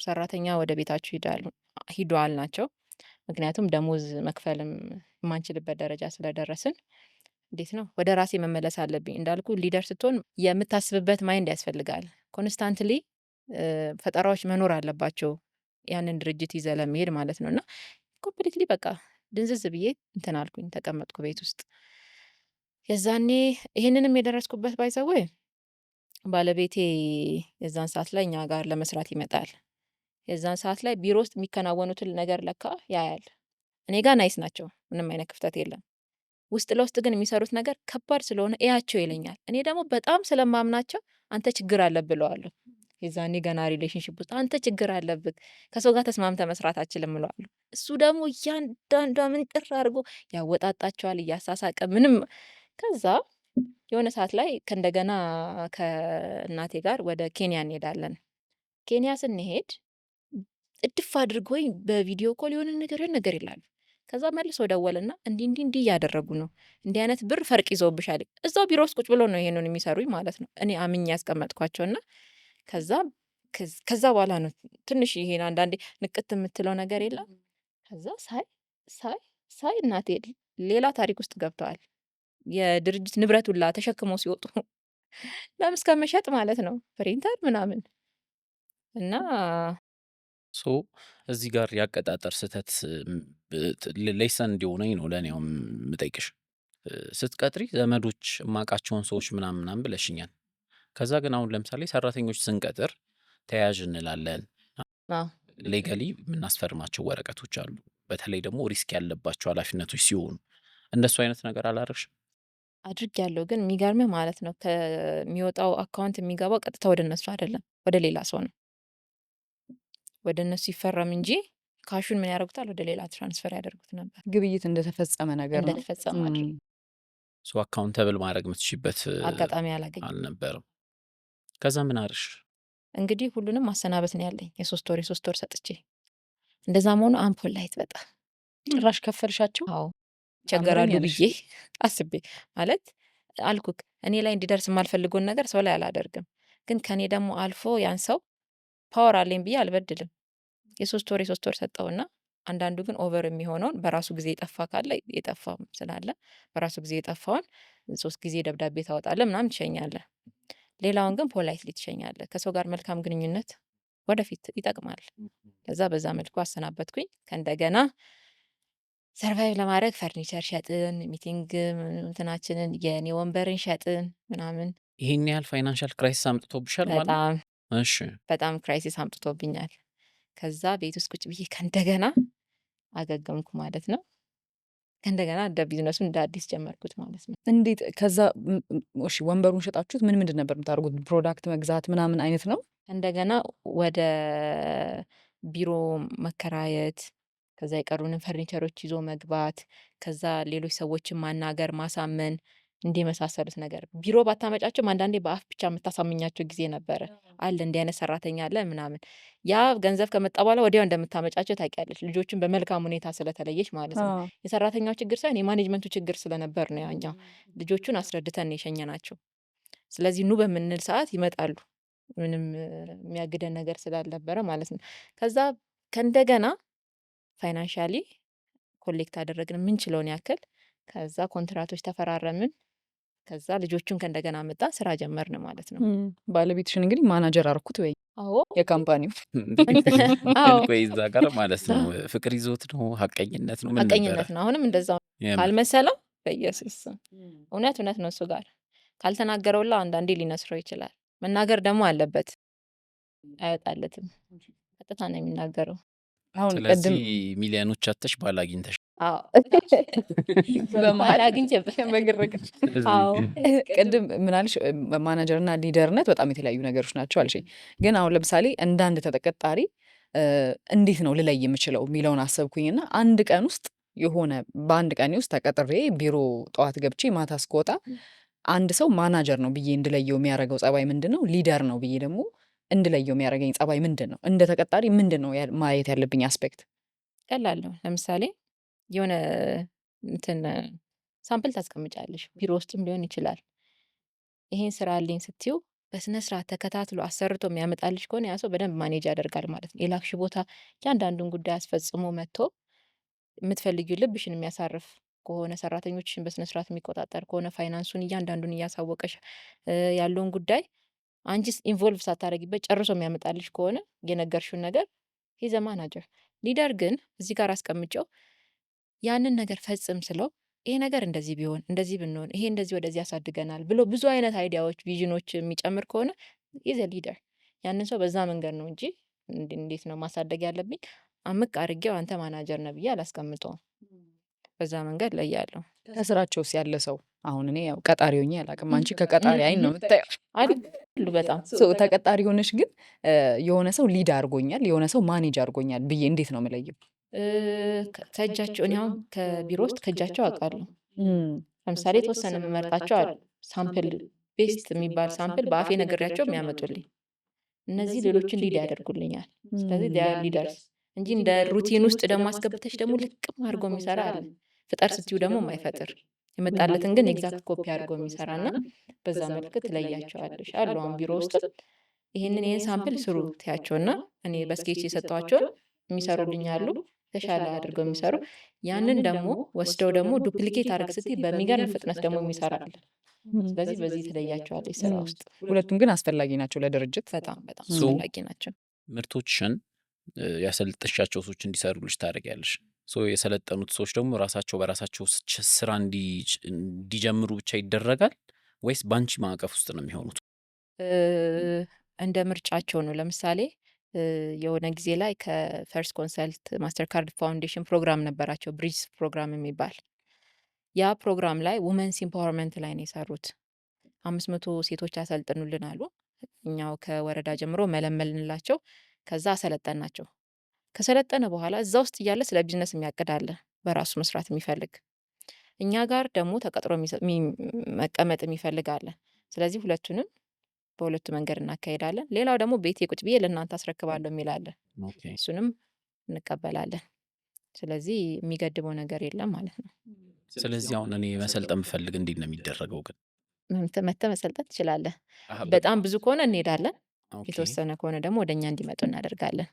ሰራተኛ ወደ ቤታችሁ ሂዳሉ ሂዱ አልናቸው። ምክንያቱም ደሞዝ መክፈልም የማንችልበት ደረጃ ስለደረስን፣ እንዴት ነው ወደ ራሴ መመለስ አለብኝ። እንዳልኩ leader ስትሆን የምታስብበት mind ያስፈልጋል። Constantly ፈጠራዎች መኖር አለባቸው ያንን ድርጅት ይዘህ ለመሄድ ማለት ነው። እና completely በቃ ድንዝዝ ብዬ እንትን አልኩኝ፣ ተቀመጥኩ ቤት ውስጥ። የዛኔ ይሄንንም የደረስኩበት by the way ባለቤቴ የዛን ሰዓት ላይ እኛ ጋር ለመስራት ይመጣል። የዛን ሰዓት ላይ ቢሮ ውስጥ የሚከናወኑትን ነገር ለካ ያያል። እኔ ጋር nice ናቸው፣ ምንም አይነት ክፍተት የለም። ውስጥ ለውስጥ ግን የሚሰሩት ነገር ከባድ ስለሆነ እያቸው ይለኛል። እኔ ደግሞ በጣም ስለማምናቸው አንተ ችግር አለብህ እለዋለሁ። የዛኔ ገና relationship ውስጥ አንተ ችግር አለብህ፣ ከሰው ጋር ተስማምተህ መስራት አትችልም እለዋለሁ። እሱ ደግሞ እያንዳንዷ ምንጥር አድርጎ ያወጣጣቸዋል እያሳሳቀ ምንም። ከዛ የሆነ ሰዓት ላይ ከእንደገና ከእናቴ ጋር ወደ ኬንያ እንሄዳለን። ኬንያ ስንሄድ እድፍ አድርጎኝ በ video call የሆነ ነገር የሆነ ነገር ይላሉ። ከዛ መልሶ ደወለና እንዲህ እንዲህ እንዲህ እያደረጉ ነው፣ እንዲህ አይነት ብር ፈርቅ ይዘውብሻል። እዛው ቢሮ ውስጥ ቁጭ ብሎ ነው ይሄንን የሚሰሩኝ ማለት ነው። እኔ አምኜ ያስቀመጥኳቸውና ከዛ በኋላ ነው ትንሽ ይሄን አንዳንዴ ንቅት የምትለው ነገር የለም። ከዛ ሳይ ሳይ ሳይ እናቴ ሌላ ታሪክ ውስጥ ገብተዋል። የድርጅት ንብረት ሁላ ተሸክመው ሲወጡ ለምን እስከ መሸጥ ማለት ነው፣ ፕሪንተር ምናምን እና
So እዚህ ጋር ያቀጣጠር ስህተት lesson እንዲሆነኝ ነው ለእኔ አሁን የምጠይቅሽ። ስትቀጥሪ ዘመዶች የማውቃቸውን ሰዎች ምናምን ምናምን ብለሽኛል። ከዛ ግን አሁን ለምሳሌ ሰራተኞች ስንቀጥር ተያዥ እንላለን። Legally የምናስፈርማቸው ወረቀቶች አሉ። በተለይ ደግሞ risk ያለባቸው ኃላፊነቶች ሲሆኑ እንደሱ አይነት ነገር አላረግሽም?
አድርጌያለሁ። ግን የሚገርምህ ማለት ነው ከሚወጣው account የሚገባው ቀጥታ ወደ እነሱ አይደለም፣ ወደ ሌላ ሰው ነው። ወደ እነሱ ይፈረም እንጂ cash ኡን ምን ያደርጉታል? ወደ ሌላ transfer ያደርጉት ነበር።
ግብይት እንደተፈጸመ ነገር ነው።
እንደተፈጸመ አድርገው።
So accountable ማድረግ የምትችይበት
አጋጣሚ አላገኘም።
አልነበረም። ከዛ ምን አርሽ?
እንግዲህ ሁሉንም ማሰናበት ነው ያለኝ፣ የ3 ወር የ3 ወር ሰጥቼ። እንደዛ መሆኑ I'm polite በጣም።
ጭራሽ ከፈልሻቸው?
አዎ፣ ይቸገራሉ
አምረኝ አለሽ።
ብዬ አስቤ ማለት አልኩክ፣ እኔ ላይ እንዲደርስ የማልፈልገውን ነገር ሰው ላይ አላደርግም። ግን ከኔ ደግሞ አልፎ ያን ሰው power አለኝ ብዬ አልበድልም። የ3 ወር የ3 ወር ሰጠውና አንዳንዱ ግን over የሚሆነውን በራሱ ጊዜ የጠፋ ካለ፣ የጠፋ ስላለ በራሱ ጊዜ የጠፋውን ሶስት ጊዜ ደብዳቤ ታወጣለህ ምናምን ትሸኛለህ። ሌላውን ግን politely ትሸኛለህ። ከሰው ጋር መልካም ግንኙነት ወደፊት ይጠቅማል። ከዛ በዛ መልኩ አሰናበትኩኝ። ከእንደገና survive ለማድረግ ፈርኒቸር ሸጥን፣ meeting እንትናችንን የኔ ወንበርን ሸጥን ምናምን።
ይሄን ያህል financial crisis አምጥቶብሻል ማለት ነው?
በጣም። በጣም crisis አምጥቶብኛል። ከዛ ቤት ውስጥ ቁጭ ብዬ ከእንደገና አገገምኩ ማለት ነው። ከእንደገና እንደ ቢዝነሱን እንደ አዲስ ጀመርኩት ማለት ነው።
እንዴት ከዛ እሺ ወንበሩን ሸጣችሁት ምን ምንድን ነበር የምታደርጉት? Product መግዛት ምናምን አይነት ነው?
እንደገና ወደ ቢሮ መከራየት፣ ከዛ የቀሩንን ፈርኒቸሮች ይዞ መግባት፣ ከዛ ሌሎች ሰዎችን ማናገር፣ ማሳመን፣ እንዲህ የመሳሰሉት ነገር። ቢሮ ባታመጫቸውም አንዳንዴ በአፍ ብቻ የምታሳምኛቸው ጊዜ ነበረ። አለ፣ እንዲህ አይነት ሰራተኛ አለ ምናምን። ያ ገንዘብ ከመጣ በኋላ ወዲያው እንደምታመጫቸው ታውቂያለሽ። ልጆቹን በመልካም ሁኔታ ስለተለየች ማለት ነው። የሰራተኛው ችግር ሳይሆን የ management ኡ ችግር ስለነበር ነው ያኛው። ልጆቹን አስረድተን ነው የሸኘናቸው። ስለዚህ ኑ በምንል ሰዓት ይመጣሉ። ምንም የሚያግደን ነገር ስላልነበረ ማለት ነው። ከዛ ከእንደገና financially collect አደረግን የምንችለውን ያክል። ከዛ ኮንትራቶች ተፈራረምን። ከዛ ልጆቹን ከእንደገና መጣን፣ ስራ ጀመርን ማለት ነው።
ባለቤትሽን እንግዲህ ማናጀር አርኩት ወይ
አዎ።
የ company ው?
አዎ።
ቆይ፣ እዛ ጋር ማለት ነው ፍቅር ይዞት ነው፣ ሀቀኝነት ነው፣ ምን ነበረ?
ሀቀኝነት ነው። አሁንም እንደዛው።
የምር?
ካልመሰለው በኢየሱስ ስም እውነት እውነት ነው። እሱ ጋር ካልተናገረውላ አንዳንዴ ሊነስረው ይችላል። መናገር ደግሞ አለበት። አይወጣለትም። ቀጥታ ነው የሚናገረው።
አሁን ቅድም
ስለዚህ ሚሊዮኖች አተሽ ባል አግኝተሽ
አዎ።
በመሀል
ባል አግኝቼበት
በግርግር።
ስለዚህ
አዎ።
ቅድም ምን አልሽ? ማናጀርና leader ነት በጣም የተለያዩ ነገሮች ናቸው አልሽኝ። ግን አሁን ለምሳሌ እንደ አንድ ተቀጣሪ እንዴት ነው ልለይ የምችለው የሚለውን አሰብኩኝና አንድ ቀን ውስጥ የሆነ በአንድ ቀን ውስጥ ተቀጥሬ ቢሮ ጠዋት ገብቼ ማታ እስክወጣ አንድ ሰው ማናጀር ነው ብዬ እንድለየው የሚያደርገው ጸባይ ምንድን ነው? Leader ነው ብዬ ደግሞ እንድለየው የሚያደርገኝ ጸባይ ምንድን ነው? እንደ ተቀጣሪ ምንድን ነው ማየት ያለብኝ aspect?
ቀላል ነው። ለምሳሌ የሆነ እንትን sample ታስቀምጫለሽ፣ ቢሮ ውስጥም ሊሆን ይችላል። ይሄን ስራ አለኝ ስትይው በስነ ስርዓት ተከታትሎ አሰርቶ የሚያመጣልሽ ከሆነ ያ ሰው በደንብ manage ያደርጋል ማለት ነው። የላክሽ ቦታ እያንዳንዱን ጉዳይ አስፈጽሞ መጥቶ የምትፈልጊው ልብሽን የሚያሳርፍ ከሆነ፣ ሰራተኞችሽን በስነ ስርዓት የሚቆጣጠር ከሆነ፣ ፋይናንሱን እያንዳንዱን እያሳወቀሽ ያለውን ጉዳይ አንቺ involve ሳታደርጊበት ጨርሶ የሚያመጣልሽ ከሆነ የነገርሽውን ነገር he's a manager። Leader ግን እዚህ ጋር አስቀምጨው ያንን ነገር ፈጽም ስለው ይሄ ነገር እንደዚህ ቢሆን፣ እንደዚህ ብንሆን፣ ይሄ እንደዚህ ወደዚህ ያሳድገናል ብሎ ብዙ አይነት idea ዎች፣ vision ኦች የሚጨምር ከሆነ he's a leader። ያንን ሰው በዛ መንገድ ነው እንጂ እንዴት ነው ማሳደግ ያለብኝ አምቅ አድርጌው አንተ ማናጀር ነህ ብዬ አላስቀምጠውም። በዛ መንገድ ለያለሁ።
ከስራቸውስ ያለ ሰው? አሁን እኔ ያው ቀጣሪ ሆኜ አላውቅም። አንቺ ከቀጣሪ አይን ነው የምታየው።
አሉ በጣም።
So ተቀጣሪ ሆነሽ ግን የሆነ ሰው lead አድርጎኛል፣ የሆነ ሰው manage አድርጎኛል ብዬ እንዴት ነው የምለየው?
ከእጃቸው፣ እኔ አሁን ከቢሮ ውስጥ ከእጃቸው አውቃለሁ። ለምሳሌ የተወሰነ የምመርጣቸው አሉ። Sample best የሚባል sample በአፌ ነግሬያቸው የሚያመጡልኝ፣ እነዚህ ሌሎችን lead ያደርጉልኛል። ስለዚህ they are leaders እንጂ እንደ routine ውስጥ ደግሞ አስገብተሽ ደግሞ ልቅም አድርጎ የሚሰራ አለ። ፍጠር ስትዩ ደግሞ የማይፈጥር፣ የመጣለትን ግን exact copy አድርጎ የሚሰራ እና በዛ መልክ ትለያቸዋለሽ። አሉ፣ አሁን ቢሮ ውስጥ ይሄንን ይሄን sample ስሩ ትያቸውና እኔ በ sketch የሰጠኋቸውን የሚሰሩልኝ አሉ። የተሻለ አድርገው የሚሰሩ፣ ያንን ደግሞ ወስደው ደግሞ duplicate አድርግ ስትይ በሚገርም ፍጥነት ደግሞ የሚሰራ አለ። ስለዚህ በዚህ ትለያቸዋለች ስራ ውስጥ።
ሁለቱም ግን አስፈላጊ ናቸው ለድርጅት።
በጣም በጣም
So
አስፈላጊ ናቸው።
ምርቶችሽን ያሰለጠንሻቸው ሰዎች እንዲሰሩልሽ ታደርጊያለሽ። So የሰለጠኑት ሰዎች ደግሞ ራሳቸው በራሳቸው ስራ እንዲጀምሩ ብቻ ይደረጋል ወይስ በአንቺ ማዕቀፍ ውስጥ ነው የሚሆኑት?
እንደ ምርጫቸው ነው። ለምሳሌ የሆነ ጊዜ ላይ ከ First Consult Mastercard Foundation ፕሮግራም ነበራቸው፣ Bridge program የሚባል። ያ ፕሮግራም ላይ women's empowerment ላይ ነው የሰሩት። 500 ሴቶች አሰልጥኑልን አሉ። እኛው ከወረዳ ጀምሮ መለመልንላቸው። ከዛ አሰለጠንናቸው። ከሰለጠነ በኋላ እዛ ውስጥ እያለ ስለ ቢዝነስ የሚያቅድ አለ፣ በራሱ መስራት የሚፈልግ። እኛ ጋር ደግሞ ተቀጥሮ መቀመጥ የሚፈልግ አለ። ስለዚህ ሁለቱንም በሁለቱ መንገድ እናካሄዳለን። ሌላው ደግሞ ቤቴ ቁጭ ብዬ ለእናንተ አስረክባለሁ የሚል አለ። እሱንም እንቀበላለን። ስለዚህ የሚገድበው ነገር የለም ማለት ነው።
ስለዚህ አሁን እኔ መሰልጠን ብፈልግ እንዴት ነው የሚደረገው ግን?
መተህ መሰልጠን ትችላለህ። በጣም ብዙ ከሆነ እንሄዳለን። የተወሰነ ከሆነ ደግሞ ወደ እኛ እንዲመጡ እናደርጋለን።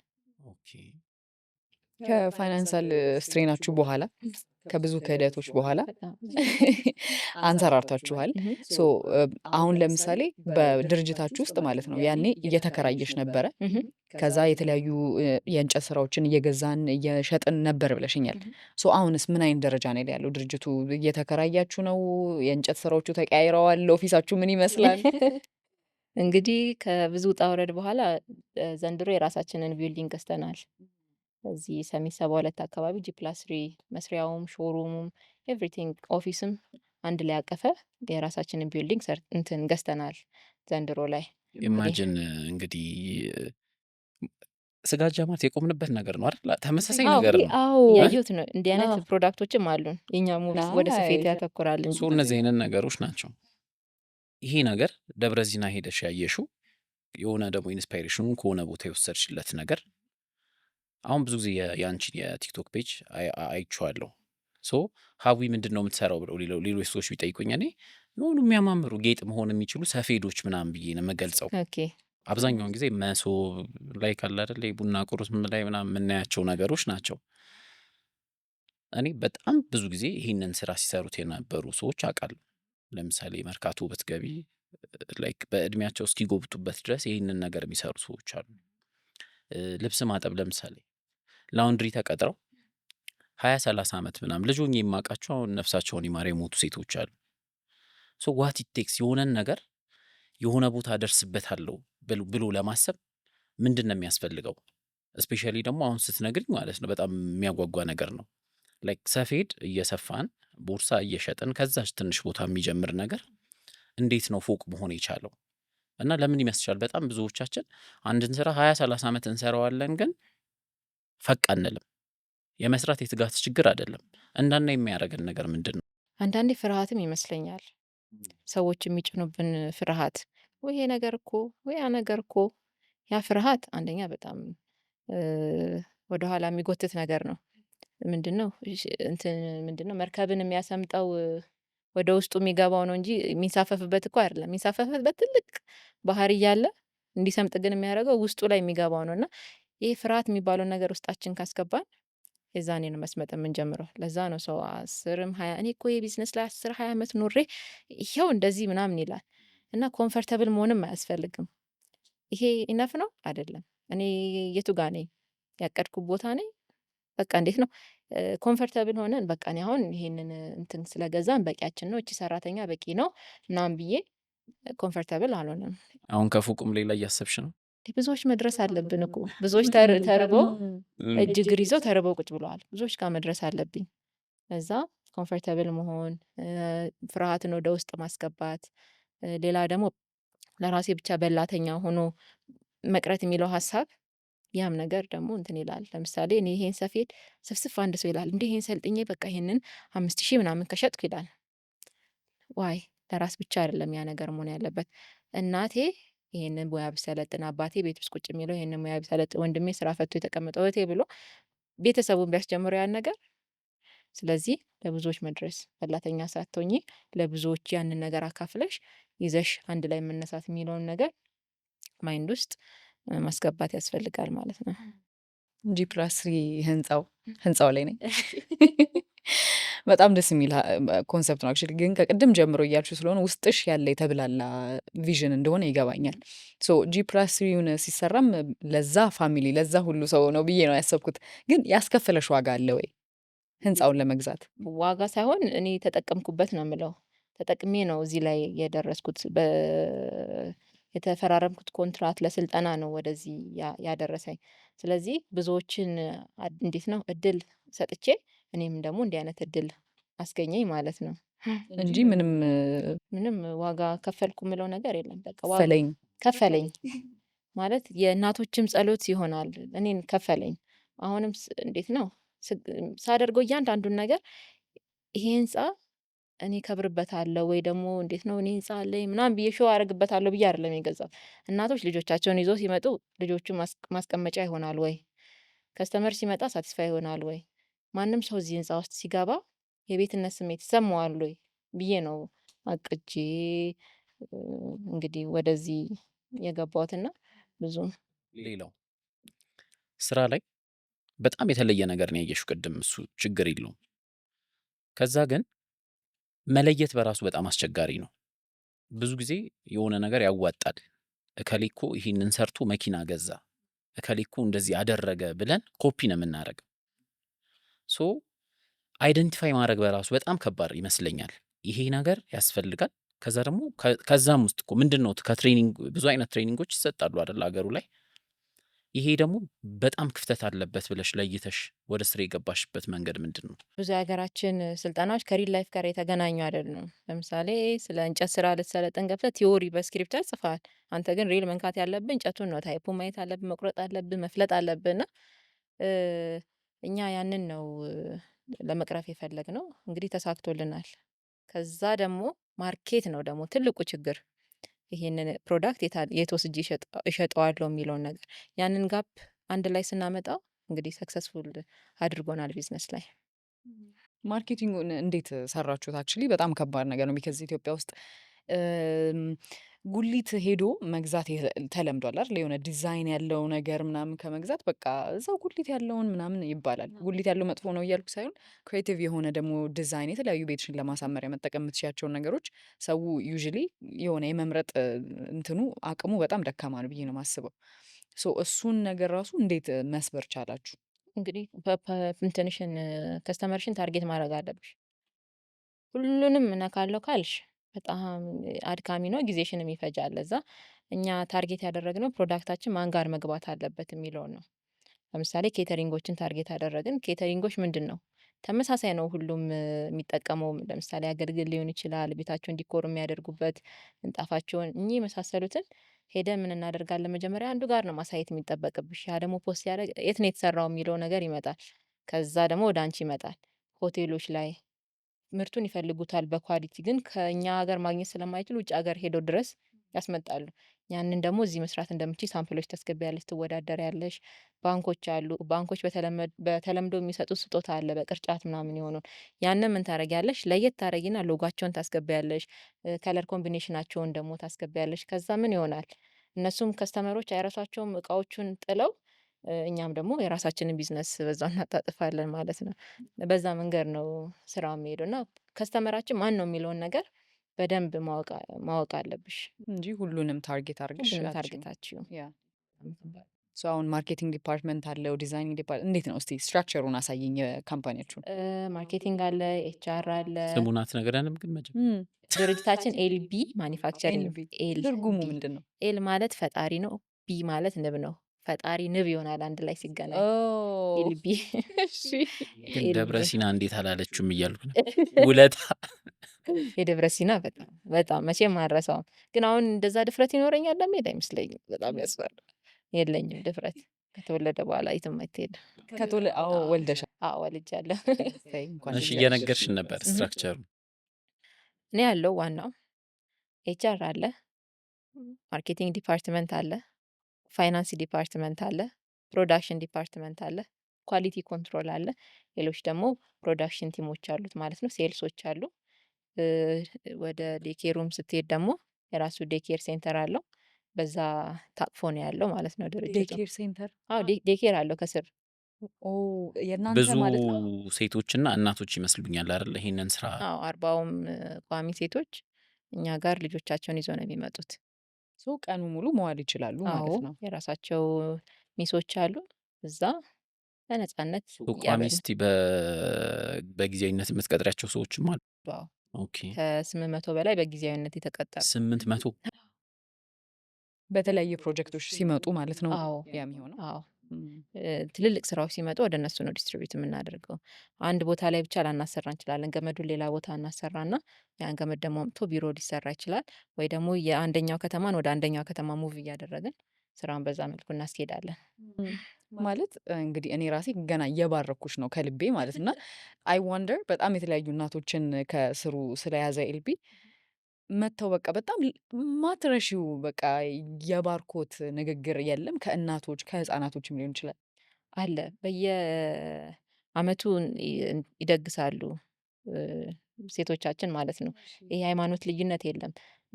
ከ financial strain ኣችሁ በኋላ፣ ከብዙ ክህደቶች በኋላ አንሰራርታችኋል። So አሁን ለምሳሌ በድርጅታችሁ ውስጥ ማለት ነው፣ ያኔ እየተከራየሽ ነበረ። ከዛ የተለያዩ የእንጨት ስራዎችን እየገዛን እየሸጥን ነበር ብለሽኛል። So አሁንስ ምን አይነት ደረጃ ነው ያለው ድርጅቱ? እየተከራያችሁ ነው? የእንጨት ስራዎቹ ተቀያይረዋል? Office ኣችሁ ምን ይመስላል?
እንግዲህ ከብዙ ውጣ ውረድ በኋላ ዘንድሮ የራሳችንን building ገዝተናል። እዚህ ሰሚት 72 አካባቢ G+3 መስሪያውም showroom ኡም everything office ም አንድ ላይ ያቀፈ የራሳችንን building እንትን ገዝተናል ዘንድሮ ላይ።
Imagine እንግዲህ ስጋጃ ማለት የቆምንበት ነገር ነው አይደል? ተመሳሳይ
አዎ፣
ነገር ነው።
ያየሁት ነው። እንዲህ አይነት product ኦችም አሉን። የኛ more ወደ ስፌት ያተኩራል እንጂ።
So እነዚህ አይነት ነገሮች ናቸው። ይሄ ነገር ደብረ ሲና ሄደሽ ያየሽው የሆነ ደግሞ inspiration ኑን ከሆነ ቦታ የወሰድሽለት ነገር፣ አሁን ብዙ ጊዜ የአንቺን የ TikTok page አይቼዋለሁ። So ሀዊ ምንድን ነው የምትሰራው ብለው ሌሎች ሰዎች ቢጠይቁኝ እኔ የሆኑ የሚያማምሩ ጌጥ መሆን የሚችሉ ሰፌዶች ምናምን ብዬ ነው የምገልጸው። አብዛኛውን ጊዜ መሶብ ላይ ካለ አይደለ የቡና ቁርስ ላይ ምናምን የምናያቸው ነገሮች ናቸው። እኔ በጣም ብዙ ጊዜ ይህንን ስራ ሲሰሩት የነበሩ ሰዎች አውቃለሁ። ለምሳሌ መርካቶ ብትገቢ like በእድሜያቸው እስኪጎብጡበት ድረስ ይህንን ነገር የሚሰሩ ሰዎች አሉ። ልብስ ማጠብ ለምሳሌ laundry ተቀጥረው 20-30 ዓመት ምናምን ልጅ ሆኜ የማውቃቸው አሁን ነፍሳቸውን ይማር የሞቱ ሴቶች አሉ። So what it takes የሆነን ነገር የሆነ ቦታ ደርስበታለሁ ብሎ ለማሰብ ምንድን ነው የሚያስፈልገው? Especially ደግሞ አሁን ስትነግሪኝ ማለት ነው በጣም የሚያጓጓ ነገር ነው። Like ሰፌድ እየሰፋን፣ ቦርሳ እየሸጥን ከዛች ትንሽ ቦታ የሚጀምር ነገር እንዴት ነው ፎቅ መሆን የቻለው? እና ለምን ይመስልሻል በጣም ብዙዎቻችን አንድን ስራ 20-30 ዓመት እንሰራዋለን ግን ፈቅ አንልም? የመስራት የትጋት ችግር አይደለም። እንዳና የሚያደርገን ነገር ምንድን ነው?
አንዳንዴ ፍርሃትም ይመስለኛል። ሰዎች የሚጭኑብን ፍርሃት፣ ወይ ይሄ ነገር እኮ፣ ወይ ያ ነገር እኮ፣ ያ ፍርሃት አንደኛ በጣም ወደኋላ የሚጎትት ነገር ነው። ምንድነው እንትን ምንድነው መርከብን የሚያሰምጠው ወደ ውስጡ የሚገባው ነው እንጂ የሚንሳፈፍበት እኮ አይደለም። የሚንሳፈፍበት ትልቅ ባህር እያለ እንዲሰምጥ ግን የሚያደርገው ውስጡ ላይ የሚገባው ነው። እና ይህ ፍርሃት የሚባለውን ነገር ውስጣችን ካስገባን የዛኔ ነው መስመጥ የምንጀምረው። ለዛ ነው ሰው 10ም 20 እኔ እኮ የቢዝነስ ላይ 10-20 ዓመት ኖሬ ይኸው እንደዚህ ምናምን ይላል። እና comfortable መሆንም አያስፈልግም። ይሄ enough ነው አይደለም። እኔ የቱ ጋ ነኝ? ያቀድኩት ቦታ ነኝ። በቃ እንዴት ነው comfortable ሆነን በቃ እኔ አሁን ይሄንን እንትን ስለገዛን በቂያችን ነው፣ እቺ ሰራተኛ በቂ ነው ምናምን ብዬ comfortable አልሆንም።
አሁን ከፎቁም ሌላ እያሰብሽ ነው?
ብዙዎች መድረስ አለብን እኮ። ብዙዎች ተርበው እጅ እግር ይዘው ተርበው ቁጭ ብለዋል። ብዙዎች ጋር መድረስ አለብኝ። እዛ comfortable መሆን፣ ፍርሃትን ወደ ውስጥ ማስገባት፣ ሌላ ደግሞ ለራሴ ብቻ በላተኛ ሆኖ መቅረት የሚለው ሀሳብ ያም ነገር ደግሞ እንትን ይላል። ለምሳሌ እኔ ይሄን ሰፌድ ስፍስፍ አንድ ሰው ይላል እንዲህ ይሄን ሰልጥኜ በቃ ይሄንን 5,000 ምናምን ከሸጥኩ ይላል። Why ለራስ ብቻ አይደለም ያ ነገር መሆን ያለበት። እናቴ ይሄንን ሙያ ብሰለጥን፣ አባቴ ቤት ውስጥ ቁጭ የሚለው ይሄንን ሙያ ቢሰለጥን፣ ወንድሜ ስራ ፈቶ የተቀመጠው፣ እህቴ ብሎ ቤተሰቡን ቢያስጀምረው ያን ነገር። ስለዚህ ለብዙዎች መድረስ፣ በላተኛ ሳትሆኚ ለብዙዎች ያንን ነገር አካፍለሽ ይዘሽ አንድ ላይ መነሳት የሚለውን ነገር mind ውስጥ ማስገባት ያስፈልጋል ማለት ነው።
G+3 ህንፃው ላይ ነኝ። በጣም ደስ የሚል concept ነው። Actually ግን ከቅድም ጀምሮ እያልሽው ስለሆነ ውስጥሽ ያለ የተብላላ vision እንደሆነ ይገባኛል። So G+3 ውን ሲሰራም ለዛ family፣ ለዛ ሁሉ ሰው ነው ብዬ ነው ያሰብኩት። ግን ያስከፈለሽ ዋጋ አለ ወይ ህንፃውን ለመግዛት?
ዋጋ ሳይሆን እኔ ተጠቀምኩበት ነው የምለው። ተጠቅሜ ነው እዚህ ላይ የደረስኩት። የተፈራረምኩት ኮንትራት ለስልጠና ነው ወደዚህ ያደረሰኝ። ስለዚህ ብዙዎችን እንዴት ነው እድል ሰጥቼ እኔም ደግሞ እንዲህ አይነት እድል አስገኘኝ ማለት ነው።
እንጂ ምንም
ምንም ዋጋ ከፈልኩ የምለው ነገር የለም። በቃ
ከፈለኝ።
ከፈለኝ ማለት የእናቶችም ጸሎት ይሆናል። እኔን ከፈለኝ። አሁንም እንዴት ነው ሳደርገው እያንዳንዱን ነገር ይሄ ህንፃ እኔ ከብርበታለሁ ወይ ደግሞ እንዴት ነው እኔ ህንፃ አለኝ ምናምን ብዬ show አደርግበታለሁ ብዬ አይደለም የገዛሁት። እናቶች ልጆቻቸውን ይዘው ሲመጡ ልጆቹ ማስቀመጫ ይሆናል ወይ? Customer ሲመጣ satisfy ይሆናል ወይ? ማንም ሰው እዚህ ህንፃ ውስጥ ሲገባ የቤትነት ስሜት ይሰማዋል ወይ ብዬ ነው አቅጄ እንግዲህ ወደዚህ የገባሁትና ብዙም
ሌላው ስራ ላይ በጣም የተለየ ነገር ነው ያየሽው ቅድም፣ እሱ ችግር የለውም። ከዛ ግን መለየት በራሱ በጣም አስቸጋሪ ነው። ብዙ ጊዜ የሆነ ነገር ያዋጣል፣ እከሌ እኮ ይህንን ሰርቶ መኪና ገዛ፣ እከሌ እኮ እንደዚህ አደረገ ብለን ኮፒ ነው የምናደርገው። So identify ማድረግ በራሱ በጣም ከባድ ይመስለኛል። ይሄ ነገር ያስፈልጋል። ከዛ ደግሞ ከዛም ውስጥ እኮ ምንድን ነው ከ training ብዙ አይነት training ኦች ይሰጣሉ አይደል አገሩ ላይ። ይሄ ደግሞ በጣም ክፍተት አለበት ብለሽ ለይተሽ ወደ ስራ የገባሽበት መንገድ ምንድን ነው?
ብዙ የሀገራችን ስልጠናዎች ከ real life ጋር የተገናኙ አይደሉም። ለምሳሌ ስለ እንጨት ስራ ልትሰለጥን ገብተህ theory በስክሪፕቶ ጽፈሃል። አንተ ግን real መንካት ያለብህ እንጨቱን ነው። Type ኡ ማየት አለብህ፣ መቁረጥ አለብህ፣ መፍለጥ አለብህ። እና እኛ ያንን ነው ለመቅረፍ የፈለግነው። እንግዲህ ተሳክቶልናል። ከዛ ደግሞ market ነው ደግሞ ትልቁ ችግር። ይሄንን product የት ወስጄ እሸጠዋለሁ የሚለውን ነገር፣ ያንን gap አንድ ላይ ስናመጣው እንግዲህ successful አድርጎናል ቢዝነስ ላይ።
Marketing ኡን እንዴት ሰራችሁት? Actually በጣም ከባድ ነገር ነው። Because ኢትዮጵያ ውስጥ ጉሊት ሄዶ መግዛት ተለምዷል አይደል? የሆነ ዲዛይን ያለው ነገር ምናምን ከመግዛት በቃ እዛው ጉሊት ያለውን ምናምን ይባላል። ጉሊት ያለው መጥፎ ነው እያልኩ ሳይሆን creative የሆነ ደግሞ ዲዛይን፣ የተለያዩ ቤትሽን ለማሳመሪያ መጠቀም የምትችያቸውን ነገሮች ሰው usually የሆነ የመምረጥ እንትኑ አቅሙ በጣም ደካማ ነው ብዬ ነው የማስበው። So እሱን ነገር ራሱ እንዴት መስበር ቻላችሁ?
እንግዲህ እንትንሽን customer ሽን target ማድረግ አለብሽ። ሁሉንም እነካለሁ ካልሽ በጣም አድካሚ ነው፣ ጊዜሽንም ይፈጃል። ለዛ እኛ target ያደረግነው product ኣችን ማን ጋር መግባት አለበት የሚለውን ነው። ለምሳሌ catering ኦችን target አደረግን። Catering ኦች ምንድን ነው፣ ተመሳሳይ ነው ሁሉም የሚጠቀመው። ለምሳሌ አገልግል ሊሆን ይችላል፣ ቤታቸውን decor የሚያደርጉበት ምንጣፋቸውን፣ እኚህ የመሳሰሉትን ሄደን ምን እናደርጋለን? መጀመሪያ አንዱ ጋር ነው ማሳየት የሚጠበቅብሽ። ያ ደግሞ post ሲያደርግ የት ነው የተሰራው የሚለው ነገር ይመጣል። ከዛ ደግሞ ወደ አንቺ ይመጣል። ሆቴሎች ላይ ምርቱን ይፈልጉታል በ quality፣ ግን ከእኛ ሀገር ማግኘት ስለማይችሉ ውጭ ሀገር ሄደው ድረስ ያስመጣሉ። ያንን ደግሞ እዚህ መስራት እንደምትችይ sample ኦች ታስገቢያለሽ፣ ትወዳደሪያለሽ። ባንኮች አሉ። ባንኮች በተለምዶ የሚሰጡት ስጦታ አለ በቅርጫት ምናምን የሆነውን። ያንን ምን ታደርጊያለሽ? ለየት ታደርጊና ሎጓቸውን ታስገቢያለሽ፣ color combination ኣቸውን ደግሞ ታስገቢያለሽ። ከዛ ምን ይሆናል? እነሱም customer ኦች አይረሷቸውም እቃዎቹን ጥለው፣ እኛም ደግሞ የራሳችንን ቢዝነስ በዛው እናጣጥፋለን ማለት ነው። በዛ መንገድ ነው ስራው የሚሄደው እና customer ኣችን ማን ነው የሚለውን ነገር በደንብ ማወቅ አለብሽ።
እንጂ ሁሉንም target አድርገሽ
ሁሉንም
አትችይም።
Target አትችይም።
So አሁን marketing department አለው፣ designing department፣ እንዴት ነው? እስቲ structure ኡን አሳይኝ የ company ያችሁን።
Marketing አለ፣ HR አለ።
ስሙን አትነግረንም ግን መቼም።
ድርጅታችን ኤልቢ Manufacturing።
ኤልቢ።
ኤል
ትርጉሙ
ቢ።
ምንድን ነው?
ኤል ማለት ፈጣሪ ነው። ቢ ማለት ንብ ነው። ፈጣሪ ንብ ይሆናል አንድ ላይ ሲገናኝ። ኤልቢ።
ግን
ኤልቢ።
ደብረ ሲና እንዴት አላለችም እያልኩ ነው። ውለታ።
የደብረ ሲና በጣም በጣም መቼም አልረሳውም። ግን አሁን እንደዛ ድፍረት ይኖረኛል ለመሄድ አይመስለኝም። በጣም ያስፈራል። የለኝም ድፍረት። ከተወለደ በኋላ የትም አይትሄድም።
አዎ፣ ወልደሻል?
አዎ፣ ወልጃለሁ።
እሰይ፣ እንኳን
እሺ
ደስ ያለሽ።
እየነገርሽን ነበር structure ኡ።
እኔ ያለው ዋናው HR አለ፣ marketing department አለ፣ finance department አለ፣ production department አለ፣ quality control አለ። ሌሎች ደግሞ production team ኦች አሉት ማለት ነው። Sales ኦች አሉ። ወደ daycare ኡም ስትሄድ ደግሞ የራሱ daycare center አለው። በዛ ታቅፎ ነው ያለው ማለት ነው ድርጅቱ።
Daycare center?
አዎ፣ daycare አለው ከስር።
ኦ የእናንተ
ብዙ
ማለት ነው።
ሴቶችና እናቶች ይመስሉኛል አይደል ይሄንን ስራ?
አዎ፣ 40ውም ቋሚ ሴቶች እኛ ጋር ልጆቻቸውን ይዘው ነው የሚመጡት።
So ቀኑ ሙሉ መዋል ይችላሉ
አዎ፣
ማለት ነው።
የራሳቸው ሚሶች አሉ፣ እዛ በነጻነት
ቋሚ
እያበሉ።
እስቲ በጊዜያዊነት የምትቀጥሪያቸው ሰዎችም አሉ?
አዎ።
Okay።
ከ800 በላይ በጊዜያዊነት የተቀጠሩ።
800?
በተለያዩ ፕሮጀክቶች ሲመጡ ማለት ነው።
አዎ።
ያ የሚሆነው።
አዎ፣ ትልልቅ ስራዎች ሲመጡ ወደ እነሱ ነው distribute የምናደርገው። አንድ ቦታ ላይ ብቻ ላናሰራ እንችላለን። ገመዱን ሌላ ቦታ እናሰራና ያን ገመድ ደግሞ አምጥቶ ቢሮ ሊሰራ ይችላል። ወይ ደግሞ የአንደኛው ከተማን ወደ አንደኛው ከተማ move እያደረግን ስራውን በዛ መልኩ እናስኬዳለን።
ማለት እንግዲህ እኔ ራሴ ገና እየባረኩሽ ነው ከልቤ ማለት፣ እና I wonder በጣም የተለያዩ እናቶችን ከስሩ ስለያዘ ኤልቢ መጥተው በቃ በጣም ማትረሺው በቃ የባርኮት ንግግር የለም? ከእናቶች፣ ከህፃናቶችም ሊሆን ይችላል።
አለ። በየአመቱ ይደግሳሉ ሴቶቻችን ማለት ነው። ይሄ የሃይማኖት ልዩነት የለም።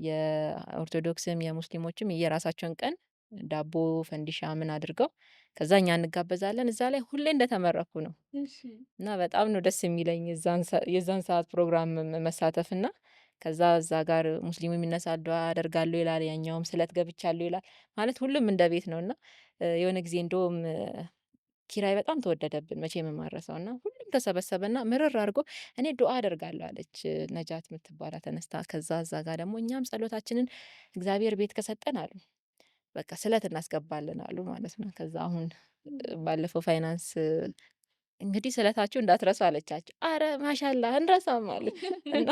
የኦርቶዶክስም የሙስሊሞችም የራሳቸውን ቀን ዳቦ፣ ፈንዲሻ ምን አድርገው ከዛ እኛ እንጋበዛለን። እዛ ላይ ሁሌ እንደተመረኩ ነው እና በጣም ነው ደስ የሚለኝ የዛን ሰዓት ፕሮግራም መሳተፍ። እና ከዛ እዛ ጋር ሙስሊሙ የሚነሳ ዱዓ አደርጋለሁ ይላል፣ ያኛውም ስለት ገብቻለሁ ይላል። ማለት ሁሉም እንደ ቤት ነው። እና የሆነ ጊዜ እንደውም ኪራይ በጣም ተወደደብን፣ መቼም የማልረሳው፣ እና ሁሉም ተሰበሰበና ምርር አድርጎ እኔ ዱዓ አደርጋለሁ አለች ነጃት የምትባላ ተነስታ። ከዛ እዛ ጋር ደግሞ እኛም ጸሎታችንን እግዚአብሔር ቤት ከሰጠን አሉ፣ በቃ ስለት እናስገባለን አሉ ማለት ነው። ከዛ አሁን ባለፈው ፋይናንስ እንግዲህ ስለታችሁ እንዳትረሱ አለቻቸው። አረ ማሻላ እንረሳም አሉ። እና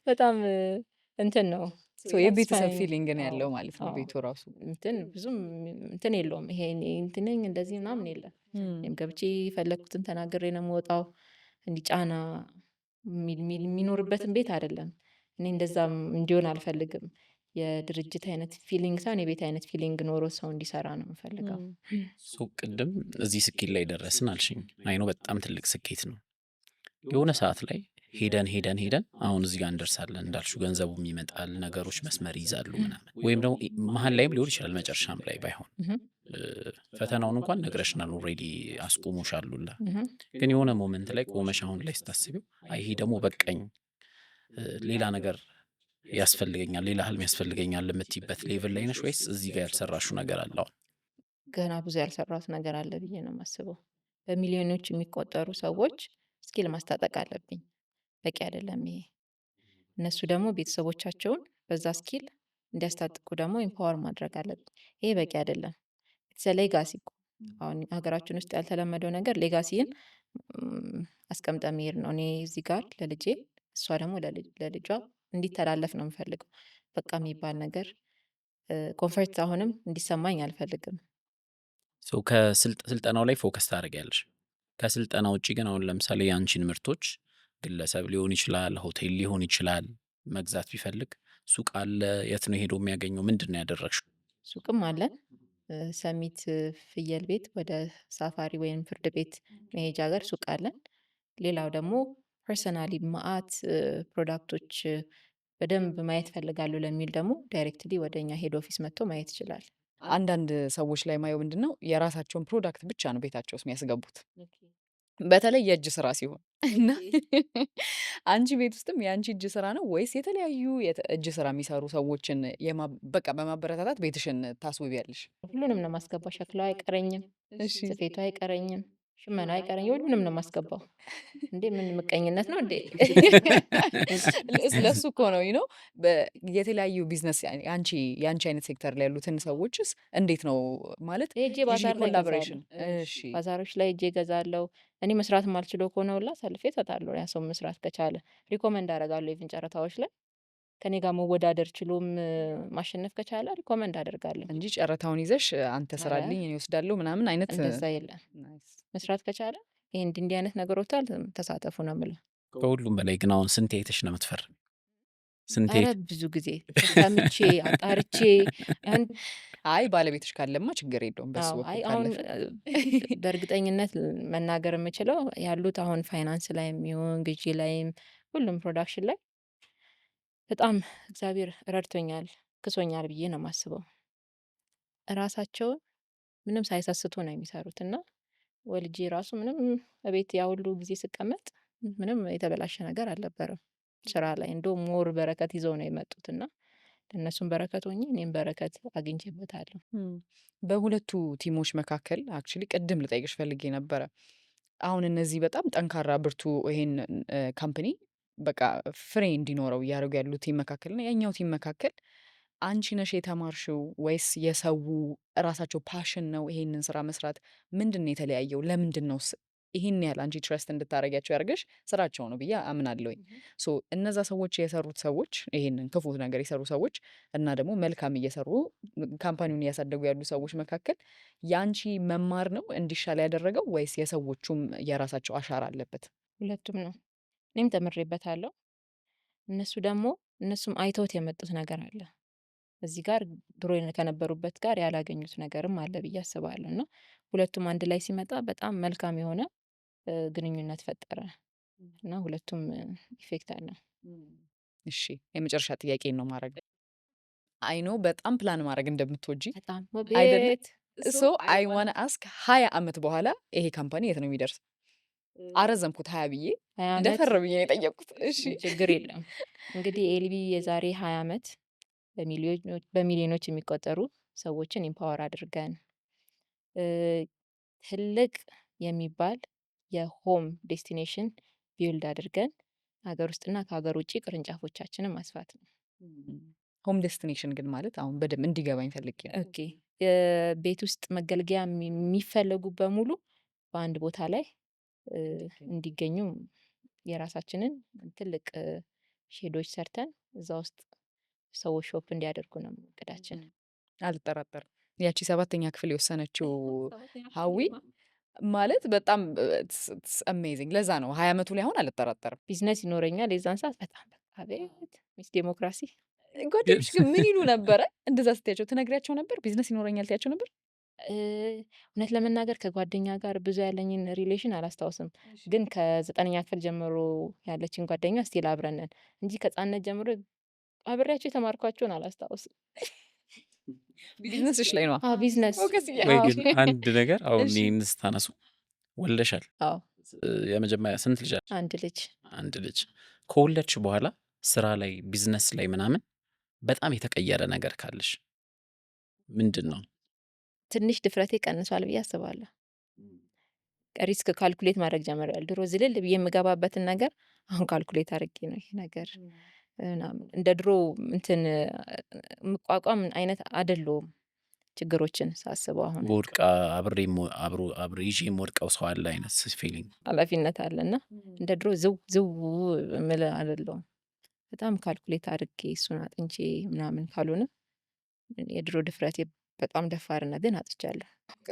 በጣም እንትን ነው።
So የቤተሰብ
satisfying።
feeling ነው
አዎ፣
ያለው ማለት ነው
አዎ።
ቤቱ ራሱ።
እንትን ብዙም እንትን የለውም። ይሄ እኔ እንትን ነኝ እንደዚህ ምናምን የለም። እኔም ገብቼ የፈለግኩትን ተናግሬ ነው የምወጣው። እንዲህ ጫና የሚኖርበትን ቤት አይደለም። እኔ እንደዛም እንዲሆን አልፈልግም። የድርጅት አይነት feeling ሳይሆን የቤት አይነት feeling ኖሮ ሰው እንዲሰራ ነው የምፈልገው።
So ቅድም እዚህ ስኬት ላይ ደረስን አልሽኝ። I know በጣም ትልቅ ስኬት ነው። የሆነ ሰዓት ላይ ሄደን ሄደን ሄደን አሁን እዚህ ጋር እንደርሳለን እንዳልሽው ገንዘቡም ይመጣል፣ ነገሮች መስመር ይይዛሉ ምናምን፣ ወይም ደግሞ መሀል ላይም ሊሆን ይችላል፣ መጨረሻም ላይ ባይሆን ፈተናውን እንኳን ነግረሽናል already፣ አስቆሞሻል ሁላ። ግን የሆነ moment ላይ ቆመሽ አሁን ላይ ስታስቢው አይ ይሄ ደግሞ በቃኝ፣ ሌላ ነገር ያስፈልገኛል፣ ሌላ ህልም ያስፈልገኛል የምትይበት level ላይ ነሽ ወይስ እዚህ ጋር ያልሰራሽው ነገር አለ አሁን?
ገና ብዙ ያልሰራሁት ነገር አለ ብዬ ነው የማስበው። በሚሊዮኖች የሚቆጠሩ ሰዎች skill ማስታጠቅ አለብኝ። በቂ አይደለም ይሄ። እነሱ ደግሞ ቤተሰቦቻቸውን በዛ skill እንዲያስታጥቁ ደግሞ empower ማድረግ አለብኝ። ይሄ በቂ አይደለም። It's legacy እኮ። አሁን ሀገራችን ውስጥ ያልተለመደው ነገር legacy ን አስቀምጠ መሄድ ነው። እኔ እዚህ ጋር ለልጄ፣ እሷ ደግሞ ለልጇ እንዲተላለፍ ነው የምፈልገው። በቃ የሚባል ነገር comfort አሁንም እንዲሰማኝ አልፈልግም።
So ከስልጠናው ላይ focus ታደርጊያለሽ። ከስልጠና ውጭ ግን አሁን ለምሳሌ የአንቺን ምርቶች ግለሰብ ሊሆን ይችላል፣ ሆቴል ሊሆን ይችላል፣ መግዛት ቢፈልግ ሱቅ አለ? የት ነው ሄዶ የሚያገኘው? ምንድን ነው ያደረግሽው?
ሱቅም አለን። ሰሚት ፍየል ቤት ወደ ሳፋሪ ወይም ፍርድ ቤት መሄጃ ጋር ሱቅ አለን። ሌላው ደግሞ personally መአት product ኦች በደንብ ማየት ፈልጋለሁ ለሚል ደግሞ directly ወደ እኛ head office መጥቶ ማየት ይችላል።
አንዳንድ ሰዎች ላይ ማየው ምንድን ነው፣ የራሳቸውን product ብቻ ነው ቤታቸው ውስጥ የሚያስገቡት፣ በተለይ የእጅ ስራ ሲሆን። እና አንቺ ቤት ውስጥም የአንቺ እጅ ስራ ነው ወይስ የተለያዩ እጅ ስራ የሚሰሩ ሰዎችን በቃ በማበረታታት ቤትሽን ታስውቢያለሽ?
ሁሉንም ነው ማስገባው። ሸክላው አይቀረኝም፣ ስፌቱ አይቀረኝም፣ ሽመና አይቀረኝም። ሁሉንም ነው ማስገባው። እንዴ ምን ምቀኝነት ነው እንዴ?
ለሱ እኮ ነው። የተለያዩ ቢዝነስ የአንቺ አይነት ሴክተር ላይ ያሉትን ሰዎችስ እንዴት ነው ማለት
ሄጄ ባዛር ላይ
collaboration?
እገዛለሁ።
እሺ።
ባዛሮች ላይ ሄጄ እገዛለሁ። እኔ መስራት የማልችለው ከሆነ ሁላ አሳልፌ እሰጣለሁ። ያ ሰው መስራት ከቻለ recommend አደርጋለሁ። Even ጨረታዎች ላይ ከኔ ጋር መወዳደር ችሎም ማሸነፍ ከቻለ recommend አደርጋለሁ።
እንጂ ጨረታውን ይዘሽ አንተ
ኧረ
ስራልኝ እኔ እወስዳለሁ ምናምን አይነት
እንደዛ የለም።
Nice።
መስራት ከቻለ ይሄ እንዲህ እንዲህ አይነት ነገሮች ተሳተፉ ነው የምለው።
ከሁሉም በላይ ግን አሁን ስንቴ አይተሽ ነው የምትፈርሚው? ስንቴ?
ኧረ ብዙ ጊዜ ሰምቼ አጣርቼ
አይ ባለቤትሽ ካለማ ችግር የለውም በሱ
አዎ፣
በኩል
አይ አሁን
ካለፈ።
በእርግጠኝነት መናገር የምችለው ያሉት አሁን ፋይናንስ ላይም ይሁን ግዢ ላይም ሁሉም production ላይ በጣም እግዚአብሔር ረድቶኛል፣ ክሶኛል ብዬ ነው የማስበው። እራሳቸውን ምንም ሳይሰስቱ ነው የሚሰሩት እና ወልጄ ራሱ ምንም እቤት ያ ሁሉ ጊዜ ስቀመጥ ምንም የተበላሸ ነገር አልነበረም። ስራ ላይ እንደውም more በረከት ይዘው ነው የመጡት እና ለእነሱም በረከት ሆኜ እኔም በረከት አግኝቼበታለሁ።
በሁለቱ team ኦች መካከል actually ቅድም ልጠይቅሽ ፈልጌ ነበረ። አሁን እነዚህ በጣም ጠንካራ ብርቱ ይሄን company በቃ ፍሬ እንዲኖረው እያደረጉ ያሉ team መካከል እና ያኛው team መካከል አንቺ ነሽ የተማርሽው ወይስ የሰው እራሳቸው passion ነው ይሄንን ስራ መስራት? ምንድን ነው የተለያየው? ለምንድን ነው ይሄን ያህል አንቺ trust እንድታደርጊያቸው ያደርገሽ ስራቸው ነው ብዬ አምናለሁኝ። So እነዛ ሰዎች የሰሩት ሰዎች፣ ይሄንን ክፉ ነገር የሰሩ ሰዎች እና ደግሞ መልካም እየሰሩ company ውን እያሳደጉ ያሉ ሰዎች መካከል የአንቺ መማር ነው እንዲሻል ያደረገው ወይስ የሰዎቹም የራሳቸው አሻራ አለበት?
ሁለቱም ነው። እኔም ተምሬበታለሁ። እነሱ ደግሞ እነሱም አይተውት የመጡት ነገር አለ። እዚህ ጋር ድሮ ከነበሩበት ጋር ያላገኙት ነገርም አለ ብዬ አስባለሁ። እና ሁለቱም አንድ ላይ ሲመጣ በጣም መልካም የሆነ ግንኙነት ፈጠረ እና ሁለቱም effect አለ።
እሺ፣ የመጨረሻ ጥያቄ ነው ማድረግ። I know በጣም ፕላን ማድረግ እንደምትወጂ
በጣም
አይደለ?
ቤት
So I wanna ask፣ 20 ዓመት በኋላ ይሄ company የት ነው የሚደርስ? አረዘምኩት 20 ብዬ።
20 ዓመት
ደፈር ብዬ ነው የጠየቅኩት። እሺ።
ችግር የለም። እንግዲህ ኤልቢ የዛሬ 20 ዓመት በሚሊዮኖች የሚቆጠሩ ሰዎችን empower አድርገን ትልቅ የሚባል የ home destination build አድርገን ሀገር ውስጥና ከሀገር ውጭ ቅርንጫፎቻችንን ማስፋት ነው።
Home destination ግን ማለት አሁን በደንብ እንዲገባኝ ፈልጌ ነው።
Okay፣ የቤት ውስጥ መገልገያ የሚፈለጉ በሙሉ በአንድ ቦታ ላይ እንዲገኙ የራሳችንን ትልቅ shed ኦች ሰርተን እዛ ውስጥ ሰዎች shop እንዲያደርጉ ነው እቅዳችን።
አልጠራጠርም። ያቺ ሰባተኛ ክፍል የወሰነችው ሀዊ ማለት በጣም amazing። ለዛ ነው 20 ዓመቱ ላይ አሁን አልጠራጠርም።
ቢዝነስ ይኖረኛል የዛን ሰዓት በጣም በቃ አቤት Miss ዴሞክራሲ።
ጓደኞች ግን ምን ይሉ ነበረ? እንደዛ ስትያቸው ትነግሪያቸው ነበር? ቢዝነስ ይኖረኛል ትያቸው ነበር?
እውነት ለመናገር ከጓደኛ ጋር ብዙ ያለኝን relation አላስታውስም። ግን ከ9ኛ ክፍል ጀምሮ ያለችን ጓደኛ still አብረን ነን እንጂ ከህፃንነት ጀምሮ አብሬያቸው የተማርኳቸውን አላስታውስም።
ቢዝነስሽ ላይ ነዋ።
አዎ፣ ቢዝነስ
focus
ወይ
እያደረግሽ።
ግን አንድ ነገር አሁን ይህን ስታነሱ ወልደሻል?
አዎ።
የመጀመሪያ ስንት ልጅ አለሽ?
አንድ ልጅ።
አንድ ልጅ። ከወለድሽ በኋላ ስራ ላይ፣ ቢዝነስ ላይ ምናምን በጣም የተቀየረ ነገር ካለሽ ምንድን ነው?
ትንሽ ድፍረቴ ቀንሷል ብዬ አስባለሁ። Risk calculate ማድረግ ጀምሬያለሁ። ድሮ ዝልል ብዬ የምገባበትን ነገር አሁን calculate አድርጌ ነው ይሄ ነገር ምናምን እንደ ድሮ እንትን የምቋቋም አይነት አይደለሁም። ችግሮችን ሳስበው አሁን
በወድቃ አብሬ አብሮ አብሬ ይዤ የምወድቀው ሰው አለ አይነት feeling።
ኃላፊነት አለና እንደ ድሮ ዝው ዝው የምል አይደለሁም። በጣም calculate አድርጌ እሱን አጥንቼ ምናምን ካልሆነ የድሮ ድፍረቴ በጣም ደፋርነትን አጥቻለሁ።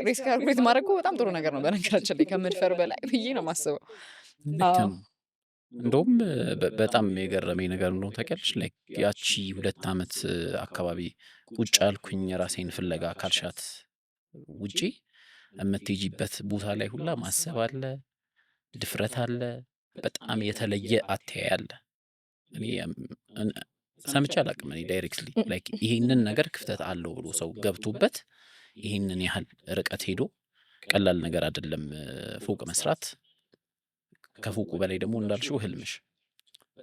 Risk calculate ማድረግ እኮ በጣም ጥሩ ነገር ነው በነገራችን ላይ፣ ከመድፈር በላይ ብዬ ነው የማስበው።
ልክ ነው። እንደውም በጣም የገረመኝ ነገር እንደሆነ ታውቂያለሽ፣ like ያቺ 2 ዓመት አካባቢ ቁጭ አልኩኝ ራሴን ፍለጋ ካልሻት ውጪ የምትሄጂበት ቦታ ላይ ሁላ ማሰብ አለ፣ ድፍረት አለ፣ በጣም የተለየ አተያይ አለ። እኔ ሰምቼ አላውቅም። እኔ directly like ይሄንን ነገር ክፍተት አለው ብሎ ሰው ገብቶበት ይሄንን ያህል ርቀት ሄዶ ቀላል ነገር አይደለም ፎቅ መስራት። ከፎቁ በላይ ደግሞ እንዳልሽው ህልምሽ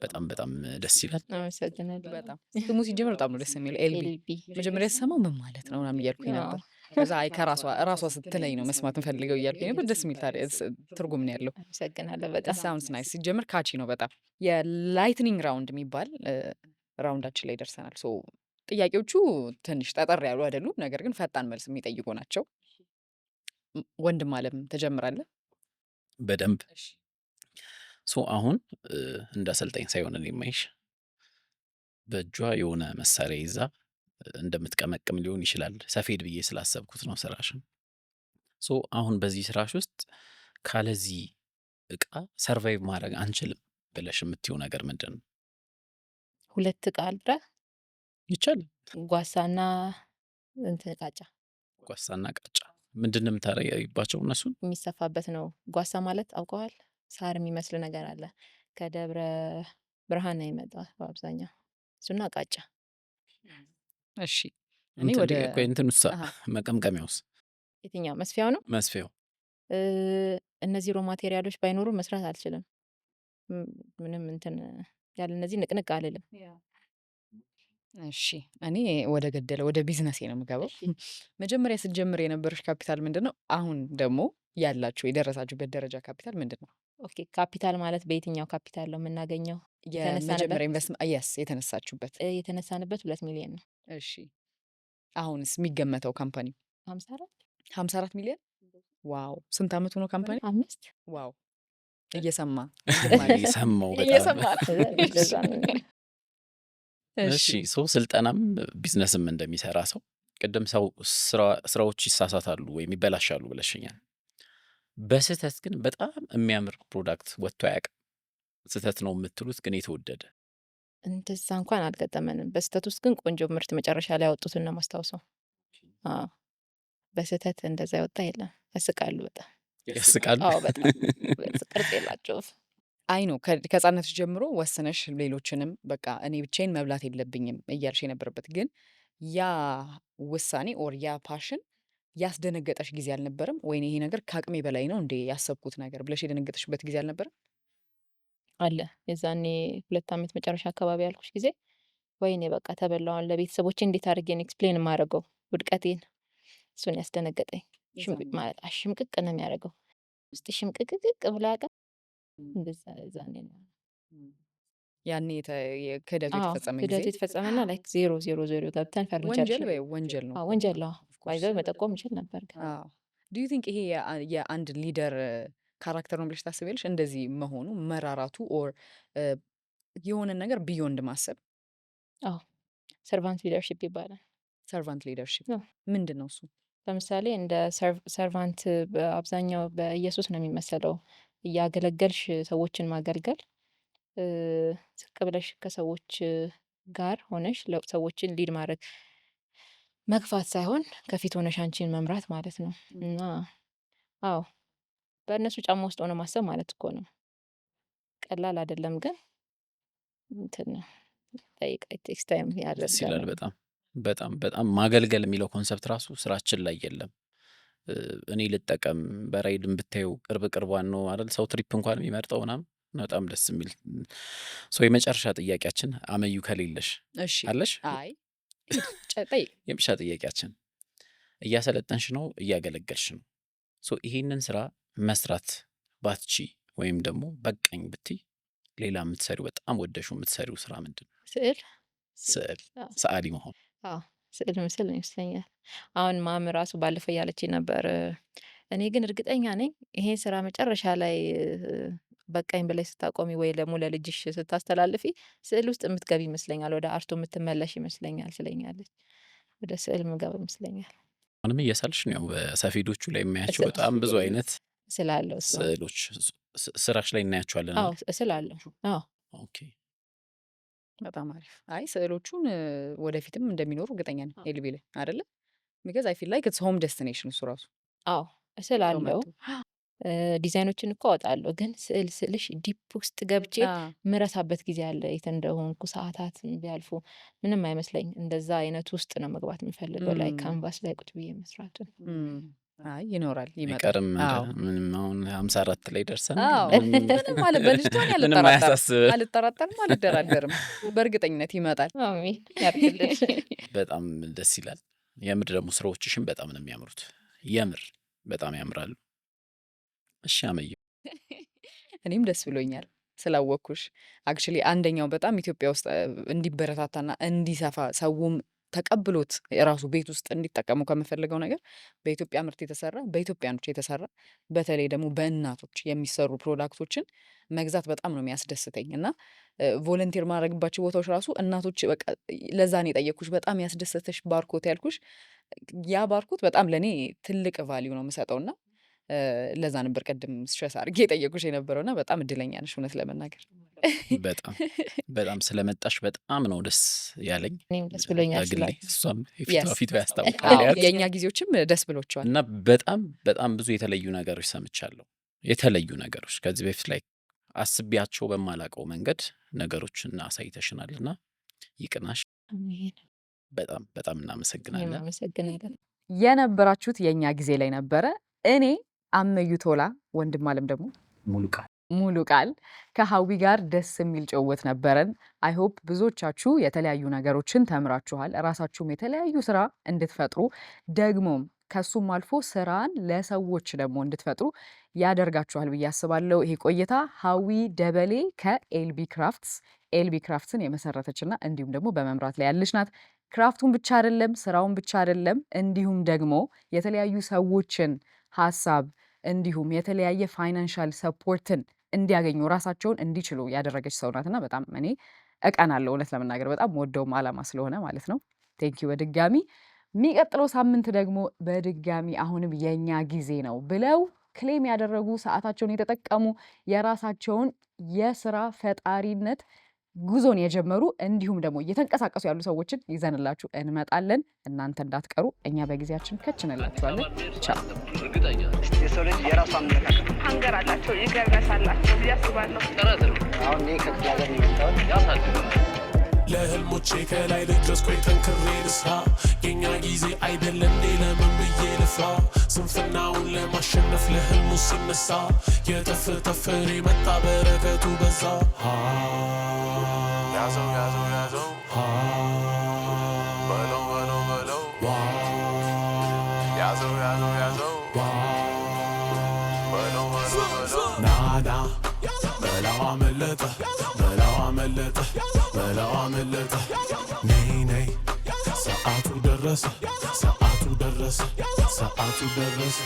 በጣም በጣም ደስ ይላል።
አመሰግናለሁ።
በጣም ስሙ ሲጀምር በጣም ነው ደስ የሚለው ኤልቢ።
ኤልቢ።
መጀመሪያ ስሰማው ምን ማለት ነው ምናምን እያልኩኝ ነበር። ከዛ አይ ከራሷ ራሷ ስትለኝ ነው መስማት እንፈልገው እያልኩኝ ነበር። ደስ የሚል ታዲያ ትርጉም ነው ያለው።
አመሰግናለሁ በጣም።
Sounds nice። ሲጀምር catchy ነው በጣም። የ lightning round የሚባል round ኣችን ላይ ደርሰናል። So ጥያቄዎቹ ትንሽ ጠጠር ያሉ አይደሉም፣ ነገር ግን ፈጣን መልስ የሚጠይቁ ናቸው። ወንድም አለም ትጀምራለህ?
በደንብ። So አሁን እንደ አሰልጣኝ ሳይሆን እኔ የማይሽ በእጇ የሆነ መሳሪያ ይዛ እንደምትቀመቅም ሊሆን ይችላል፣ ሰፌድ ብዬ ስላሰብኩት ነው ስራሽን። So አሁን በዚህ ስራሽ ውስጥ ካለዚህ እቃ survive ማድረግ አንችልም ብለሽ የምትይው ነገር ምንድን ነው?
ሁለት እቃ አልጥራ?
ይቻላል።
ጓሳና እንትን ቃጫ።
ጓሳና ቃጫ ምንድን ነው የምታረጊባቸው እነሱን?
የሚሰፋበት ነው። ጓሳ ማለት አውቀዋል? ሳር የሚመስል ነገር አለ። ከደብረ ብርሃን ነው የመጣው በአብዛኛው። እሱና ቃጫ።
እሺ፣ እኔ
እንትን
ወደ
ቆይ፣ እንትኑሳ? መቀምቀሚያውስ?
የትኛው መስፊያው ነው?
መስፊያው።
እነዚህ raw material ኦች ባይኖሩ መስራት አልችልም። ምንም እንትን ያለ እነዚህ ንቅንቅ አልልም።
እሺ፣ እኔ ወደ ገደለ ወደ ቢዝነሴ ነው የምገባው። መጀመሪያ ስትጀምር የነበረሽ ካፒታል ምንድን ነው? አሁን ደግሞ ያላችሁ የደረሳችሁበት ደረጃ ካፒታል ምንድን ነው?
Okay፣ ካፒታል ማለት በየትኛው ካፒታል ነው የምናገኘው? የተነሳንበት
የመጀመሪያ ኢንቨስትመንት፣ yes፣ የተነሳችሁበት።
የተነሳንበት 2 ሚሊዮን ነው።
እሺ፣ አሁንስ የሚገመተው company?
54።
54 ሚሊዮን፣ wow! ስንት አመቱ ነው company?
5።
Wow! እየሰማ
እየሰማው በጣም።
እየሰማ ነው።
እንደዛ ነው።
እሺ፣ ሰው ስልጠናም ቢዝነስም እንደሚሰራ ሰው ቅድም ሰው ስራዎች ይሳሳታሉ ወይም ይበላሻሉ ብለሽኛል። በስህተት ግን በጣም የሚያምር product ወጥቶ አያውቅም። ስህተት ነው የምትሉት ግን የተወደደ?
እንደዛ እንኳን አልገጠመንም። በስህተት ውስጥ ግን ቆንጆ ምርት መጨረሻ ላይ ያወጡትን ነው ማስታውሰው። አዎ፣ በስህተት እንደዛ ያወጣ የለም። ያስቃሉ በጣም።
ያስቃሉ።
አዎ፣ በጣም ቅርጽ የላቸውም።
አይ ነው፣ ከህጻንነትሽ ጀምሮ ወስነሽ ሌሎችንም በቃ እኔ ብቻዬን መብላት የለብኝም እያልሽ የነበረበት፣ ግን ያ ውሳኔ or ያ passion ያስደነገጠሽ ጊዜ አልነበረም? ወይኔ ይሄ ነገር ከአቅሜ በላይ ነው እንዴ ያሰብኩት ነገር ብለሽ የደነገጠሽበት ጊዜ አልነበረም?
አለ። የዛኔ 2 ዓመት መጨረሻ አካባቢ ያልኩሽ ጊዜ ወይኔ በቃ ተበላዋን፣ ለቤተሰቦቼ እንዴት አድርጌን explain የማደርገው ውድቀቴን፣ እሱን ያስደነገጠኝ። ሽምቅቅ ማለት አሽምቅቅ ነው የሚያደርገው፣ ውስጥ ሽምቅቅቅቅ ብሎ ያውቃል። እንደዛ የዛኔ ነው።
ያኔ ክህደቱ የተፈጸመ ጊዜ።
ክህደቱ የተፈጸመና like zero zero zero ገብተን ፈርኒቸር
ወንጀል በይው፣ ወንጀል ነው።
ወንጀል ነው።
Of course.
By the way መጠቆም ይችል ነበር ግን።
Do you think ይሄ የአንድ leader character ነው ብለሽ ታስቢያለሽ? እንደዚህ መሆኑ፣ መራራቱ or የሆነን ነገር beyond ማሰብ?
አዎ፣ servant leadership ይባላል።
Servant leadership
አዎ።
ምንድን ነው እሱ?
ለምሳሌ እንደ servant በአብዛኛው በኢየሱስ ነው የሚመሰለው። እያገለገልሽ ሰዎችን ማገልገል፣ ዝቅ ብለሽ ከሰዎች ጋር ሆነሽ ሰዎችን lead ማድረግ፣ መግፋት ሳይሆን ከፊት ሆነሽ አንቺን መምራት ማለት ነው። እና አዎ፣ በእነሱ ጫማ ውስጥ ሆኖ ማሰብ ማለት እኮ ነው። ቀላል አይደለም ግን እንትን ነው፣ takes time።
ደስ ይላል።
ያደርጋል።
በጣም በጣም በጣም ማገልገል የሚለው concept ራሱ ስራችን ላይ የለም። እኔ ልጠቀም፣ በራይድም ብታዩ ቅርብ ቅርቧን ነው አይደል ሰው trip እንኳን የሚመርጠው ምናምን። በጣም ደስ የሚል ሰው። የመጨረሻ ጥያቄያችን አመዩ ከሌለሽ
እሺ።
አለሽ?
አይ፣ ሂድ፣ ጠይቅ።
የመጨረሻ ጥያቄያችን፣ እያሰለጠንሽ ነው፣ እያገለገልሽ ነው። So ይሄንን ስራ መስራት ባትቺ ወይም ደግሞ በቃኝ ብትይ ሌላ የምትሰሪው፣ በጣም ወደሹ የምትሰሪው ስራ ምንድን ነው?
ስዕል።
ስዕል።
አዎ።
ሰዓሊ መሆን።
አዎ፣ ስዕል ምስል ይመስለኛል። አሁን mom ራሱ ባለፈው እያለች ነበር። እኔ ግን እርግጠኛ ነኝ ይሄን ስራ መጨረሻ ላይ በቃኝ ብለሽ ስታቆሚ ወይ ደግሞ ለልጅሽ ስታስተላልፊ ስዕል ውስጥ የምትገቢ ይመስለኛል፣ ወደ art ኡ የምትመለሽ ይመስለኛል ትለኛለች። ወደ ስዕል ምገባ ይመስለኛል።
አሁንም እየሳልሽ ነው። ያው በሰፌዶቹ ላይ የሚያቸው በጣም ብዙ አይነት
ስላለው እሱ።
ስዕሎች ስራሽ ላይ እናያቸዋለን።
አዎ።
አይደል?
ስላለሁ፣ አዎ።
Okay።
በጣም አሪፍ። አይ፣ ስዕሎቹን ወደፊትም እንደሚኖሩ እርግጠኛ ነኝ ኤልቢ ላይ አይደለ? Because I feel like it's home destination እሱ ራሱ።
አዎ፣
ሰው
እስላለሁ።
መጥቶ
ዲዛይኖችን እኮ አወጣለሁ፣ ግን ስዕል ስልሽ deep ውስጥ ገብቼ ምረሳበት ጊዜ አለ። የት እንደሆንኩ ሰዓታት ቢያልፉ ምንም አይመስለኝ። እንደዛ አይነት ውስጥ ነው መግባት የምፈልገው፣ ላይ canvas ላይ ቁጭ ብዬ መስራቱን።
አይ፣ ይኖራል፣ ይመጣል።
አይቀርም።
አዎ።
ምንም አሁን 54 ላይ ደርሰን
ምንም አለ በልጅቷ እኔ
ምንም
አልጠራጠርም።
አያሳስብም።
አልጠራጠርም፣ አልደራደርም። በእርግጠኝነት ይመጣል።
አሜን ያርግልን።
በጣም ደስ ይላል። የምር ደግሞ ስራዎችሽን በጣም ነው የሚያምሩት። የምር በጣም ያምራሉ። እሺ አመየ።
እኔም ደስ ብሎኛል ስላወቅኩሽ። Actually አንደኛው በጣም ኢትዮጵያ ውስጥ እንዲበረታታና እንዲሰፋ፣ ሰውም ተቀብሎት የራሱ ቤት ውስጥ እንዲጠቀሙ ከምፈልገው ነገር በኢትዮጵያ ምርት የተሰራ፣ በኢትዮጵያኖች የተሰራ፣ በተለይ ደግሞ በእናቶች የሚሰሩ product ኦችን መግዛት በጣም ነው የሚያስደስተኝ። እና volunteer ማድረግባቸው ቦታዎች ራሱ እናቶች፣ በቃ ለዛ ነው የጠየቅኩሽ። በጣም ያስደሰተሽ ባርኮት ያልኩሽ ያ ባርኮት በጣም ለእኔ ትልቅ value ነው የምሰጠው። እና ለዛ ነበር ቅድም stress አድርጌ የጠየኩሽ የነበረው። እና በጣም እድለኛ ነሽ እውነት ለመናገር።
በጣም በጣም ስለመጣሽ በጣም ነው ደስ ያለኝ።
እኔም ደስ ብሎኛል።
በግሌ እሷም ፊቷ ፊቷ ያስታውቃል። ያት
የእኛ ጊዜዎችም ደስ ብሎቸዋል።
እና በጣም በጣም ብዙ የተለዩ ነገሮች ሰምቻለሁ። የተለዩ ነገሮች ከዚህ በፊት ላይ አስቢያቸው በማላውቀው መንገድ ነገሮችን አሳይተሽናል እና ይቅናሽ።
አሜን።
በጣም በጣም
እኔም
እናመሰግናለን።
አመሰግናለሁ።
የነበራችሁት የእኛ ጊዜ ላይ ነበረ። እኔ አመዩ ቶላ፣ ወንድም አለም ደግሞ
ሙሉ ቃል።
ሙሉ ቃል ከሀዊ ጋር ደስ የሚል ጭውውት ነበረን። I hope ብዙዎቻችሁ የተለያዩ ነገሮችን ተምራችኋል። ራሳችሁም የተለያዩ ስራ እንድትፈጥሩ፣ ደግሞም ከሱም አልፎ ስራን ለሰዎች ደግሞ እንድትፈጥሩ ያደርጋችኋል ብዬ አስባለሁ። ይሄ ቆይታ ሀዊ ደበሌ ከኤልቢ ክራፍትስ፣ ኤልቢ ክራፍትስን የመሰረተችና እንዲሁም ደግሞ በመምራት ላይ ያለች ናት። Craft ኡን ብቻ አይደለም፣ ስራውን ብቻ አይደለም፣ እንዲሁም ደግሞ የተለያዩ ሰዎችን ሀሳብ እንዲሁም የተለያየ financial support ን እንዲያገኙ፣ ራሳቸውን እንዲችሉ ያደረገች ሰው ናትና በጣም እኔ እቀናለሁ። እውነት ለመናገር በጣም ወደውም አላማ ስለሆነ ማለት ነው። Thank you በድጋሚ። የሚቀጥለው ሳምንት ደግሞ በድጋሚ አሁንም የኛ ጊዜ ነው ብለው claim ያደረጉ፣ ሰዓታቸውን የተጠቀሙ፣ የራሳቸውን የስራ ፈጣሪነት ጉዞን የጀመሩ እንዲሁም ደግሞ እየተንቀሳቀሱ ያሉ ሰዎችን ይዘንላችሁ እንመጣለን። እናንተ እንዳትቀሩ፣ እኛ በጊዜያችን ከች እንላችኋለን። ቻው።
እርግጠኛ
የሰው ልጅ የራሱ አመለካከት ነው።
Hunger አላቸው፣ eagerness አላቸው ብዬ አስባለሁ።
ጥረት ነው።
አሁን እኔ ከክፍለ ሀገር ነው የመጣሁት።
ያሳድጋል።
ለህልሞቼ ከላይ ልድረስ፣ ቆይ ጠንክሬ ልስራ። የኛ ጊዜ አይደለ እንዴ? ለምን ብዬ ልፍራ? ስንፍናውን ለማሸነፍ ለህልሙ ሲነሳ የጠፍ ተፍሬ መጣ፣ በረከቱ በዛ። ያዘው ያዘው ያዘው፣ በለው በለው በለው፣ ያዘው ያዘው ያዘው፣ በለው በለው በለው፣ ናና በለው፣ አመለጠ በለው፣ አመለጠ በለው፣ አመለጠ፣ ነይ ነይ፣ ሰዓቱ ደረሰ፣ ሰዓቱ ደረሰ፣ ሰዓቱ ደረሰ።